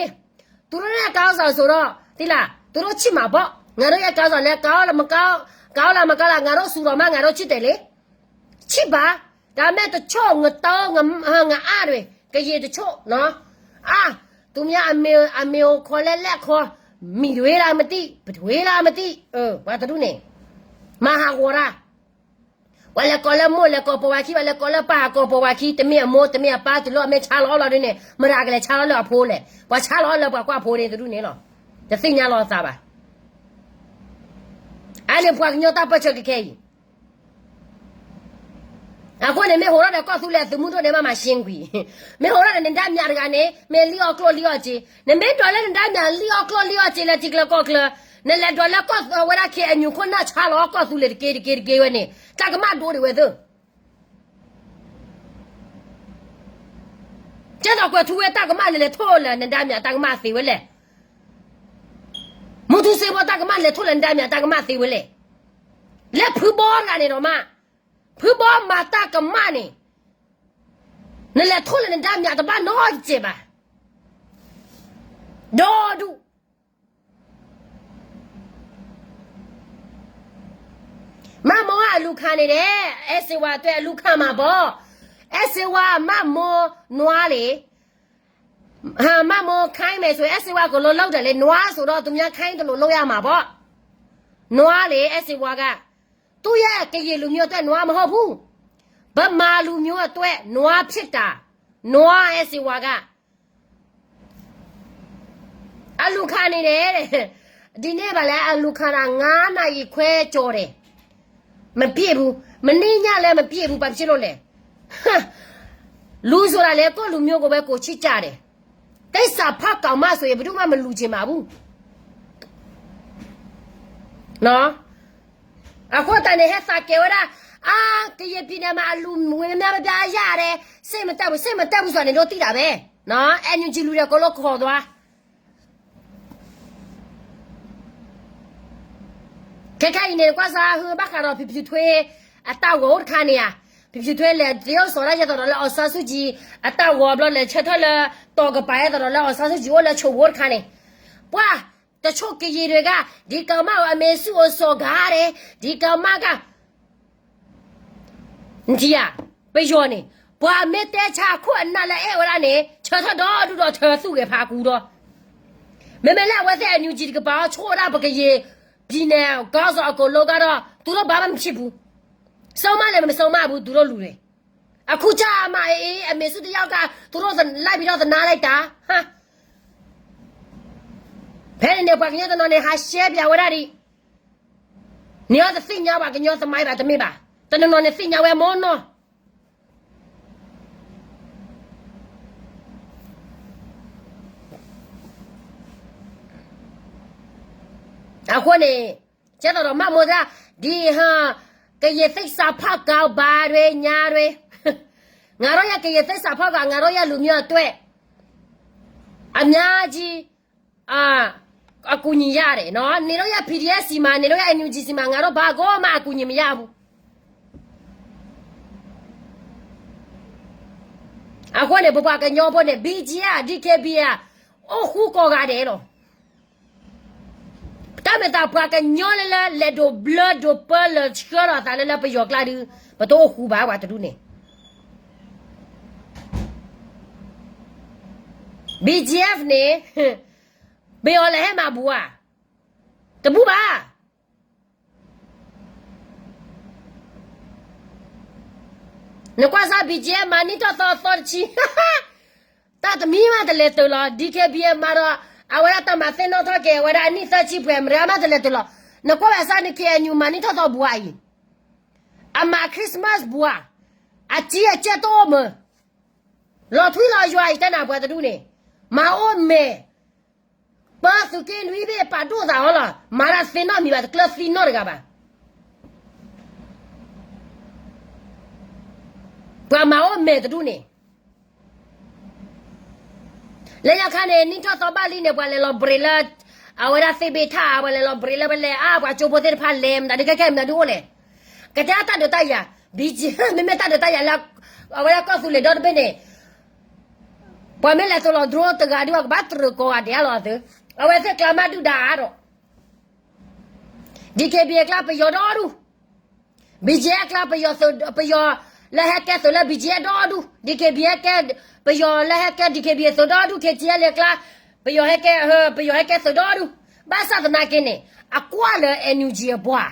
သူတို့နဲ့အကောင်းဆောင်ဆိုတော့ သိလား သူတို့ချစ်မှာပေါ့. ငါတို့ရဲ့အကောင်းဆောင်လည်း ကောင်းလားမကောင်း ကောင်းလားမကောင်းလား ငါတို့ဆူတော်မှ ငါတို့ချစ်တယ်လေ. ချစ်ပါ. ဒါပေမဲ့ တချို့ ငတောင်း င ငအၢ တွေ ကရင်တချို့နော်. အာ သူများအမေ အမေကိုခေါ်လဲ လက်ခေါ် မိတွေလားမသိ ပထွေးလားမသိ ပှၤတဒူၣ်န့ၣ် မဟာဝီရ ပှၤလဲၤကိးလၢမိၢ် လဲၤကိးပိာ်ဝၤခံ ပှၤလဲၤကိးလၢပၢ် ကိးပိာ်ဝၤခံ တမ့ၢ်အမိၢ် တမ့ၢ်အပၢ် တလိၣ်အမ့ၢ်ဆါလီၤအီၣ်လီၤဒ်န့ၣ် မတၤကလဲၤဆါလီၤလၢအဖိလဲၣ်. ပှၤဆါလီၤအီၣ်လၢပှၤကွၢ်ဖိန့ၣ် တဒူၣ်န့ၣ်လီၤ. တသ့ၣ်ညါလီၤအသးဘၣ်. အန့ၣ်ပှၤကညီတၢ်ပၢၢ်ဆၢကခဲအံၤ အဃိန့ၣ် မ့ၢ်ဟိးထီၣ်ဒီးကီၢ်သူလ့ၤအသုးမုၢ်ဒိၣ်န့ၣ် မ့ၢ်မၤရှင်းကွံာ်, မ့ၢ်ဟိးထီၣ်ဒီးနဒါမြးတဂၤန့ၣ် မ့ၢ်လံၣ်အီၣ်ကျိၣ်လံၣ်အီၣ်စ့, နမ့ၢ်ဒွးလၢနဒါမြးလံၣ်အီၣ်ကျိၣ်လံၣ်အီၣ်စ့လၢထံကျါကီၢ်ကျါ, နလဲၤဒွးလၢကီၢ်ဝဲဒၣ် ခ့ၣ်အဲၣ်ယူၣ် ခိၣ်နၢ်ဆါလီၤကီၢ်သူလ့ၤတက့တက့တက့ဝဲန့ၣ် တၢ်ကမၣ်ဒိၣ်ဒံးဝဲသ့ၣ် ကဲသိးကွဲၤထူဝ့ၣ်တၢ်ကမၣ်န့ၣ် လဲၤထိၣ်လၢနဒါမြးတၢ်ကမၣ်သ့ဝဲလဲၣ်. မူထူစ့ဖိတၢ်ကမၣ် လဲၤထိၣ်လၢနဒါမြးတၢ်ကမၣ်သ့ဝဲလဲၣ်. လၢဖုဘီတဂၤန့ၣ်ဒီးမး, ဖုဘီမၤတၢ်ကမၣ်န့ၣ် နလဲၤထိၣ်လၢနဒါမြးတဘၣ်နီတစဲးဘၣ်. ဒီဒူၣ် မၢ်မိၢ်အလူၤခးန့ၣ်ဒီး အဲၣ်စ့ဝါတွဲအလူၤခးမးဘီ, အဲၣ်စ့ဝါမၢ်မိၢ်နွါလံ မၢ်မိၢ်ခဲအံၤမဲာ်ဆိ အဲၣ်စ့ဝါကလိၤလီၤတၢ်လံ နွါစိဒီး သူများခဲအံၤတလိၤလီၤယၤမးဘီ, နွါလံ အဲၣ်စ့ဝါက သူ့ရဲ့ကရင်လူမျိုးအတွက် နွားမဟုတ်ဘူး, ဗမာလူမျိုးအတွက် နွားဖြစ်တာ, နွား အဲၣ်စ့ဝါက အလူၤခးန့ၣ်ဒီး ဒီနေ့ဘာလဲ အလူၤခးတာ ငါးနာရီခွဲကျော်တယ်, မပြည့်ဘူး, မနေ့ညလည်း မပြည့်ဘူး, ဘာဖြစ်လို့လဲ. လူဆိုတာလေ ကိုယ့်လူမျိုးကိုပဲ ကိုယ်ချစ်ကြတယ်, သစ္စာဖောက်ကောင်မဆိုရင် ဘယ်သူမှ မလူချင်ပါဘူး. အဃိသတးန့ၣ် ဟဲသးကဲဝဲဒၣ် အာ ကရင်ပြည်နယ်မှာ အလူငွေများများရတယ်, စိတ်မတက်ဘူး, စိတ်မတက်ဘူး ဆိုတာ နင်တို့သိတာပဲ, NUG လူတွေ အကုန်လုံး ခေါ်သွား. ခဲခဲအံၤန့ၣ် ကွၢ်စၢ်ဟၢ ဘၣ်ဃးဒီး ဖံဖုထွေး အတၢ်ဂီၤအိၣ်တခါန့ၣ်ဧါ, ဖံဖုထွေး လဲၤသရုပ်ဆောင်တၢ် ယဲသိးဒီးလၢ အောင်ဆန်းစုကြည် အတၢ်ဂီၤဘျီ လဲၤဆၢထၢၣ်လၢ တီၤကပၤ ယဲသိးဒီးလၢ အောင်ဆန်းစုကြည် အိၣ်လၢ ချိုဝို တခါန့ၣ်, ပှၤ တချို့ကရင်တွေက ဒီကောင်မကို အမေစုကို စော်ကားတယ်, ဒီကောင်မက နထံၣ်ဧါ, ပယီၤန့ၣ် ပှၤမ့ၢ်တဲဆါအခိၣ်အနၢ်လၢအဲၣ်ဝဲဒၣ်န့ၣ် ဆၢထၢၣ်ဒီဒူၣ်ဒီးထၢသူၣ်ဂဲၤဖးကူဒီး, မ့မ့ၢ်လၢအဝဲသ့ၣ် NUG တကပၤအီၤ ဆိၣ်ဝဲဒၣ်ပကရင် ပြည်နယ် ခေါင်းဆောင် အကုန်လုံးကတော့ သူတို့ဘာမှမဖြစ်ဘူး, ဆုံးမလည်း မဆုံးမဘူး သူတို့လူတွေ. အခုကျမှ အေး အမေစုတစ်ယောက်က သူတို့လိုက်ပြီးတော့ သနားလိုက်တာ, ဟါ. ဖဲန့ၣ်န့ၣ် ပှၤကညီတနီၤန့ၣ် ဟးရှဲပၠးဝဲဒၣ်ဒံး, နံၤအီၤတသ့ၣ်ညါဘၣ် ကညီသမိုင်းဘၣ် တမ့ၢ်ဘၣ်, တနီၤနီၤန့ၣ်သ့ၣ်ညါဝဲမ့ၢ်နီၤ. အဃိန့ၣ် ကဲသိးဒီးမၤမိၢ်တၢ် ဒီး ကရင်သစ္စာဖောက်ကောင် ဘာတွေ ညာတွေ, ငါတို့ရဲ့ ကရင်သစ္စာဖောက်ကောင် ငါတို့ရဲ့ လူမျိုးအတွက် အများကြီး အကူအညီရတယ်နော်, နင်တို့ရဲ့ PDF ဆီမှာ နင်တို့ရဲ့ NUG ဆီမှာ ငါတို့ဘာကိုမှ အကူအညီမရဘူး. အဃိန့ၣ် ပပှၤကညီဖိန့ၣ် BGF DKBA အိၣ်ဃူကိးဂၤဒဲးလီၤ. တၢ်မ့ၢ်သးပှၤကညီလၢလၢ လဲၤဒိးဘျၢဒိးပၢလၢဆှၢဒီးသးလၢ လၢပယီၤကျါဒုး ပတအိၣ်ဃူဘၣ် ပှၤတဒူၣ်န့ၣ်. BGF န့ၣ် ပယီၤလဲၤဟဲမၤဘူးဧါ, တဘူးဘၣ်. နကွၢ်စၢ် BGF မၤနံၣ်ထီၣ်သီသီတဆံ, တၢ်တမံၤမးတလဲၤတၢၤလီၤ. DKBA မၤဒီး အဝဲဒၣ်တၢ်မၤသ့ၣ်နီၣ်ထီၣ်က့ၤ အဝဲဒၣ်အနံၣ်သၢဆံပှဲၤ မတၤမးတလဲၤတၢၤလီၤ. နကွၢ်ဝဲစၢ်န့ၣ် KNU မၤနံၣ်ထီၣ်သီဘူးဧါအံၤ, အမၤ Christmas ပှၤ, အစံၣ်အကဲတအိၣ်မး, လီၤထွံလီၤယွၤအံၤတဲနၤပှၤတဒူၣ်န့ၣ်, မၤအိၣ်မဲာ်, ပၢ်သုးက့နွံဘ့ၣ်ပာ်ဒိၣ်သးအီၤလီၤ, မၤတၢ်သ့ၣ်နီၣ်မံၤဘၣ်တကျၢၤသံနီၣ်တဂၤဘၣ်. ပှၤမၤအိၣ်မဲာ်တဒူၣ်န့ၣ် လၢညါခါန့ၣ် နံၣ်ထီၣ်သီဘၣ်လံန့ၣ် ပှၤလဲၤလီၤဘြ့းလၢ အဝဲဒၣ်သ့ၣ်ဘ့ၣ်ထၣ်, ပှၤလဲၤလီၤဘြ့းလၢပလဲၤအါ, ပှၤကၠိဖိသ့ၣ်တဖၣ်လဲၤ မတၤဒုးခဲခဲမတၤဒုးအိၣ်လဲၣ်. ကတဲတၢ်ဒုးတၢ်ယၤ, ဘံက့, မ့မ့ၢ်တၢ်ဒုးတၢ်ယၤလၢ အဝဲဒၣ်ကီၢ်သူလ့ၤဒီတဘ့ၣ်န့ၣ်, ပှၤမ့ၢ်လဲၤသိးလီၤ drone တဂၤဒုး ကဘၣ်တြၢၤကိးဂၤဒဲးလီၤသု, အဝဲသ့ၣ်ကျါမးဒုၣ်ဒါအါဒီး DKBA အကျါပယီၤဒီဒူၣ်, BGF အကျါပယီၤသုး, ပယီၤလၢဟဲကဲသုးလၢ BGF ဒီဒူၣ်, DKBA ဟဲကဲ, ပယီၤလၢဟဲကဲ DKBA သုးဒီဒူၣ်, KTLA အကျါ, ပယီၤဟဲကဲ, ပယီၤဟဲကဲသုးဒီဒူၣ်, ဘၣ်ဆၣ်သနာ်က့န့ၣ် အကွၢ်လၢ NUG အပှၤ,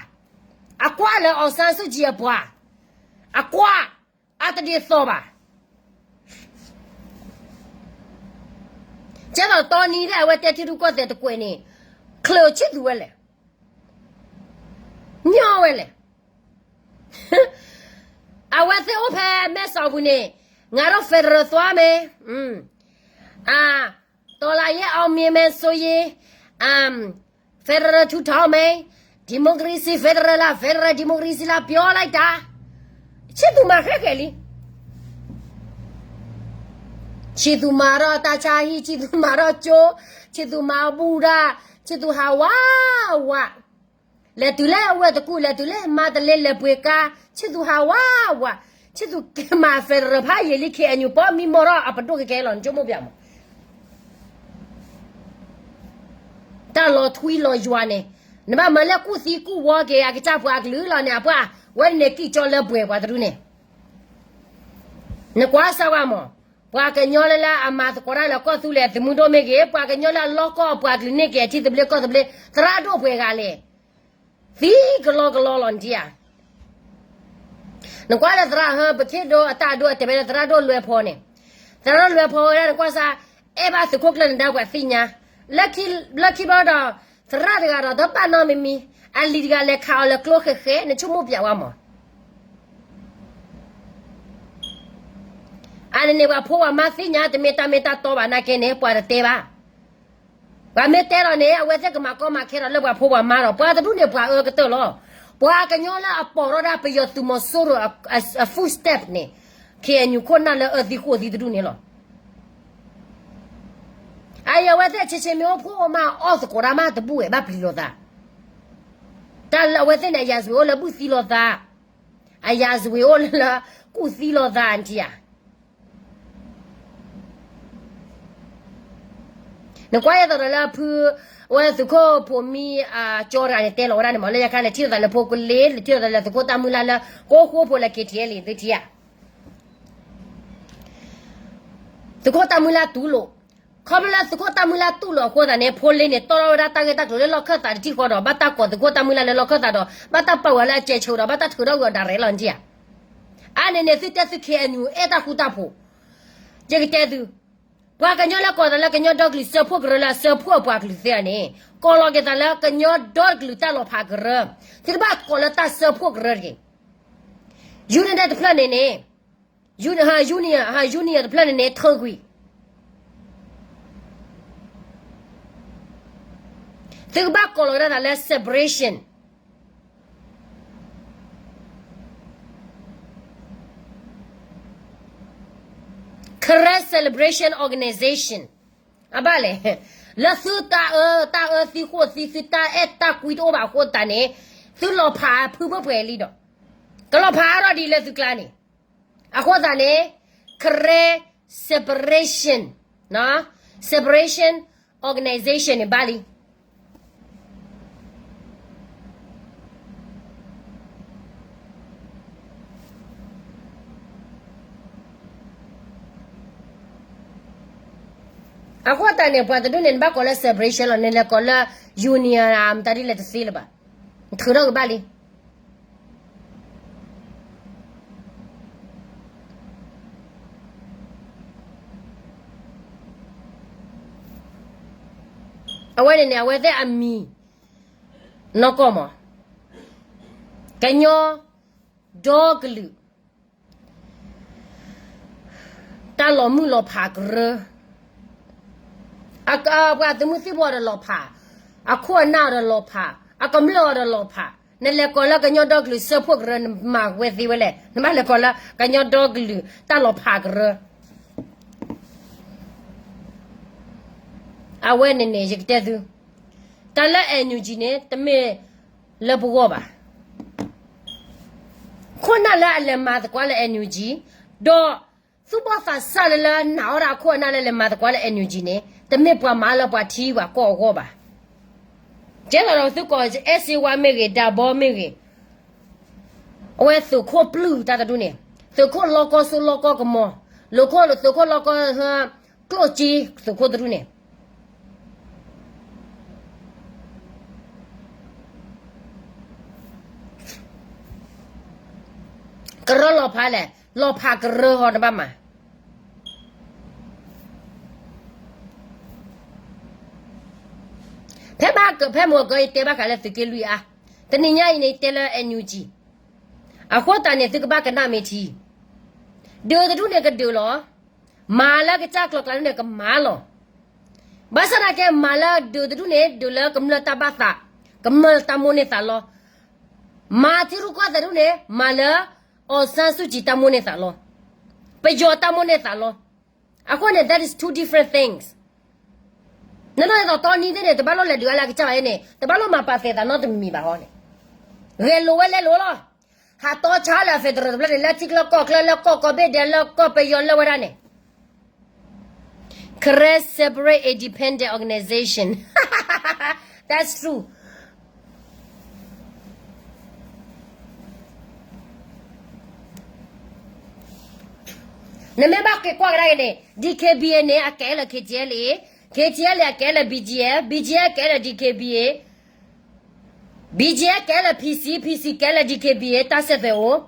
အကွၢ်လၢ အောင်ဆန်းစုကြည် အပှၤ, အကွၢ်, အတဒ်သိးဘၣ်. ကဲသိးတီနံၤဒၣ် အဝဲတဲထံရူၢ်ကီၢ်သဲးတကွဲးန့ၣ်, ချၢးဆံၣ်သူးဝဲလဲၣ်, ညီဝဲလဲၣ်. အဝဲသ့ၣ်အိၣ်ဖဲမဲၢ်စီၤပူၤန့ၣ်, ငါတို့ federal သွားမယ်, အာ, တော်လှန်ရေးအောင်မြင်မယ်ဆိုရင်, အာ, federal ထူထောင်မယ်, democracy federal လား federal democracy လားပြောလိုက်တာ, ဆံၣ်သူးမၤဃဲဃဲလံ. ဆံၣ်သူးမၤဒီးတၢ်ဆါဟံၣ်, ဆံၣ်သူးမၤဒီးကၠိ, ဆံၣ်သူးမၤအဘူၣ်ဒၣ်, ဆံၣ်သူးဟးဝးဝး, လဲၤတုၤလၢအဝဲၢ်တကူၣ်, လဲၤတုၤလၢမါတလ့, လဲၤပှ့ၤကါ, ဆံၣ်သူးဟးဝးဝး, ဆံၣ်သူးကမၤ federal ဖးယံာ်လံ KNU ပိာ်မံမီၢ်ထီၣ်အပဒိၣ်ကကဲလီၤ, နဆိကမိၣ်ပျးမး. တၢ်လီၤထွံလီၤယွၤန့ၣ်, နဘၣ်မၤလၢကူၣ်သံကူၣ်ဝီက့ၤ အကစၢ်ပှၤကလုာ်လီၤန့ၣ်, အပှၤဝဲန့ၣ်ကံၣ်ကၠီလၢပှဲၤပှၤတဒူၣ်န့ၣ်, နကွၢ်စၢ်ဝဲမး, ပှၤကညီလၢလၢအမၤသကိးတၢ်လၢကီၢ်သူလ့ၤသုးမုၢ်ဒိၣ်မ့ၢ်ဂ့ၤ, ပှၤကညီလၢအလီၢ်ကီၢ်ပှၤကလုာ်န့ၢ်က့ၤ အထံသဘျ့ကီၢ်သဘျ့, သရၣ်ဒိၣ်ပှဲၤဂၤလဲၣ်, သံကလီကလီလီၤနထံဧါ. နကွၢ်လၢသရၣ်ဟၢ ပခ့ဒိအတၢ်ဒိၣ်အတဲဝဲလၢသရၣ်ဒိၣ်လွဲဖီန့ၣ်, သရၣ်ဒိၣ်လွဲဖီဝဲဒၣ် နကွၢ်စၢ်, အဲၣ်ဘၣ်သုးခိၣ်ကျၢၢ်နဒါပှၤသ့ၣ်ညါ, လၢခံဘျီဒီး, သရၣ်တဂၤဒီးတဘၣ်နီတမံၤမံၤ, အလံၤတဂၤလဲၤခးအီၤလၢကျိဃဲးဃဲး, နဆိကမိၣ်ပျးဝဲမး. အန့ၣ်န့ၣ် ပှၤဖိပှၤမါသ့ၣ်ညါ တမ့ၢ်တၢ်မ့ၢ်တၢ်တီဘၣ်နာ်က့န့ၣ် ပှၤတတဲဘၣ်. ပှၤမ့ၢ်တဲလီၤန့ၣ် အဝဲသ့ၣ်ကမၤကီမၤခဲဒီးလၢပှၤဖိပှၤမါဒီး ပှၤတဒူၣ်န့ၣ် ပှၤအၢကတၢၢ်လီၤ. ပှၤကညီလၢအပိာ်ထီၣ်ဒၣ်ပယီၤသုးမီၤစိရိၤအ footstep န့ၣ်, KNU ခိၣ်နၢ်လၢအၢသံဃိၣ်သံတဒူၣ်န့ၣ်လီၤ. အအံၤအဝဲသ့ၣ်ဆ့ဆ့မ့ၢ်အိၣ်ဖှိၣ်အိၣ်မးအီၣ်သကိးတၢ်မးတဘူၣ်ဝဲဘၣ်ပျံၤလိာ်သး, တၢ်လၢအဝဲသ့ၣ်န့ၣ် အရာဇဝင် အိၣ်လၢဘူၣ်သံလိာ်သး, အရာဇဝင် အိၣ်လၢလၢကူၣ်သံလိာ်သးနထံဧါ. နကွၢ်ယဲသိးဒီးလၢဖု, အဝဲသုးခိၣ်ဖိမံအကၠီတဂၤန့ၣ်တဲလီၤဝဲဒၣ်န့ၣ်မး လၢညါခါန့ၣ် ထံၣ်လိာ်သးလၢဖိကလ့, ထံၣ်လိာ်သးလၢသုးခိၣ်တၢ်မုၢ်လၢ်လၢ ကိၣ်ဃိဖိလၢ KTLA သုထံဧါ. သုးခိၣ်တၢ်မုၢ်လၢ်တူၢ်လိာ်, ခီဖျိလၢသုးခိၣ်တၢ်မုၢ်လၢ်တူၢ်လိာ်အဃိသတးန့ၣ် ဖိလ့န့ၣ် တီၢ်ထီၣ်ဝဲဒၣ်တၢ်ဂ့ၢ်တၢ်ကျိၤလၢလီၢ်ခၢၣ်သးတထံၣ်ဃီဒီး ဘၣ်တၢ်ကိးသုးခိၣ်တၢ်မုၢ်လၢ်လၢလီၢ်ခၢၣ်သးဒီး ဘၣ်တၢ်ပာ်ဝဲလၢအစဲးဆိဒီး ဘၣ်တၢ်ထုးထီၣ်ကွံာ်အီၤဒၣ်ရဲၣ်လီၤနထံဧါ. အါန့ၣ်န့ၣ် သုတဲသု KNU အဲၣ်တၢ်ဃူတၢ်ဖိး, ယကတဲသု, ပှၤကညီလၢကိးသးလၢကညီဒီကလုာ်စၢဖှိၣ်ကရၢလၢအစၢဖှိၣ်အပှၤကလုာ်သ့ၣ်ဧါန့ၣ် ကိးလီၤက့ၤသးလၢကညီဒီကလုာ်တၢ်လီၤဖးကရၢ, သုတဘၣ်ကိးလၢတၢ်စၢဖှိၣ်ကရၢတဂ့ၤ. Union တဖျၢၣ်န့ၣ်န့ၣ်, Union တဖျၢၣ်န့ၣ်န့ၣ် ထၢကွံာ်, သုကဘၣ်ကိးလီၤက့ၤသးလၢ separation, Karen Celebration Organization, အဘၣ်လဲၣ်, လၢသုတၢ်အၢ, တၢ်အၢသံဃိၣ်သံ သုတၢ်အဲၣ်တၢ်ကွံတအိၣ်ဘၣ်အဃိသတးန့ၣ်, သုလီၤဖးဖုဘၢၣ်ပှဲၤလံဒီး, ကလီၤဖးအါထီၣ်ဒ်လၢသုကျါန့ၣ်, အဃိသတးန့ၣ်, Karen Separation, Separation Organization န့ၣ်ဘၣ်လံ. အဃိသတးန့ၣ် ပှၤတဒူၣ်န့ၣ် နဘၣ်ကိးလၢ separation လီၤ, နလဲၤကိးလၢ union မတၤဒ်လဲၣ်တသ့လၢၤဘၣ်, နထုးထီၣ်က့ၤဘၣ်လံ. အဝဲန့ၣ်န့ၣ် အဝဲသ့ၣ်အမံၤ နီၢ်ကီၢ်မး, ကညီ, ဒီကလုာ် တၢ်လီၤမုၢ်လီၤဖးကရၢ, ပှၤသုးမုၢ်သံၣ်ဘိဒီးလီၤဖး, အခိၣ်အနၢ်ဒီးလီၤဖး, အကမျၢၢ်အီၤဒီးလီၤဖး, နလဲၤကိးလၢကညီဒီကလုာ်စၢဖှိၣ်ကရၢ နမၤဝဲသ့ဝဲလဲၣ်, နဘၣ်လဲၤကိးလၢကညီဒီကလုာ်တၢ်လီၤဖးကရၢ အဝဲန့ၣ်န့ၣ် ယကတဲသု, တၢ်လၢ NUG န့ၣ် တမ့ၢ်လၢပဂီၢ်ဘၣ်. ခိၣ်နၢ်လၢအလဲၤမၤသကိးလၢ NUG, ဒီးသူၣ်ဘီၣ်သးစၢ်လၢလၢနာ်အီၤဒၣ်အခိၣ်အနၢ်လၢလဲၤမၤသကိးလၢ NUG န့ၣ် တမ့ၢ်ပှၤမၤလၢပှၤထံပှၤကီၢ်အဂီၢ်ဘၣ်. ကဲလီၤဒီးသုကိး အဲၣ်စ့ဝါမ့ၢ်ဂ့ၤ, ဒၤဘီမ့ၢ်ဂ့ၤ, အဝဲသုးခိၣ်ပျုၢ်တၢ်တဒူၣ်န့ၣ်, သုးခိၣ်လီကီစိလီကီကမီၤ, သုးခိၣ်လီကီ ကျိၣ်စ့ သုးခိၣ်တဒူၣ်န့ၣ် ကရၢလီၤဖးလဲၣ်, လီၤဖးကရၢဟီနဘၣ်မး. ဖဲမဟါကဖဲမုၢ်အကၢ ယတဲဘၣ်ဃးလၢသုးက့လွံၢ်အါ, တနံၤညါအံၤန့ၣ် ယတဲလၢ NUG, အဃိသတးန့ၣ် သုကဘၣ်ကနၣ်မ့ၢ်ထံ, ဒုးတဒူၣ်န့ၣ်ကဒုးလီၤ, မၤလၢကစၢ်ကျိၤကျါန့ၣ်ကမၤလီၤ. ဘၣ်ဆၣ်သနာ်က့ မၤလၢဒုးတဒူၣ်န့ၣ် ဒုးလၢကမျၢၢ်တၢ်ဘၣ်သး, ကမျၢၢ်တၢ်မိၣ်န့ၢ်သးလီ, မၤထံရူၢ်ကီၢ်သဲးတဒူၣ်န့ၣ် မၤလၢ အောင်ဆန်းစုကြည် တၢ်မိၣ်န့ၢ်သးလီ, ပယီၤတၢ်မိၣ်န့ၢ်သးလီ. အဃိန့ၣ် that is two different things. နနီၢ်န့ၣ်သိးတီနံသ့ၣ်န့ၣ် တဘၣ်လိၣ်လဲၤဒုးအါလၢအကစၢ်ဘၣ်န့ၣ်, တဘၣ်လိၣ်မၤပာ်သဲးသးနီတမံၤမံၤဘၣ်ဟီန့ၣ်, ဂဲၤလိာ်ဝဲလဲလိာ်လီၤ. ဟးတီဆါလၢအ federal တဖျၢၣ်န့ၣ် လၢထံချၢကီၢ်ချၢ လၢကီၢ်ကီၢ်ဘ့ၣ်ဒဲး လၢကီၢ်ပယီၤလၢဝဲဒၣ်န့ၣ် Karen separate independent organization. That's true. နမ့ၢ်ဘၣ်က့ၤကွၢ်ကဒါက့ၤန့ၣ် DKBA န့ၣ် အကဲလၢ KTLA, KTLA အကဲလၢ BGF, BGF အကဲလၢ DKBA, BGF ကဲလၢ PC, PC ကဲလၢ DKBA တၢ်စဲးသွဲၣ်အိၣ်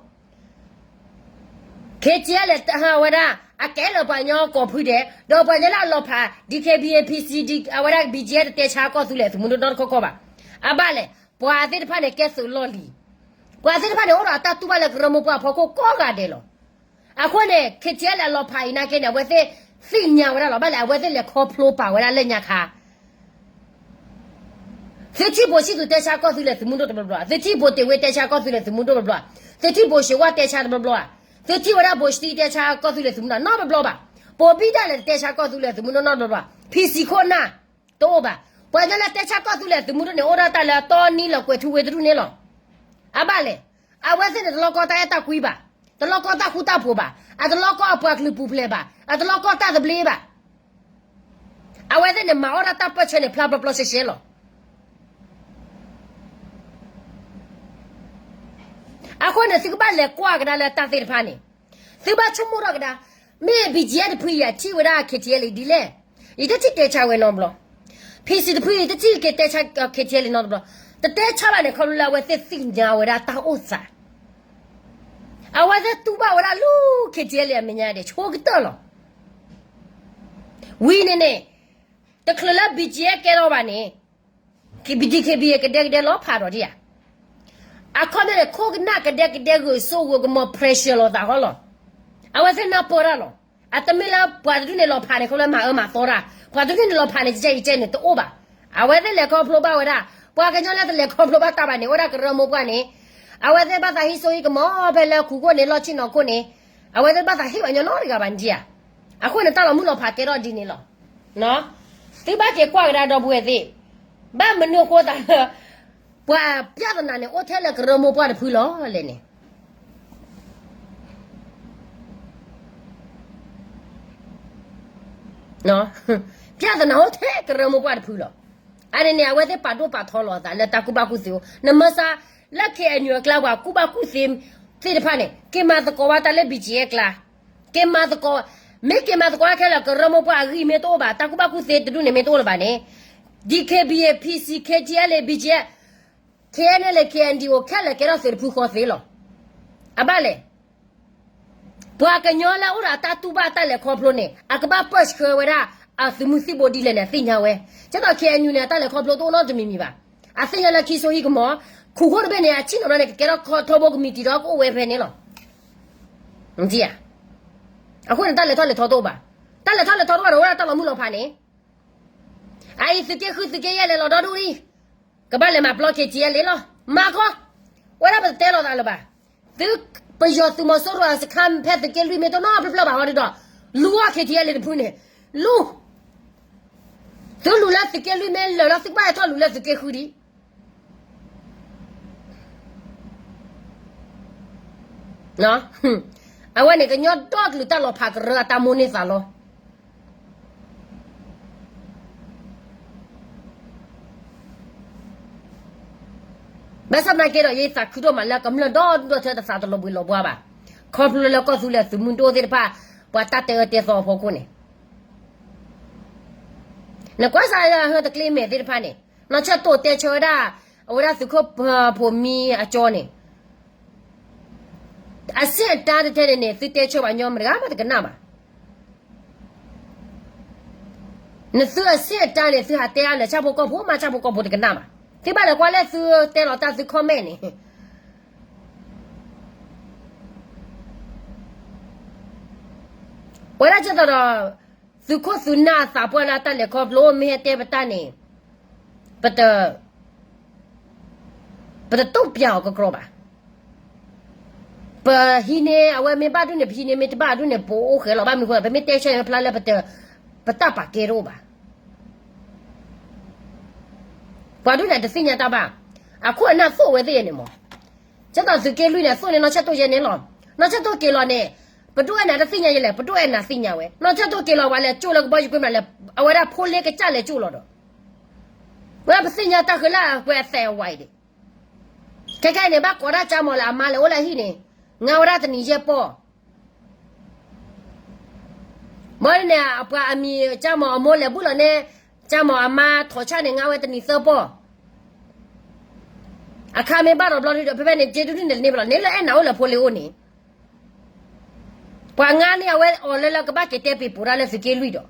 KTLA ဝဲဒၣ် အကဲလၢပှၤကညီကီၢ်ဖုဒဲး, ဒီးပှၤကညီလၢအလီၤဖး DKBA, PC, အဝဲဒၣ် BGF တတဲဆါကီၢ်သူလ့ၤသုးမုၢ်ဒိၣ်နီတခီခီဘၣ်. အဘၣ်လဲၣ်, ပှၤသ့ၣ်တဖၣ်န့ၣ် ကဲသုးလီၢ်လံၤ, ပှၤသ့ၣ်တဖၣ်န့ၣ် အိၣ်ဒီးအတၢ်တူၢ်ဘၣ်လၢကရၢမိၢ်ပှၢ်အဖီခိၣ်ကိးဂၤဒဲးလီၤ. အဃိန့ၣ် KTLA အလီၤဖးအံၤနာ်က့န့ၣ် အဝဲသ့ၣ်သ့ၣ်ညါဝဲဒၣ်လီၤ. ဘၣ်လဲၣ်, အဝဲသ့ၣ်လဲၤခီဖျိပာ်ဝဲဒၣ်လၢညါခါ သုထံၣ်ဘိၣ်ဆံၣ်သူးတဲဆါကီၢ်သူလ့ၤသုးမုၢ်ဒိၣ်တဘျီဘျီ, သုထံၣ်ဘိၣ်တ့ၢ်ဝ့တဲဆါကီၢ်သူလ့ၤသုးမုၢ်ဒိၣ်တဘျီဘျီ, သုထံၣ်ဘိၣ်ၡ့ဝါတဲဆါတဘျီဘျီ, သုထံၣ်ဝဲဒၣ်ဘိၣ်စတံတဲဆါကီၢ်သူလ့ၤသုးမုၢ်ဒိၣ်နီတဘျီဘၣ်. ပိာ်ဘံၣ်ဒၣ်လဲာ်တတဲဆါကီၢ်သူလ့ၤသုးမုၢ်ဒိၣ်နီတဘျီဘျီ, PC ခိၣ်နၢ် တအိၣ်ဘၣ်. ပှၤကညီလၢတဲဆါကီၢ်သူလ့ၤသုးမုၢ်ဒိၣ်န့ၣ် အိၣ်ဒၣ်တၢ်လၢတီနံလီၤကွဲးထူဝ့တဒူၣ်န့ၣ်လီၤ. အဘၣ်လဲၣ်, အဝဲသ့ၣ်န့ၣ် တလီၢ်ကီတၢ်အဲၣ်တၢ်ကွံဘၣ်, တလီၢ်ကီတၢ်ဃူတၢ်ဖိးဘၣ်, အတလီၢ်ကီအပှၤကလုာ်ပူၤဖျဲးဘၣ်, အတလီၢ်ကီတၢ်သဘျ့ဘၣ်. အဝဲသ့ၣ်န့ၣ် မၤအီၣ်ဒၣ်တၢ်ပၢၢ်ဆၢန့ၣ် ဖျါဘျီဘျီရှဲရှဲလီၤ. အဃိန့ၣ် သုကဘၣ်လဲၤကွၢ်ကဒါလၢတၢ်သ့ၣ်တဖၣ်န့ၣ်, သုဘၣ်ဆိကမိၣ်ထီၣ်ကဒါ, မ့ၢ် BGF တဖုအံၤ ထံၣ်ဝဲဒၣ် KTLA ဒ်လဲၣ်, ယတထံၣ်တဲဆါဝဲနီတဘျီ. PC တဖုအံၤ တထံၣ်က့ၤတဲဆါ KTLA နီတဘျီ. တတဲဆါဘၣ်န့ၣ် ခီဖျိလၢအဝဲသ့ၣ်သ့ၣ်ညါဝဲဒၣ်တၢ်အိၣ်သး အဝဲသ့ၣ်တူၢ်ဘၣ်ဝဲဒၣ်လၢ KTLA အမဲာ်ညါဒဲး ဆိကတၢၢ်လီၤ. ဝံၤန့ၣ်န့ၣ်, တချုးလၢ BGF ကဲထီၣ်ဘၣ်န့ၣ်, DKBA ကဒဲကဒဲလီၤဖးဒီးဒံးဧါ. အခီပညီန့ၣ် ခိၣ်ကနၣ်ကဒဲကဒဲဂုာ်စိဂုာ်ကမီၤ pressure လိာ်သးဃီလီၤ. အဝဲသ့ၣ်နၢ်ပၢၢ်တၢ်လီၤ. အတမ့ၢ်လၢပှၤတဒူၣ်န့ၣ်လီၤဖးန့ၣ် ခီဖျိလၢမၤအၢမၤသီတၢ်, ပှၤတဒူၣ်န့ၣ်လီၤဖးန့ၣ် ကကဲအံၤကဲန့ၣ်တအိၣ်ဘၣ်. အဝဲသ့ၣ်လဲၤခီဖျိဘၣ်ဝဲဒၣ်, ပှၤကညီလၢတလဲၤခီဖျိဘၣ်တၢ်ဘၣ်န့ၣ် အိၣ်ဒၣ်ကရၢမိၢ်ပှၢ်န့ၣ်, အဝဲသ့ၣ်ဘၣ်သးဟံးစိဟံးကမီၤဖဲလၢခူခိၣ်န့ၣ် လီၢ်ဆ့ၣ်နီၤခိၣ်န့ၣ်, အဝဲသ့ၣ်ဘၣ်သးဟ့ၣ်ပှၤညီနီတဂၤဘၣ်န့ၣ်ဧါ. အဃိန့ၣ် တၢ်လီၤမုၢ်လီၤဖးကဲထီၣ်ဒ်န့ၣ်လီၤ. သုဘၣ်က့ၤကွၢ်ကဒါဒီပုၢ်ဝဲၢ်သ့ၣ်, ဘၣ်မနုၤအဃိသတးလၢ ပှၤပြဿနာန့ၣ် အိၣ်ထဲလၢကရၢမိၢ်ပှၢ်တဖုလီၤလဲၣ်န့ၣ်. ပြဿနာအိၣ်ထဲကရၢမိၢ်ပှၢ်တဖုလီၤ. အန့ၣ်န့ၣ် အဝဲသ့ၣ်ပာ်ဒိၣ်ပာ်ထီလီၤအသးလၢတၢ်ကူၣ်ဘၣ်ကူၣ်သ့အိၣ်, နမ့ၢ်စးလၢ KNU အကျါ ပှၤကူၣ်ဘၣ်ကူၣ်သ့သ့ၣ်တဖၣ်န့ၣ် က့ၤမၤသကိးဝဲတၢ်လၢ BGF အကျါ, က့ၤမၤသကိး, မ့ၢ်က့ၤမၤသကိးဝဲခဲလၢာ် ကရၢမိၢ်ပှၢ်အဂံၢ်မ့ၢ်တအိၣ်ဘၣ်, တၢ်ကူၣ်ဘၣ်ကူၣ်သ့တဒူၣ်န့ၣ်မ့ၢ်တအိၣ်လၢၤဘၣ်န့ၣ်, DKBA, PC, KTLA, BGF, KNLA, KNDO ခဲလၢာ်ကဲထီၣ်သုးတဖုဃီသ့လီၤ. အဘၣ်လဲၣ်, ပှၤကညီလၢအိၣ်ဒီးတၢ်တူၢ်ဘၣ်တၢ်လဲၤခီဖျိန့ၣ် အကဘၣ်ပၢၢ်ဆှၢဝဲဒၣ် အသုးမုၢ်သံၣ်ဘိဒ်လဲၣ်န့ၣ် အသ့ၣ်ညါဝဲ. ကဲသိး KNU န့ၣ် အတၢ်လဲၤခီဖျိတအိၣ်နီတမံၤမံၤဘၣ်. အသ့ၣ်ညါလၢခံစိဟံးကမီၤ, ခိၣ်ဃိတဘ့ၣ်န့ၣ် အဆံၣ်နီၤန့ၣ် ကကဲထီၣ်ထီဘိကမံးတံာ်ဒီးကအိၣ်ဝဲဖဲန့ၣ်လီၤ. အဃိန့ၣ် တၢ်လဲၤထီၣ်လဲၤထီတအိၣ်ဘၣ်. တၢ်လဲၤထီၣ်လဲၤထီတအိၣ်ဘၣ်ဒီး အိၣ်ဝဲဒၣ်တၢ်လီၤမုၢ်လီၤဖးန့ၣ် အအံၤသုးက့ဃုသုးက့ယဲၢ်လဲၤလီၤဒီဒူၣ်လံ, ကဘၣ်လဲၤမၤပျီ K T L A လံလီၤ. မၤခီ, ဝဲဒၣ်ပတတဲလိာ်သးလၢၤဘၣ်. သု ပယီၤသုးမီၤစိရိၤအစခါဖဲသုးက့လွံၢ်မ့ၢ်တအိၣ်နီတဖျၢၣ်ဘၣ်ဟီဒ်ဒီး လူၤအီၤ K T L A တဖုန့ၣ်, လူၤ သုလူၤလၢသုးက့လွံၢ်မ့ၢ်လၢာ်လီၤ သုကဘၣ်ဟဲထီၣ်လူၤလၢသုးက့ဃုဒံး. အဝဲန့ၣ်ကညီဒီကလုာ်တၢ်လီၤဖးကရၢအတၢ်မိၣ်န့ၢ်သးလီၤ. ဘၣ်ဆၣ်သနာ်က့ဒီး ယသးခုဒိၣ်မးလၢကမျၢၢ်ဒီဒူၣ်ဒီထၢတသးတလီၤဘှံးလီၤဘှါဘၣ်. ခီဖျိလၢကီၢ်သူလ့ၤသုးမုၢ်ဒိၣ်သ့ၣ်တဖၣ် ပှၤတၢ်တဲအၢတဲသီအဖီခိၣ်န့ၣ် နကွၢ်စးလၢဟၢတကျ့မဲာ်သ့ၣ်တဖၣ်န့ၣ် နီၢ်ဆၢၣ်တိၣ်တဲဆၢဝဲဒၣ် အဝဲဒၣ်သုးခိၣ်ဖိမံအကၠီန့ၣ် အဆင့်အတန်းတထဲန့ၣ်န့ၣ် သုတဲဆၢပှၤညီမတဂၤမးတကနၣ်ဘၣ်. နသုအဆင့်အတန်းန့ၣ် သုဟးတဲအါလဲၣ် ဆၣ်ဖိကီၢ်ဖိမး ဆၣ်ဖိကီၢ်ဖိတကနၣ်ဘၣ်. သုဘၣ်လဲၤကွၢ်လၢသုတဲလီၤတၢ်သု comment န့ၣ် ပဝဲဒၣ်ကသိးဒီး သုးခိၣ်သုးနၢ်အသးပှၢ်လၢအတၢ်လဲၤခီဖျိမ့ၢ်ဟဲတဲပတၢ်န့ၣ် ပတ ပတတုံ့ပြန်အီၤကကြီဘၣ်. ပဟံးန့ၢ်အဝဲမ့ၢ်ဘၣ်ဒူၣ်န့ၣ် ပဟံးန့ၢ်မ့ၢ်တဘၣ်ဒူၣ်န့ၣ် ပအိၣ်ဃဲလီၤ. ဘၣ်မနုၤဃိ ပမ့ၢ်တဲဆၢန့ၣ်ဖျါလၢ ပတၢ်ပာ်ကဲတအိၣ်ဘၣ်. ပှၤဒူၣ်န့ၣ်တသ့ၣ်ညါတၢ်ဘၣ်. အခိၣ်အနၢ်သိၣ်ဝဲသ့ၣ်န့ၣ်မး. ကသိးသုးက့လွံၢ်န့ၣ် အသိၣ်န့ၣ်နီၢ်ဆၢၣ်တိၣ်ယဲန့ၣ်လီၤ. နီၢ်ဆၢၣ်တိၣ်က့ၤလီၤန့ၣ် ပဒိၣ်အဲၣ်နၤတသ့ၣ်ညါယဲလဲၣ် ပဒိၣ်အဲၣ်နၤသ့ၣ်ညါဝဲ. နီၢ်ဆၢၣ်တိၣ်က့ၤလီၤဝဲလဲၤကၠိၣ်လၢကဘီယူၤကွံာ်မးလဲၣ် အဝဲဒၣ်ဖိလ့ကစၢ်လဲၤကၠိၣ်လီၤဒီး ဝဲပသ့ၣ်ညါတၢ်ဃုလၢအကွဲးအသဲအဝဲအံၤဒံး. ခဲခဲအံၤန့ၣ် ဘၣ်ကိးဒၣ်ကၠၢ်မီၤလၢအမါလဲၤအိၣ်လၢဟံၣ်န့ၣ် ငါဝဲဒၣ်တနံၤယဲၢ်ပီၢ်. ဘၣ်န့ၣ် အပှၤအမံၤကၠၢ်မီၤအမိၢ်လဲၤဘူၣ်လီၤန့ၣ် ကၠၢ်မီၤအမါထီၣ်ဆၣ်န့ၣ် ငါဝဲတနံၤသၢပီၢ်. အခါမ့ၢ်ဘၣ်ဒီးဘျီဒုဒီး ဖဲဖဲန့ၣ် က့ဒုဒုန့ၣ်တန့ၢ်ဘၣ်လီၤ န့ၣ်လၢအဲၣ်နၤအိၣ်လၢဖိလ့အိၣ်န့ၣ် ပှၤငါန့ၣ်အဝဲအီၤလၢလၢကဘၣ်က့ၤတဲပ့ၤပိာ်တၢ်လၢသုးက့လွံၢ်ဒီး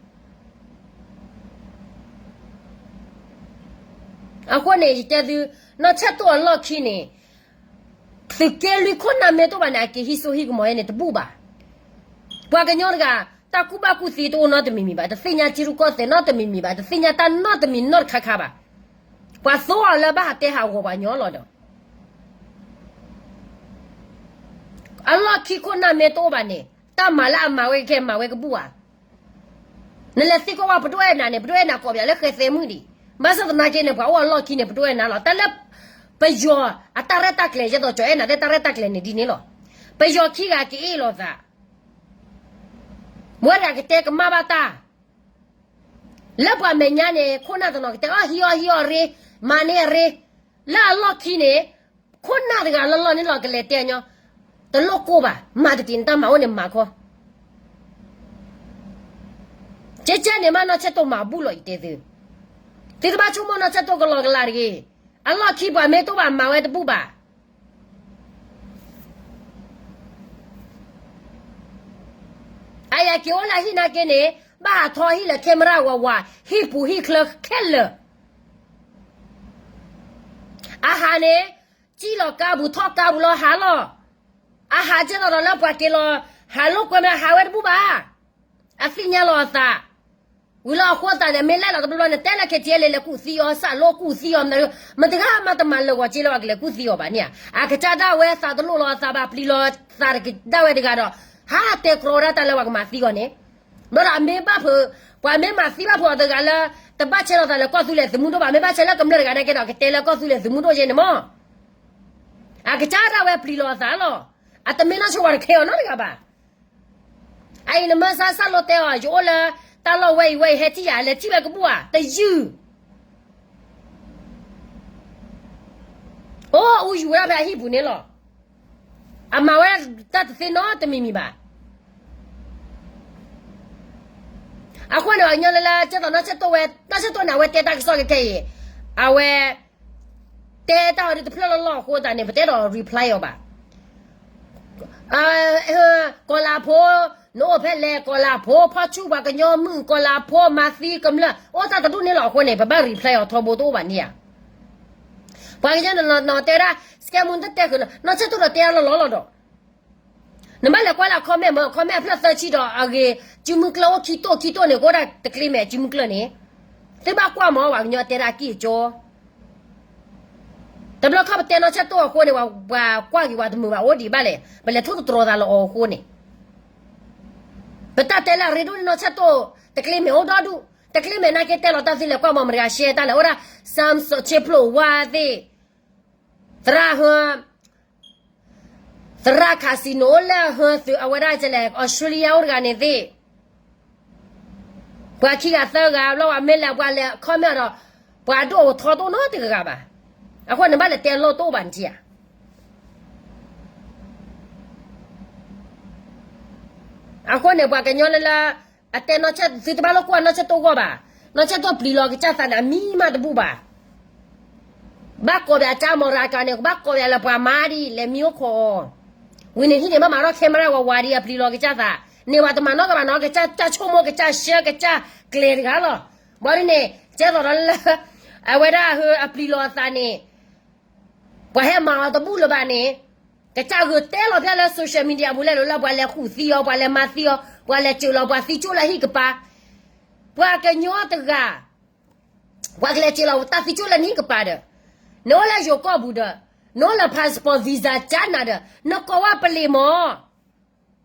အဃိန့ၣ် ယတဲသု နီၢ်ဆၢၣ်တိၣ်အလီၢ်ခံန့ၣ် သုးက့လွံၢ်ခိၣ်နၢ်မ့ၢ်တအိၣ်ဘၣ်န့ၣ် အက့ၤဟံးစိဟံးကမီၤယဲန့ၣ်တဘူၣ်ဘၣ်. ပှၤကညီတဂၤ တၢ်ကူၣ်ဘၣ်ကူၣ်သ့တအိၣ်နီတမံၤမံၤဘၣ် တသ့ၣ်ညါထံရူၢ်ကီၢ်သဲးနီတမံၤမံၤဘၣ် တသ့ၣ်ညါတၢ်နီတမံၤနီတခါခါဘၣ်. ပှၤသိအီၤလၢဘၣ်ဟးတဲဟးဂီၤပှၤညီလီၤဒီး အလီၢ်ခံခိၣ်နၢ်မ့ၢ်တအိၣ်ဘၣ်န့ၣ် တၢ်မၤလၢအမၤဝဲကဲမၤဝဲကဘူၣ်ဧါ. နလဲၤသံကွၢ်ဝဲပဒိၣ်အဲၣ်နၤန့ၣ် ပဒိၣ်အဲၣ်နၤကိးပယၤလၢဃဲသဲမုၣ်ဒံး. ဘၣ်ဆၣ်သနာ်က့န့ၣ် ပှၤအိၣ်အလီၢ်ခံန့ၣ် ပဒိၣ်အဲၣ်နၤလီၤ. တၢ်လၢပယီၤအတၢ်ရဲၣ်တၢ်ကျဲၤ ယဲသိးကၠီၤအဲၣ်နၤသ့ၣ်တၢ်ရဲၣ်တၢ်ကျဲၤန့ၣ်ဒ်န့ၣ်လီၤ. ပယီၤခံဂၤက့ၤအ့ၣ်လိာ်သး ဝဲဒၣ်ကတဲကမၣ်ဘၣ်တၢ် လၢပှၤမဲာ်ညါန့ၣ် ခိၣ်နၢ်တနီၤကတဲအီၤဟံးအီၤဟံးအီၤရ့ မၤန့ၢ်အရ့. လၢအလီၢ်ခံန့ၣ် ခိၣ်နၢ်တဂၤလၢလီၢ်န့ၣ်လီၤကလဲၤတဲညီ တလိၣ်ကိၢ်ဘၣ် မၤတက့ၢ်နတၢ်မၤအိၣ်န့ၣ်မၤခီ ကဲကဲန့ၣ်မးနီၢ်ဆၢၣ်တိၣ်မၤဘူၣ်လီၤယတဲသု သုတဘၣ်ဆိကမိၣ်နီၢ်ဆၢၣ်တိၣ်ကလီကလီတဂ့ၤ. အလီၢ်ခံပှၤမ့ၢ်တအိၣ်ဘၣ်မၤဝဲတဘူၣ်ဘၣ်. အယၤက့ၤအိၣ်လၢဟံၣ်နာ်က့န့ၣ် ဘၣ်ဟးထီဟံၣ်လၢ camera ဝးဝး ဟံၣ်ပူၤဟံၣ်ချၢခဲလၢာ် အဟးန့ၣ် စံၣ်လီၤကါပူၤထီၣ်ကါပူၤလီၤဟးလီၤ. အဟးကဲသိးဒီးလၢပှၤက့ၤလီၤ ဟးလိာ်ကွဲမးဟးဝဲတဘူၣ်ဘၣ်. အသ့ၣ်ညါလီၤအသး ဝံၤလီၤအဃိသတးန့ၣ် မ့ၢ်လဲၣ်လီၤတဘျီဘျီန့ၣ် တဲလၢ KTLA လဲၤကူၣ်သံအီၤ စးလိကူၣ်သံအီၤ မတဂၤမးတမၤလၢာ်ဂီၤက့လၢပှၤကလဲၤကူၣ်သံအီၤဘၣ်န့ၣ်ဧါ. အကစၢ်ဒၣ်ဝဲသးတလိၣ်လီၤအသးဘၣ် ပျံၤလီၤသးဒၣ်ဝဲတဂၤဒီး ဟးတဲကြီဒၣ်တၢ်လၢပှၤကမၤသံအီၤန့ၣ် ဘျီဒီးအမ့ၢ်ဘၣ်ဖုး ပှၤမ့ၢ်မၤသံဘၣ်ဖုးအီၤတဂၤလၢ တဘၣ်ဆဲးလီၤသးလၢကီၢ်သူလ့ၤသုးမုၢ်ဒိၣ်ဘၣ် မ့ၢ်ဘၣ်ဆဲးလၢကမျၢၢ်တဂၤန့ၣ်ကဲဒီး ကတဲလၢကီၢ်သူလ့ၤသုးမုၢ်ဒိၣ်ယဲန့ၣ်မး အကစၢ်ဒၣ်ဝဲပျံၤလီၤအသးလီၤ. အတမ့ၢ်နီၢ်ဆိဝဲတခဲအီၤနီတဂၤဘၣ်. အအံၤနမၢစၢ်စၢ်လိတဲအီၤ ယအိၣ်လၢတၢ်လီၢ်ဝဲအံၤဝဲအံၤ ဟဲထံၣ်ယၤ လဲၤထံၣ်ဝဲကဘူၣ်ဧါ တယုၢ် အိၣ်အူယူၤဝဲဒၣ်ဖဲအဟံၣ်ပူၤန့ၣ်လီၤ. အမၤဝဲတၢ်တသ့နီတမံၤမံၤဘၣ်. အဃိန့ၣ် ပှၤကညီလၢလၢ ကဲသိးနီၢ်ဆၢၣ်တိၣ်ဝဲ နီၢ်ဆၢၣ်တိၣ်န့ၣ် အဝဲတဲတၢ်ကစီၣ်ခဲခဲအံၤ အဝဲ တဲတၢ်အီၤဒ်တဖျၢၣ်လီၢ်လီၢ်အဃိသတးန့ၣ် ပတဲဒီး reply အီၤဘၣ်. ကီၤလၤဖိ နအိၣ်ဖဲလဲၣ် ကီၤလၤဖိ ဖီၣ်ဆူၣ်ပှၤကညီမုၣ် ကီၤလၤဖိ မၤသံကမျၢၢ် အိၣ်တၢ်တဒူၣ်န့ၣ်လီၤ. အဃိန့ၣ် ပဘၣ် reply အီၤထီဘိတအိၣ်ဘၣ်န့ၣ်ဧါ. ပှၤကညီနနီၤတဲဒၣ် စကဲမူတတဲဃုာ်နီၤ နီၢ်ဆၢၣ်တိၣ်ဒီးတဲအလီၢ်လီၢ်လီၤဒီး နဘၣ်လဲၤကွၢ်လၢ comment မ့ၢ် comment အဖျၢၣ်သၢဆံဒီးအဂ့ၤ စုမုၢ်ကျၢၢ်အိၣ်ခံတိၣ်ခံတိၣ်န့ၣ် ကအိၣ်ဒၣ်တကျ့မဲာ် စုမုၢ်ကျၢၢ်န့ၣ် သုဘၣ်ကွၢ်မ့ၢ် ပှၤကညီတဲဒၣ်အကံၢ်အကၠီ တဘျီခီပတဲနီၢ်ဆၢၣ်တိၣ်အဃိန့ၣ် ပှၤကွၢ်က့ၤပှၤတမုာ်ဘၣ်အိၣ်ဒံးဘၣ်လဲၣ် ပလဲၤထိၣ်သတြီၤသးလၢအီၤအဃိန့ၣ် ပတၢ်တဲလၢအရ့ဒိၣ်န့ၣ် နီၢ်ဆၢၣ်တိၣ် တကျ့မဲာ်အိၣ်ဒီဒူၣ် တကျ့မဲာ်နာ်က့တဲလီၤတၢ်သ့လဲၤကွၢ်မ့ၢ်မတၤဂၤရှဲတၢ်လဲၣ် အိၣ်ဒၣ် Samson ဆ့ဖျိၣ်ဝါသ့ၣ် သရၣ်ဟၢ သရၣ် casino လၢဟၢသုးအဝဲဒၣ်ကလဲၣ် Australia အိၣ်တဂၤန့ၣ်သ့ၣ် ပှၤခံဂၤသၢဂၤ ဘျီပှၤမ့ၢ်လဲၤပှၤလဲၤ comment ဒီး ပှၤဒိၣ်ထီတအိၣ်နီတဂၤဘၣ်. အဃိန့ၣ်ဘၣ်လဲၤတဲလိၣ်တအိၣ်ဘၣ်နထံၣ်ဧါ. အဃိန့ၣ် ပှၤကညီလၢလၢ အတဲနီၢ်ဆၢၣ် သုတဘၣ်လိၣ်ကွၢ်နီၢ်ဆၢၣ်တိၣ်ဂီၢ်ဘၣ်. နီၢ်ဆၢၣ်တိၣ်ပျံၤလီၤကစၢ်သးန့ၣ် အမံမးတဘူၣ်ဘၣ်. ဘၣ်ကိးပှၤအကၢမီၤရၤကၤန့ၣ် ကဘၣ်ကိးပှၤလၢပှၤမါဒ်လဲၤမံအိၣ်ခိးအီၤ ဝံၤန့ၣ်ဟံၣ်န့ၣ် ဘၣ်မၤထီၣ် camera ဝးဝးဒ်အပျံၤလီၤကစၢ်သး န့ၢ်ဝဲတမၤနီၣ်ကဘၣ်နီၣ် ကစၢ်ဆိကမိၣ် ကစၢ်ရှဲ ကစၢ်ကျဲၤတဂၤလီၤ. ဘၣ်ဒ်န့ၣ် ကဲသိးဒီးလၢ အဝဲဒၣ်အပျံၤလီၤအသးန့ၣ် ပှၤဟဲမၤအီၤတဘူၣ်လၢၤဘၣ်န့ၣ် ကစၢ်ဂုာ်တဲလီၤဖဲလၢ social media အပူၤလဲၣ်လီၤလၢပှၤလဲၤဃုာ်သံအီၤ ပှၤလဲၤမၤသံအီၤ ပှၤလဲၤစၢၤလီၤပှၤသံကၠိၣ်လၢဟံၣ်ကပၤ ပှၤကညီတဂၤ ပှၤကလဲၤစၢၤလီၤတၢ်သံကၠိၣ်လၢနဟံၣ်ကပၤဒီး နအိၣ်လၢယိၤကီၢ်ပူၤဒီး နအိၣ်လၢ passport visa ကၠါနၤဒီး နကိးဝဲပလံၤမး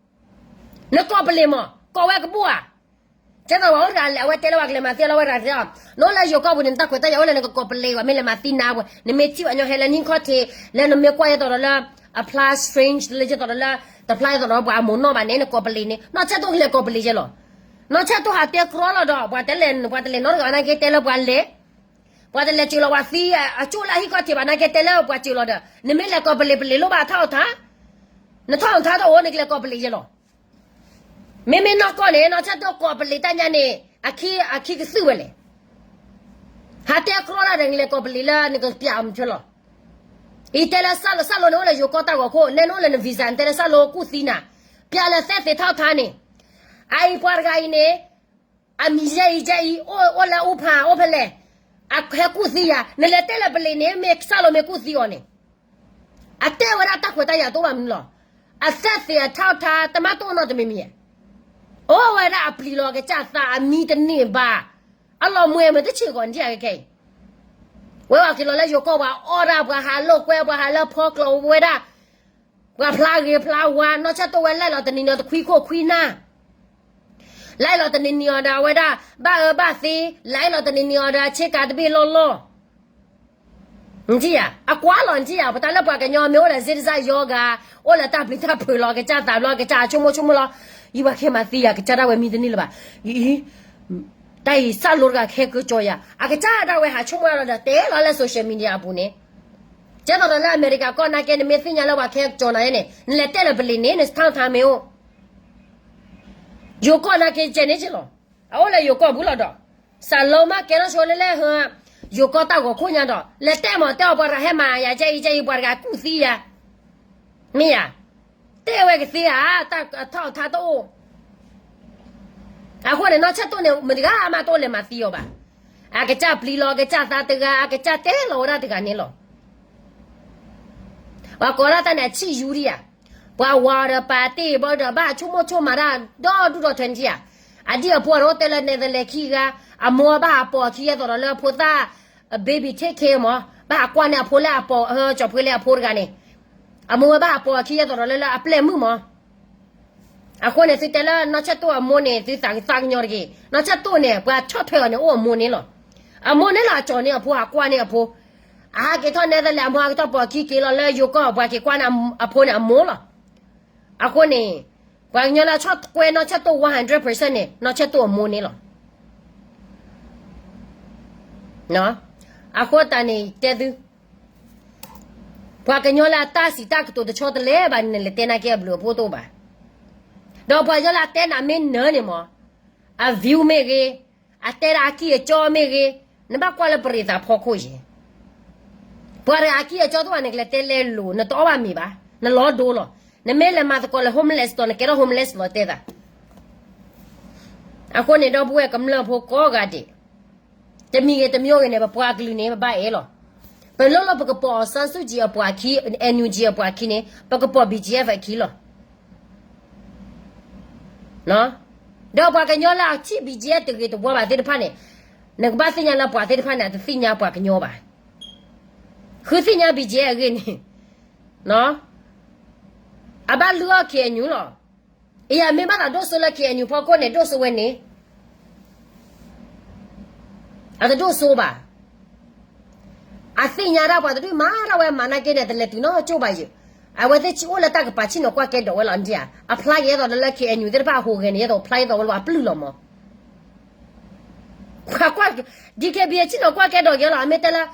နကိးပလံၤမး ကိးဝဲကဘူၣ်ဧါ. ကဲသိးပှၤအိၣ်တဂၤလဲၤ အဝဲတဲလၢပှၤကလဲၤမၤသံလီၤဝဲဒၣ်တဲအီၤ နအိၣ်လၢယိၤကီၢ်ပူၤန့ၣ် နတၢ်ခွဲးတၢ်ယာ်အိၣ်လၢနကကိးပလံၤ ပှၤမ့ၢ်လဲၤမၤသံနၤပှဲၤ နမ့ၢ်ထံၣ်ပှၤကညီဟဲလၢနဟံၣ်ခီၣ်ထံး လၢနမ့ၢ်ကွၢ်ယဲသိးဒီးလၢ အဖျါ strange လၢယဲသိးဒီးလၢ တဖျါယဲသိးဒီးပှၤအမိၢ်နီၢ်ဘၣ်န့ၣ် နကိးပလံၤန့ၣ် နီၢ်ဆၢၣ်တိၣ်ကလဲၤကိးပလံၤယဲလီၤ. နီၢ်ဆၢၣ်တိၣ်ဟးတဲကြီလီၤဒီး ပှၤတလဲၤ ပှၤတလဲၤနီတဂၤနာ်က့တဲလၢပှၤလဲၤ ပှၤတလဲၤစၢၤလီၤပှၤသံ အကၠိၣ်လၢအဟံၣ်ခီၣ်ထံးဘၣ်နာ်က့တဲလၢပှၤစၢၤလီၤဒီး နမ့ၢ်လဲၤကိးပလံၤပလံၤလိၣ်ဘၣ်ထီၣ်ထါ နထီၣ်ထါတအိၣ် နကလဲၤကိးပလံၤယဲလီၤ. မ့မ့ၢ်နီၢ်ကီၢ်န့ၣ် နီၢ်ဆၢၣ်တိၣ်ကိးပလံၤတၢ်ညါန့ၣ် အခံကသုၣ်ဝဲလဲၣ်. ဟးတဲကြီတၢ်ဒီး နကလဲၤကိးပလံၤလၢနကပျးအီၤမုၢ်ဆ့လီၤ. အံၤတဲလၢစၢ်လိၤ စၢ်လိၤန့ၣ်အိၣ်လၢယိၤကီၢ်တၢ်ဂီၤခိၣ် နဲနအိၣ်လၢန visa နတဲလၢစၢ်လိၤကူၣ်သံနၤ ပျးလၢသဲသ့ၣ်ထီၣ်ထါန့ၣ် အအံၤပှၤတဂၤအံၤန့ၣ် အမံၤယဲအံၤယဲအံၤ အိၣ်လၢအူဖးအိၣ်ဖဲလဲၣ် အဟဲကူၣ်သံယၤ နလဲၤတဲလၢပလံၤန့ၣ် မ့ၢ်စၢ်လိၤမ့ၢ်ကူၣ်သံအီၤန့ၣ် အတဲဝဲဒၣ်တၢ်ခွဲးတၢ်ယာ်တအိၣ်ဘၣ်မနုၤလီၤ. အသဲသ့ၣ်အထီၣ်ထါ တမၤတအိၣ်နီတမံၤမံၤဧါ. အိၣ်ဝဲဒၣ်အပျံၤလီၤကစၢ်သးအမံတန့ၢ်ဘၣ်. အလီၤမွဲမ့ၢ်တဆ့ၣ်ကီးနထံၣ်ဧါခဲအံၤ ဝဲပှၤက့ၤလီၤလၢယိၤကီၢ်ပှၤအီၣ်ဒၣ် ပှၤဟးလိာ်ကွဲ ပှၤဟးလၢဖီကျိၤဝဲဒၣ် ပှၤဖျါဂ့ၤဖျါဝါ နီၢ်ဆၢၣ်တိၣ်ဝဲလဲၣ်လီၤတနံၤနံၤအီၤတခွံခိၣ်ခွံနၢ် လဲၣ်လီၤတနံၤနံၤအီၤဒီးအဝဲဒၣ် ဘၣ်အၢဘၣ်သီ လဲၣ်လီၤတနံၤနံၤအီၤဒီးအဆ့ကၤတဘ့ၣ်လီၢ်လီၢ် နထံၣ်ဧါ အကွၢ်လီၤနထံၣ်ဧါ ပတၢ်လၢပှၤကညီမ့ၢ်အိၣ်လၢ zigzag ယီဂၤ အိၣ်လၢတၢ်ပျံၤတၢ်ဖုးလီၤ ကစၢ်သးဘျီ ကစၢ်အဆိကမိၣ်ဆိကမိၣ်လီၤ ယံၤပှၤကဟဲမၤသံယၤ ကစၢ်ဒၣ်ဝဲမံတန့ၢ်လၢၤဘၣ် အံၤ တၢ်အံၤစၢ်လိၤတဂၤကဟဲကၠီယၤ အကစၢ်ဒၣ်ဝဲဟးဆိကမိၣ်လီၤဒီးတဲလီၤလၢ social media အပူၤန့ၣ် ကဲသိးဒီးလၢအမဲရကၤကီၢ်နာ်က့ နမ့ၢ်သ့ၣ်ညါလၢပှၤကဟဲကၠီနၤန့ၣ် နလဲၤတဲလၢပလံၤန့ၣ် နထါထါမ့ၢ်အိၣ် ယိၤကီၢ်နာ်က့ကဲန့ၣ်က့လီၤ အအိၣ်လၢယိၤကီၢ်ပူၤလီၤဒီး စၢ်လိၤမးကဲထီၣ်ဆိလၢလၢဟၢ ယိၤကီၢ်တၢ်ဂီၤခိၣ်ညါဒီး လဲၤတဲမးတဲအီၤပှၤတဂၤဟဲမၤယၤ ကဲအံၤ ကဲအံၤ ပှၤတဂၤကူၣ်သံယၤ မ့ၢ်ယၤ တဲဝဲကသ့ဧါ တၢ်ထီၣ်ထါတအိၣ် အဃိန့ၣ် နီၢ်ဆၢၣ်တိၣ်န့ၣ် မတဂၤမးတအိၣ်လဲၤမၤသံအီၤဘၣ်. အကစၢ်ပျံၤလီၤ အကစၢ်သးတဂၤ အကစၢ်တဲလီၤဝဲဒၣ်တဂၤန့ၣ်လီၤ. ပှၤကိးဒၣ်တၢ်န့ၣ် အဆံၣ်ယူဒံဧါ. ပှၤဝၤဒီးပာ်တ့ၢ်ဘီဒီး ဘၣ်ဆိကမိၣ်ဆိကမးတၢ် ဒီဒူၣ်ဒီထၢန့ၣ်ဧါ. အဒံၣ်အဖိအအိၣ်တဲလၢ Netherlands ခံဂၤ, အမိၢ်ဘၣ်ဟးပိာ်အခံ ယဲသိးဒီးလၢဖိသၣ် baby take care မး, ဘၣ်ဟးကွၢ်န့ၢ်အဖိလၢအပိာ် ကၠီၤဖှ့လၢအဖိတဂၤန့ၣ်, အမိၢ်ဝဲဘၣ်ဟးပိာ်အခံ ယဲသိးဒီးလၢ လၢအပျဲၢ်မုၣ်မး. အဃိန့ၣ် သုတဲလၢ နီၢ်ဆၢၣ်တိၣ်အမိၢ်န့ၣ် သုသးကသးကညီၤတဂ့ၤ. နီၢ်ဆၢၣ်တိၣ်န့ၣ် ပှၤဆီၣ်ထွဲအီၤန့ၣ် အိၣ်အမိၢ်န့ၣ်လီၤ. အမိၢ်န့ၣ်လီၤ အကၠီၤန့ၢ်အဖိ ဟးကွၢ်န့ၢ်အဖိ, အဟးက့ၤထီၣ် Netherlands အမိၢ်ဟးက့ၤထီၣ်ပိာ်အခံက့ၤလီၤလၢယိၤကီၢ် ပှၤက့ၤကွၢ်န့ၢ်အဖိန့ၣ် အမိၢ်လီၤ. အဃိန့ၣ် ပှၤကညီလၢအဆီၣ်ထွဲနီၢ်ဆၢၣ်တိၣ် one hundred percent န့ၣ် နီၢ်ဆၢၣ်တိၣ်အမိၢ်န့ၣ်လီၤ. အဃိသတးန့ၣ် တဲသု ပှၤကညီလၢအတၢ်စံးတၢ်ကတိၤတဆီတလဲဘၣ်န့ၣ် နလဲၤတဲနာ်က့အဘျုးအဖှိၣ်တအိၣ်ဘၣ်. ဒီးပှၤကညီလၢအတဲနၤမ့ၢ်နၢၤန့ၣ်မး, အ view မ့ၢ်ဂ့ၤ, အတဲဒၣ်အကံၢ်အကၠီမ့ၢ်ဂ့ၤ, နဘၣ်ကွၢ်လၢပရံးသးဖီခိၣ်ယဲၢ်. ပှၤတဂၤအကံၢ်အကၠီတအိၣ်ဘၣ် နကလဲၤတဲလဲလိာ် နတအီၣ်ဘၣ်မ့ၤဘၣ်, နလီၤဒိလီၤ. နမ့ၢ်လဲၤမၤသကိးလၢ homeless ဒီး နကဲထီၣ် homeless လီၤတဲသး အဃိန့ၣ် ဒီပုၢ်ဝဲၢ်ကမျၢၢ်ဖိကိးဂၤဒဲး, တမံၤဂ့ၤတမံၤဂ့ၤန့ၣ် ပပှၤကလုာ်န့ၣ် ပဘၣ်အဲၣ်လီၤ. ပလိၣ်လၢပကပိာ် အောင်ဆန်းစုကြည် အပှၤခံ, NUG အပှၤခံန့ၣ် ပကပိာ် BGF အခံလီၤ. ဒီးပှၤကညီလၢအထံၣ် BGF တဂ့ၤတဝါဘၣ်သ့ၣ်တဖၣ်န့ၣ်, နကဘၣ်သ့ၣ်ညါလၢပှၤသ့ၣ်တဖၣ်န့ၣ် အတသ့ၣ်ညါပှၤကညီဘၣ်. ဃုသ့ၣ်ညါ BGF အဂ့ၢ်န့ၣ်, အဘၣ်လုၢ်အီၣ် KNU လီၤ. အံၤ မ့ၢ်ဘၣ်သးဒိၣ်စိလၢ KNU ဖီခိၣ်န့ၣ် ဒိၣ်စိဝဲန့ၣ် အတဒိၣ်စိဘၣ်. အသ့ၣ်ညါဒၣ်ပှၤတဒူၣ်မၤဒၣ်ဝဲမၤနာ်က့န့ၣ် တလဲၤတုၤနီတကၠိၢ်ဘၣ်ယဲၢ်. အဝဲသ့ၣ်ဆံးအိၣ်လၢတၢ်ကပၤဆံၣ်နီၤကွၢ်ကဲဒိးဝဲလီၤ နထံၣ်ဧါ. အဖျါက့ၤအသိးလၢ KNU သ့ၣ်တဖၣ်အဟူးဂဲၤန့ၣ် ယဲသိးဖျါက့ၤအသိးဝဲလၢပှၤပျုၢ်လီၤမး. ပှၤကွၢ် DKBA ဆံၣ်နီၤကွၢ်ကဲဒိးက့ၤလီၤ အမ့ၢ်တဲလၢ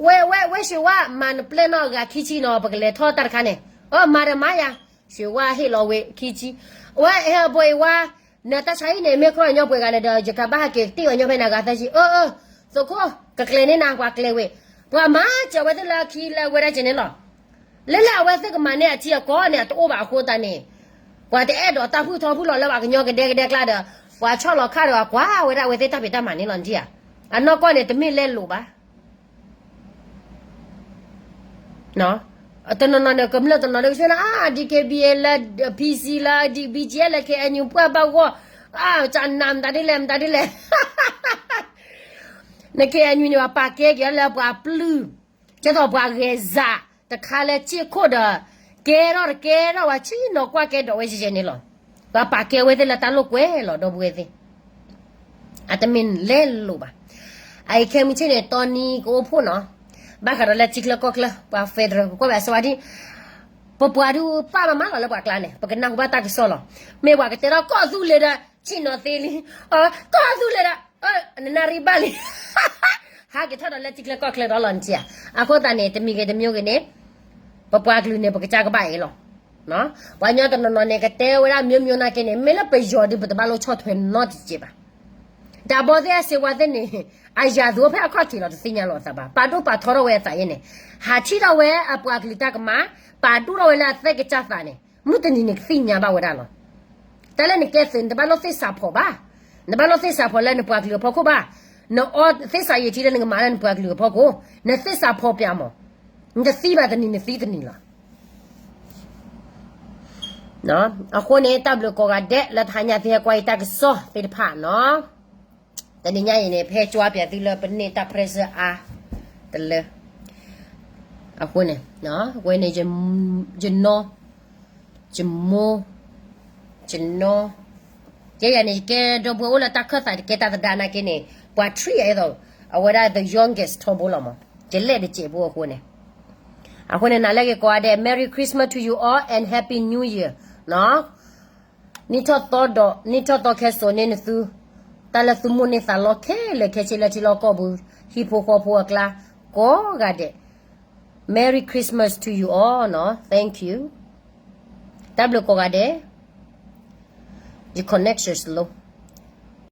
ဝဲ ဝဲ ဝဲ ရွှေဝါ မၤနပျဲၢ်နီၢ်ဂၤခံဆံနီၤ ပကလဲၤထီၣ်တၢ်တခါန့ၣ်, အၢ မၤဒီးမၤယၤ, ရွှေဝါ ဟ့ၣ်လီၤဝဲခံဆံ, ဝဲ ဟဲဘိအံၤဝါ, နတၢ်ဆါဟံၣ်န့ၣ် မ့ၢ်ခီအညီပှဲၤဂၤလဲၣ်ဒီး ယကဘၣ်ဟဲက့ၤတ့ၢ်အီၤညီဖဲန့ၣ် အဂၤသၢဆံ, အၢ အၢ, သုးခိၣ် ကကျဲၤန့ၢ်နၤ ပှၤကျဲၤဝဲ, ပှၤမၤစၢၤဝဲသ့ၣ်လၢအခံလၢအဝဲဒၣ်ကဲန့ၣ်လီၤ. လၢလၢအဝဲသ့ၣ်ကမၤန့ၢ်အထံအကီၢ်န့ၣ် အတအိၣ်ဘၣ်အဃိသတးန့ၣ်, ပှၤတအဲၣ်ဒိးတၢ်ဖုၣ်ထီဖုၣ်လီၤလၢပှၤကညီကဒဲကဒဲကျါဒီး, ပှၤဆီၣ်လီၤခၣ်ဒီးအကွၢ်ဝဲဒၣ်အဝဲသ့ၣ်တၢ်ဖံးတၢ်မၤန့ၣ်လီၤ နထံၣ်ဧါ. အနီၢ်ကီၢ်န့ၣ် တမ့ၢ်လဲလိာ်ဘၣ် တနီၤနီၤန့ၣ် ကမျၢၢ်တနီၤန့ၣ် ကဆၢနၤ အါ DKBA လၢ PC လၢ BGF လၢ KNU ပှၢ်ဘၣ်ဂီၢ်, အါ ကနၣ်မတၤဒ်လဲၣ် မတၤဒ်လဲၣ်, န KNU န့ၣ် ပှၤပာ်ကဲက့ၤလၢပှၤပျုၢ်, ကဲသိးပှၤဂဲၤစးတခါလၢစ့ၢ်ခိၣ်ဒီး, ကဲထီၣ်တကဲထီၣ်ဝဲဆံးနီၤကွၢ်ကဲဒိးဝဲယဲၢ်န့ၣ်လီၤ. ပှၤပာ်ကဲဝဲသ့ၣ်လၢတၢ်လိာ်ကွဲလီၤ ဒီပုၢ်ဝဲၢ်သ့ၣ် အတမ့ၢ်လဲလိာ်ဘၣ်. အအံၤခဲမုၢ်ဆ့ၣ်န့ၣ် တီနံကအိၣ်ဖှိၣ်နီၤ, ဘၣ်ဃးဒီးလၢထံချၢကီၢ်ချၢ ပှၤ federal ပကွၢ်ဘၣ်အစဝါဒံၣ်, ပပှၤဒုးပာ်မၤမၤလီၤလၢပှၤကျါန့ၣ် ပကနၢ်ဟူဘၣ်တၢ်ကစီၣ်လီၤ. မ့ၢ်ပှၤကတဲထီၣ်ကီၢ်သူလ့ၤဒီး ဆ့ၣ်နီၤသ့လံ, ကီၢ်သူလ့ၤဒီး နနၣ်ရံၣ်ဘၣ်လံ ဟးက့ၤထီၣ်ဒီးလၢထံချၢကီၢ်ချၢဒီးလီၤ နထံၣ်ဧါ. အဃိသတးန့ၣ် တမံၤဂ့ၤတမံၤဂ့ၤန့ၣ်, ပပှၤကလုာ်န့ၣ် ပကစၢ်ကဘၣ်အံၤလီၤ. ပှၤကညီတနီၤနီၤန့ၣ် ကတဲဝဲဒၣ် မျိုးမျိုး နာ်က့န့ၣ် မ့ၢ်လၢပယီၤဒုး ပတဘၣ်လိၣ်ဆီၣ်ထွဲနီတစဲးဘၣ်. တၢ်ဘီသ့ၣ်အစ့ဝါသ့ၣ်န့ၣ် အယၤသူအီၤဖဲအခီၣ်ထံးလီၤ တသ့ၣ်ညါလီၤအသးဘၣ်. ပာ်ဒိၣ်ပာ်ထီထီၣ်ဝဲအသးယဲန့ၣ်, ဟးထံၣ်ထီၣ်ဝဲအပှၤကလုာ်တၢ်ကမၣ်, ပာ်ဒိၣ်ထီၣ်ဝဲလၢအသဲကစၢ်သးန့ၣ် မုၢ်တနံၤန့ၣ်ကသ့ၣ်ညါဘၣ်ဝဲဒၣ်လီၤ. တၢ်လၢနကဲသုး နတဘၣ်လိၣ်သ့ၣ်စးဖီၣ်ဘၣ်. နဘၣ်လိၣ်သ့ၣ်စးဖီၣ်လၢနပှၤကလုာ်အဖီခိၣ်ဘၣ်. နအီသ့ၣ်စးယံာ်ထံလၢနကမၤလၢနပှၤကလုာ်အဖီခိၣ်, နသ့ၣ်စးဖီၣ်ပၠးမး, နတသံဘၣ်တနံၤနသံတနံၤလီၤ. အဃိန့ၣ် တၢ်ဘျုးကိးဂၤဒဲးလၢတဟါညါသုဟဲကွၢ်ယတၢ်ကစီၣ်သ့ၣ်တဖၣ်နီၤ. တနံၤညါအံၤန့ၣ် ဖဲကွၢ်ပၠးသုလၢပန့ၢ်တၢ် pressure အါတလၢ အဃိန့ၣ်, ဝဲန့ၣ် ယနီၢ်, ယမိၢ်, ယနီၢ်, ကဲယၤန့ၣ် ယကဲဒီပုၢ်ဝဲၢ်အိၣ်လၢတၢ်ခၢၣ်သး တကဲတၢ်သဒါနာ်က့န့ၣ် ပှၤ treat ယၤအသိး, အဝဲဒၣ် the youngest ထီဘိလီၤမး, ယလဲၣ်တစဲးဖိအဃိန့ၣ်, အဃိန့ၣ် နၤလၢက့ၤကိးဂၤဒဲး Merry Christmas to you all and Happy New Year နီၤ. နံၣ်ထီၣ်သီဒီး နံၣ်ထီၣ်သီခဲစိာ်န့ၢ်နသု, တၢ်လၢသုမိၣ်န့ၢ်သးလီခဲလၢာ်ခဲဆ့လၢထံလီၢ်ကီၢ်ပူၤ ဟံၣ်ဖိဃီဖိအကျါ ကိးဂၤဒဲး, Merry Christmas to you all နီၤ, thank you. တၢ်ဘျုးကိးဂၤဒဲး, ယ connection slow.